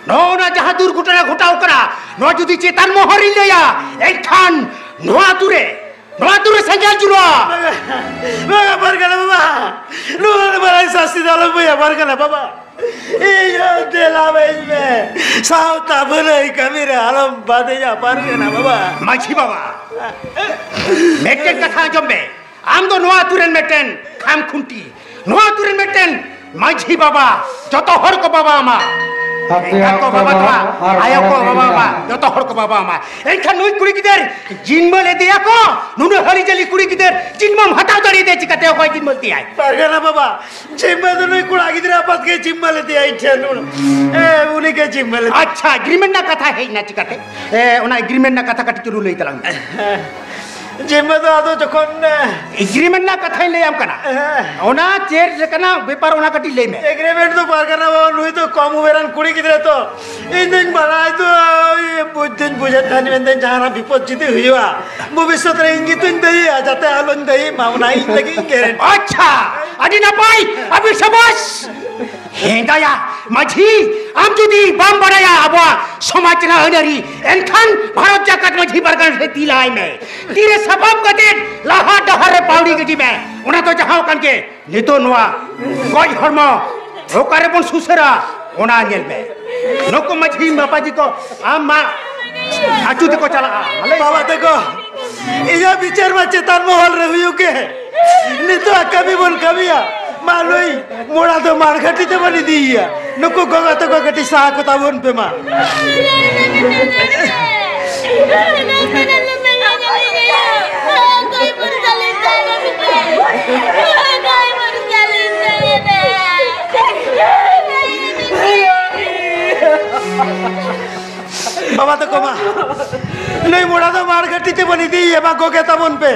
ᱱᱚᱜᱼᱚ ᱱᱟ ᱡᱟᱦᱟᱸ ᱫᱩᱨᱜᱷᱚᱴᱚᱱᱟ ᱜᱷᱚᱴᱟᱣ ᱠᱟᱱᱟ, ᱱᱚᱣᱟ ᱡᱩᱫᱤ ᱪᱮᱛᱟᱱ ᱢᱚᱦᱚᱨ ᱨᱤᱧ ᱞᱟᱹᱭᱟ, ᱮᱱᱠᱷᱟᱱ ᱱᱚᱣᱟ ᱟᱹᱛᱩ ᱨᱮ, ᱱᱚᱣᱟ ᱟᱹᱛᱩ ᱨᱮ ᱥᱮᱸᱜᱮᱞ ᱡᱩᱞᱩᱜᱼᱟ᱾ ᱵᱟᱝᱟ, ᱵᱟᱝᱟ ᱯᱟᱨᱜᱟᱱᱟ ᱵᱟᱵᱟ, ᱱᱚᱣᱟ ᱨᱮ ᱢᱟᱨᱟᱝ ᱥᱟᱥᱛᱤ ᱫᱚ ᱟᱞᱚᱢ ᱟᱹᱭᱟ ᱯᱟᱨᱜᱟᱱᱟ ᱵᱟᱵᱟ᱾ ᱤᱧ ᱦᱚᱸ ᱫᱮᱞᱟ ᱵᱟᱹᱧ ᱢᱮ, ᱥᱟᱶᱛᱟ ᱵᱷᱟᱹᱞᱟᱹᱭ ᱠᱟᱹᱢᱤ ᱨᱮ ᱟᱞᱚᱢ ᱵᱟᱫᱮᱧᱟ ᱯᱟᱨᱜᱟᱱᱟ ᱵᱟᱵᱟ᱾ ᱢᱟᱹᱡᱷᱤ ᱵᱟᱵᱟ, ᱢᱤᱫᱴᱮᱱ ᱠᱟᱛᱷᱟ ᱟᱸᱡᱚᱢ ᱢᱮ, ᱟᱢ ᱫᱚ ᱱᱚᱣᱟ ᱟᱹᱛᱩ ᱨᱮᱱ ᱢᱤᱫᱴᱮᱱ ᱠᱷᱟᱢ ᱠᱷᱩᱱᱴᱤ, ᱱᱚᱣᱟ ᱟᱹᱛᱩ ᱨᱮᱱ ᱢᱤᱫᱴᱮᱱ ᱢᱟᱹᱡᱷᱤ ᱵᱟᱵᱟ, ᱡᱚᱛᱚ ᱦᱚᱲ ᱠᱚ ᱵᱟᱵᱟ ᱟᱢᱟ᱾ ᱟᱯᱮᱭᱟᱜ ᱮᱸᱜᱟ ᱠᱚ ᱵᱟᱵᱟ ᱵᱟᱵᱟ ᱟᱢᱟ, ᱟᱨ ᱟᱭᱳ ᱠᱚ ᱵᱟᱵᱟ ᱵᱟᱵᱟ ᱟᱢᱟ, ᱟᱢᱟ᱾ ᱡᱚᱛᱚ ᱦᱚᱲ ᱠᱚ ᱵᱟᱵᱟ ᱟᱢᱟ᱾ ᱮᱱᱠᱷᱟᱱ ᱱᱩᱭ ᱠᱩᱲᱤ ᱜᱤᱫᱟᱹᱨ ᱡᱤᱱᱢᱟᱹᱞ ᱤᱫᱤᱭᱟ ᱠᱚ, ᱱᱩᱱᱟᱹᱜ ᱦᱟᱹᱞᱤ ᱡᱟᱹᱞᱤ ᱠᱩᱲᱤ ᱜᱤᱫᱟᱹᱨ ᱡᱤᱱᱢᱟᱹᱢ ᱦᱟᱛᱟᱣ ᱫᱟᱲᱮᱭᱟᱫᱮᱭᱟ ᱪᱤᱠᱟᱹᱛᱮ? ᱚᱠᱚᱭ ᱡᱤᱱᱢᱟᱹᱞ ᱤᱫᱤᱭᱟᱭ? ᱯᱟᱨᱜᱟᱱᱟ ᱵᱟᱵᱟ, ᱡᱤᱱᱢᱟᱹ ᱫᱚ ᱱᱩᱭ ᱠᱚᱲᱟ ᱜᱤᱫᱽᱨᱟᱹ ᱟᱯᱟᱛ ᱜᱮ ᱡᱤᱱᱢᱟᱹ ᱞᱮᱫᱮᱭᱟ ᱤᱧ ᱴᱷᱮᱱ᱾ ᱩᱱ-, ᱮ, ᱩᱱᱤ ᱜᱮ ᱡᱤᱱᱢᱟᱹ ᱞᱮᱫᱮᱭᱟ᱾ ᱟᱪᱪᱷᱟ, ᱮᱜᱽᱨᱤᱢᱮᱱᱴ ᱨᱮᱱᱟᱜ ᱠᱟᱛᱷᱟ ᱦᱮᱡ ᱮᱱᱟ ᱪᱤᱠᱟᱹᱛᱮ? ᱮ, ᱚᱱᱟ ᱮᱜᱽᱨᱤᱢᱮᱱᱴ ᱨᱮᱱᱟᱜ ᱠᱟᱛᱷᱟ ᱠᱟᱹᱴᱤᱡ ᱪᱩᱞᱩ ᱞᱟᱹᱭ ᱛᱟᱞᱟᱝ ᱢᱮ᱾ ᱡᱤᱱᱢᱟᱹ ᱫᱚ ᱟᱫᱚ ᱡᱚᱠᱷᱚᱱ, ᱮ, ᱮᱜᱽᱨᱤᱢᱮᱱᱴ ᱨᱮᱱᱟᱜ ᱠᱟᱛᱷᱟᱧ ᱞᱟᱹᱭᱟᱢ ᱠᱟᱱᱟ᱾ ᱦᱮᱸ᱾ ᱚᱱᱟ ᱪᱮᱫ ᱞᱮᱠᱟᱱᱟᱜ ᱵᱮᱯᱟᱨ ᱚᱱᱟ ᱠᱟᱹᱴᱤᱡ ᱞᱟᱹᱭ ᱢᱮ᱾ ᱮᱜᱽᱨᱤᱢᱮᱱᱴ ᱫᱚ ᱯᱟᱨᱜᱟᱱᱟ ᱵᱟᱵᱟ, ᱱᱩᱭ ᱫᱚ ᱠᱚᱢ ᱩᱢᱮᱨᱟᱱ ᱠᱩᱲᱤ ᱜᱤᱫᱽᱨᱟᱹ ᱛᱚ᱾ ᱤᱧ ᱫᱚᱧ ᱵᱟᱲᱟᱭ ᱫᱚ, ᱳᱭ ᱵᱩᱡᱽ ᱫᱚᱧ ᱵᱩᱡᱮᱫ ᱛᱟᱦᱮᱱ, ᱢᱮᱱᱫᱟᱹᱧ ᱡᱟᱦᱟᱱᱟᱜ ᱵᱤᱯᱚᱫ ᱡᱩᱫᱤ ᱦᱩᱭᱩᱜᱼᱟ, ᱵᱷᱚᱵᱤᱥᱥᱚᱛ ᱨᱮ ᱤᱧ ᱜᱮᱛᱚᱧ ᱫᱟᱹᱭᱤᱜᱼᱟ, ᱡᱟᱛᱮ ᱟᱞᱚᱧ ᱫᱟᱹᱭᱤᱜ ᱢᱟ, ᱚᱱᱟ ᱤᱧ ᱞᱟᱹᱜᱤᱫ ᱤᱧ ᱜᱮᱨᱮᱱᱴ᱾ ᱟᱪᱪᱷᱟ, ᱟᱹᱰᱤ ᱱᱟᱯᱟᱭ, ᱟᱹᱰᱤ ᱥᱟᱵᱟᱥ᱾ ᱦᱮᱸ ᱫᱟᱭᱟ, ᱢᱟᱹᱡᱷᱤ, ᱟᱢ ᱡᱩᱫᱤ ᱵᱟᱢ ᱵᱟᱲᱟᱭᱟ ᱟᱵᱚᱣᱟᱜ ᱥᱚᱢᱟᱡᱽ ᱨᱮᱱᱟᱜ ᱟᱹᱱ ᱟᱹᱨᱤ, ᱮᱱᱠᱷᱟᱱ ᱵᱷᱟᱨᱚᱛ ᱡᱟᱠᱟᱛ ᱢᱟᱹᱡᱷᱤ ᱯᱟᱨᱜᱟᱱᱟ ᱴᱷᱮᱱ ᱛᱤ ᱞᱟᱦᱟᱭ ᱢᱮ᱾ ᱛᱤᱨᱮ ᱥᱟᱯᱟᱵ ᱠᱟᱛᱮ ᱞᱟᱦᱟ ᱰᱟᱦᱟᱨ ᱨᱮ ᱯᱟᱣᱲᱤ ᱜᱤᱰᱤ ᱢᱮ᱾ ᱚᱱᱟ ᱫᱚ ᱡᱟᱦᱟᱸ ᱠᱟᱱ ᱜᱮ, ᱱᱤᱛᱚᱜ ᱱᱚᱣᱟ ᱜᱚᱡ ᱦᱚᱲᱢᱚ ᱚᱠᱟᱨᱮ ᱵᱚᱱ ᱥᱩᱥᱟᱹᱨᱟ, ᱚᱱᱟ ᱧᱮᱞ ᱢᱮ᱾ ᱱᱩᱠᱩ ᱢᱟᱹᱡᱷᱤ ᱢᱟᱯᱟᱡᱤ ᱠᱚ ᱟᱢ ᱢᱟ ᱟᱹᱪᱩ ᱛᱮᱠᱚ ᱪᱟᱞᱟᱜᱼᱟ᱾ ᱵᱟᱵᱟ ᱛᱟᱠᱚ, ᱤᱧᱟᱹᱜ ᱵᱤᱪᱟᱹᱨ ᱢᱟ ᱪᱮᱛᱟᱱ ᱢᱚᱦᱚᱞ ᱨᱮ ᱦᱩᱭᱩᱜ ᱜᱮ᱾ ᱱᱤᱛᱚᱜ ᱟᱜ ᱠᱟᱹᱢᱤ ᱵᱚᱱ ᱠᱟᱹᱢᱤᱭᱟ᱾ ᱢᱟ ᱞᱟᱹᱭ, ᱢᱚᱲᱟ ᱫᱚ ᱢᱟᱲ ᱜᱷᱟᱹᱴᱤ ᱛᱮᱵᱚᱱ ᱤᱫᱤᱭᱮᱭᱟ᱾ ᱱᱩᱠᱩ ᱜᱚᱜᱚ ᱛᱟᱠᱚ ᱠᱟᱹᱴᱤᱡ ᱥᱟᱦᱟ ᱠᱚ ᱛᱟᱵᱚᱱ ᱯᱮ ᱢᱟ᱾ ᱵᱟᱵᱟ ᱛᱟᱠᱚ ᱢᱟ, ᱱᱩᱭ ᱢᱚᱲᱟ ᱫᱚ ᱢᱟᱲ ᱜᱷᱟᱹᱴᱤ ᱛᱮᱵᱚᱱ ᱤᱫᱤᱭᱮᱭᱟ, ᱢᱟ ᱜᱚᱜᱮ ᱛᱟᱵᱚᱱ ᱯᱮ᱾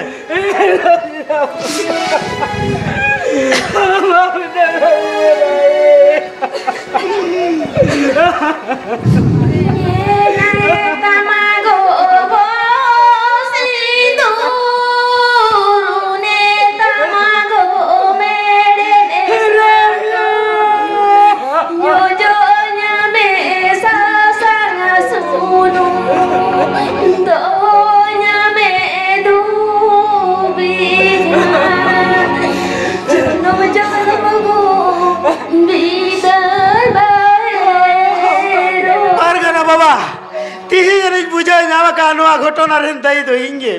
ᱯᱟᱨᱜᱟᱱᱟ ᱵᱟᱵᱟ, ᱛᱤᱦᱤᱧ ᱟᱹᱱᱤᱡ ᱵᱩᱡᱷᱟᱹᱣ ᱧᱟᱢ ᱟᱠᱟᱫ ᱱᱚᱣᱟ ᱜᱷᱚᱴᱚᱱᱟ ᱨᱮᱱ ᱫᱟᱹᱭᱤ ᱫᱚ ᱤᱧ ᱜᱮ᱾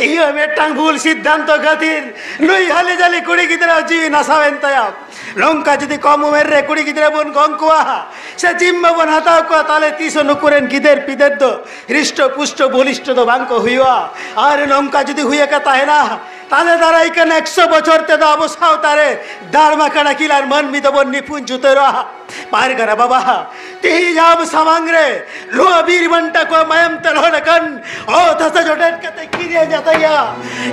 ᱤᱧᱟᱹᱜ ᱢᱤᱫᱴᱟᱝ ᱵᱷᱩᱞ ᱥᱤᱫᱽᱫᱷᱟᱱᱛᱚ ᱠᱷᱟᱹᱛᱤᱨ ᱱᱩᱭ ᱦᱟᱹᱞᱤ ᱡᱟᱹᱞᱤ ᱠᱩᱲᱤ ᱜᱤᱫᱽᱨᱟᱹ ᱡᱤᱣᱤ ᱱᱟᱥᱟᱣᱮᱱ ᱛᱟᱭᱟ᱾ ᱱᱚᱝᱠᱟ ᱡᱩᱫᱤ ᱠᱚᱢ ᱩᱢᱮᱨ ᱨᱮ ᱠᱩᱲᱤ ᱜᱤᱫᱽᱨᱟᱹ ᱵᱚᱱ ᱜᱚᱝ ᱠᱚᱣᱟ ᱥᱮ ᱡᱤᱢᱢᱟ ᱵᱚᱱ ᱦᱟᱛᱟᱣ ᱠᱚᱣᱟ, ᱛᱟᱦᱞᱮ ᱛᱤᱥ ᱦᱚᱸ ᱱᱩᱠᱩ ᱨᱮᱱ ᱜᱤᱫᱟᱹᱨ ᱯᱤᱫᱟᱹᱨ ᱫᱚ ᱦᱨᱤᱥᱴᱚ ᱯᱩᱥᱴᱚ ᱵᱚᱞᱤᱥᱴᱚ ᱫᱚ ᱵᱟᱝ ᱠᱚ ᱦᱩᱭᱩᱜᱼᱟ᱾ ᱟᱨ ᱱᱚᱝᱠᱟ ᱡᱩᱫᱤ ᱦᱩᱭ ᱟᱠᱟ ᱛᱟᱦᱮᱱᱟ, ᱛᱟᱦᱞᱮ ᱫᱟᱨᱟᱭ ᱠᱟᱱ ᱮᱠᱥᱚ ᱵᱚᱪᱷᱚᱨ ᱛᱮᱫᱚ ᱟᱵᱚ ᱥᱟᱶᱛᱟ ᱨᱮ ᱫᱟᱲᱢᱟ ᱠᱟᱲᱟ ᱠᱤᱞᱟᱱ ᱢᱟᱹᱱᱢᱤ ᱫᱚᱵᱚᱱ ᱱᱤᱯᱩᱸᱡ ᱩᱛᱟᱹᱨᱚᱜᱼᱟ᱾ ᱯᱟᱨᱜᱟᱱᱟ ᱵᱟᱵᱟ, ᱛᱮᱦᱮᱧ ᱟᱢ ᱥᱟᱢᱟᱝ ᱨᱮ ᱱᱚᱣᱟ ᱵᱤᱨ ᱵᱟᱱᱴᱟ ᱠᱚᱣᱟᱜ ᱢᱟᱭᱟᱢ ᱛᱮ ᱞᱚᱦᱚᱫ ᱟᱠᱟᱱ ᱚᱛ ᱦᱟᱥᱟ ᱡᱚᱴᱮᱫ ᱠᱟᱛᱮ ᱠᱤᱨᱤᱧ ᱟᱛᱟᱭᱟ᱾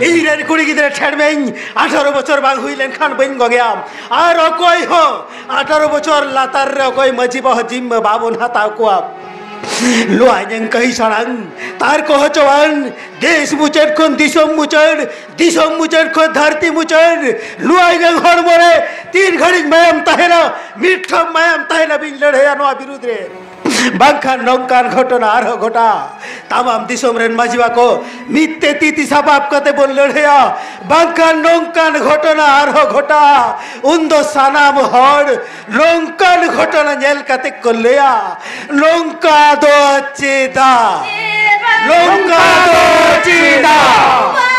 ᱤᱧ ᱨᱮᱱ ᱠᱩᱲᱤ ᱜᱤᱫᱽᱨᱟᱹ ᱴᱷᱮᱲᱢᱮᱧ ᱟᱴᱷᱟᱨᱚ ᱵᱚᱪᱷᱚᱨ ᱵᱟᱝ ᱦᱩᱭ ᱞᱮᱱᱠᱷᱟᱱ ᱵᱟᱹᱧ ᱜᱚᱜᱮᱭᱟ᱾ ᱟᱨ ᱚᱠᱚᱭ ᱦᱚᱸ ᱟᱴᱷᱟᱨᱚ ᱵᱚᱪᱷᱚᱨ ᱞᱟᱛᱟᱨ ᱨᱮ ᱚᱠᱚᱭ ᱢᱟᱹᱡᱷᱤ ᱵᱟᱵᱟ ᱡᱤᱢ ᱵᱟᱵᱚᱱ ᱦᱟᱛᱟᱣ ᱠᱚᱣᱟ᱾ ᱞᱚᱣᱟ ᱧᱮᱝ ᱠᱟᱹᱦᱤ ᱥᱟᱲᱟᱝ ᱛᱟᱨ ᱠᱚ ᱦᱚᱪᱚᱣᱟᱱ ᱫᱮᱥ ᱢᱩᱪᱟᱹᱫ ᱠᱷᱚᱱ ᱫᱤᱥᱚᱢ ᱢᱩᱪᱟᱹᱫ, ᱫᱤᱥᱚᱢ ᱢᱩᱪᱟᱹᱫ ᱠᱷᱚᱱ ᱫᱷᱟᱹᱨᱛᱤ ᱢᱩᱪᱟᱹᱫ, ᱞᱚᱣᱟ ᱧᱮᱝ ᱦᱚᱲᱢᱚ ᱨᱮ ᱛᱤᱱ ᱜᱷᱟᱹᱲᱤᱡ ᱢᱟᱭᱟᱢ ᱛᱟᱦᱮᱱᱟ, ᱢᱤᱫ ᱴᱷᱚᱯ ᱢᱟᱭᱟᱢ ᱛᱟᱦᱮᱱᱟ ᱵᱤᱱ ᱞᱟᱹᱲᱦᱟᱹᱭᱟ ᱱᱚᱣᱟ ᱵᱤᱨᱩᱫᱽ ᱨᱮ᱾ ᱵᱟᱝᱠᱷᱟᱱ ᱱᱚᱝᱠᱟᱱ ᱜᱷᱚᱴᱚᱱᱟ ᱟᱨᱦᱚᱸ ᱜᱷᱚᱴᱟᱜᱼᱟ᱾ ᱛᱟᱢᱟᱢ ᱫᱤᱥᱚᱢ ᱨᱮᱱ ᱢᱟᱹᱡᱷᱤ ᱵᱟᱠᱚ ᱢᱤᱫ ᱛᱮ ᱛᱤ ᱛᱤ ᱥᱟᱯᱟᱵ ᱠᱟᱛᱮ ᱵᱚᱱ ᱞᱟᱹᱲᱦᱟᱹᱭᱟ, ᱵᱟᱝᱠᱷᱟᱱ ᱱᱚᱝᱠᱟᱱ ᱜᱷᱚᱴᱚᱱᱟ ᱟᱨᱦᱚᱸ ᱜᱷᱚᱴᱟᱜᱼᱟ᱾ ᱩᱱᱫᱚ ᱥᱟᱱᱟᱢ ᱦᱚᱲ ᱱᱚᱝᱠᱟᱱ ᱜᱷᱚᱴᱚᱱᱟ ᱧᱮᱞ ᱠᱟᱛᱮ ᱠᱚ ᱞᱟᱹᱭᱟ, ᱱᱚᱝᱠᱟ ᱫᱚ ᱪᱮᱫᱟᱜ? ᱱᱚᱝᱠᱟ ᱫᱚ ᱪᱮᱫᱟᱜ?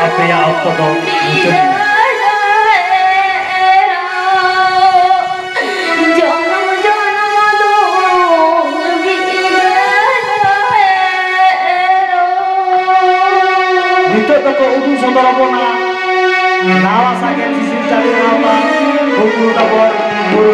ᱟᱯᱮᱭᱟᱜ ᱚᱠᱛᱚ ᱫᱚ ᱢᱩᱪᱟᱹᱫ ᱮᱱᱟ᱾ ᱱᱤᱛᱚᱜ ᱫᱚᱠᱚ ᱩᱫᱩᱜ ᱥᱚᱫᱚᱨ ᱟᱵᱚᱱᱟ ᱱᱟᱣᱟ ᱥᱟᱜᱮᱱ ᱥᱤᱥᱤᱨ ᱪᱟᱹᱞᱤ ᱥᱟᱶᱛᱟ ᱠᱩᱠᱢᱩ ᱛᱟᱵᱚᱱ ᱯᱩᱨᱟᱹ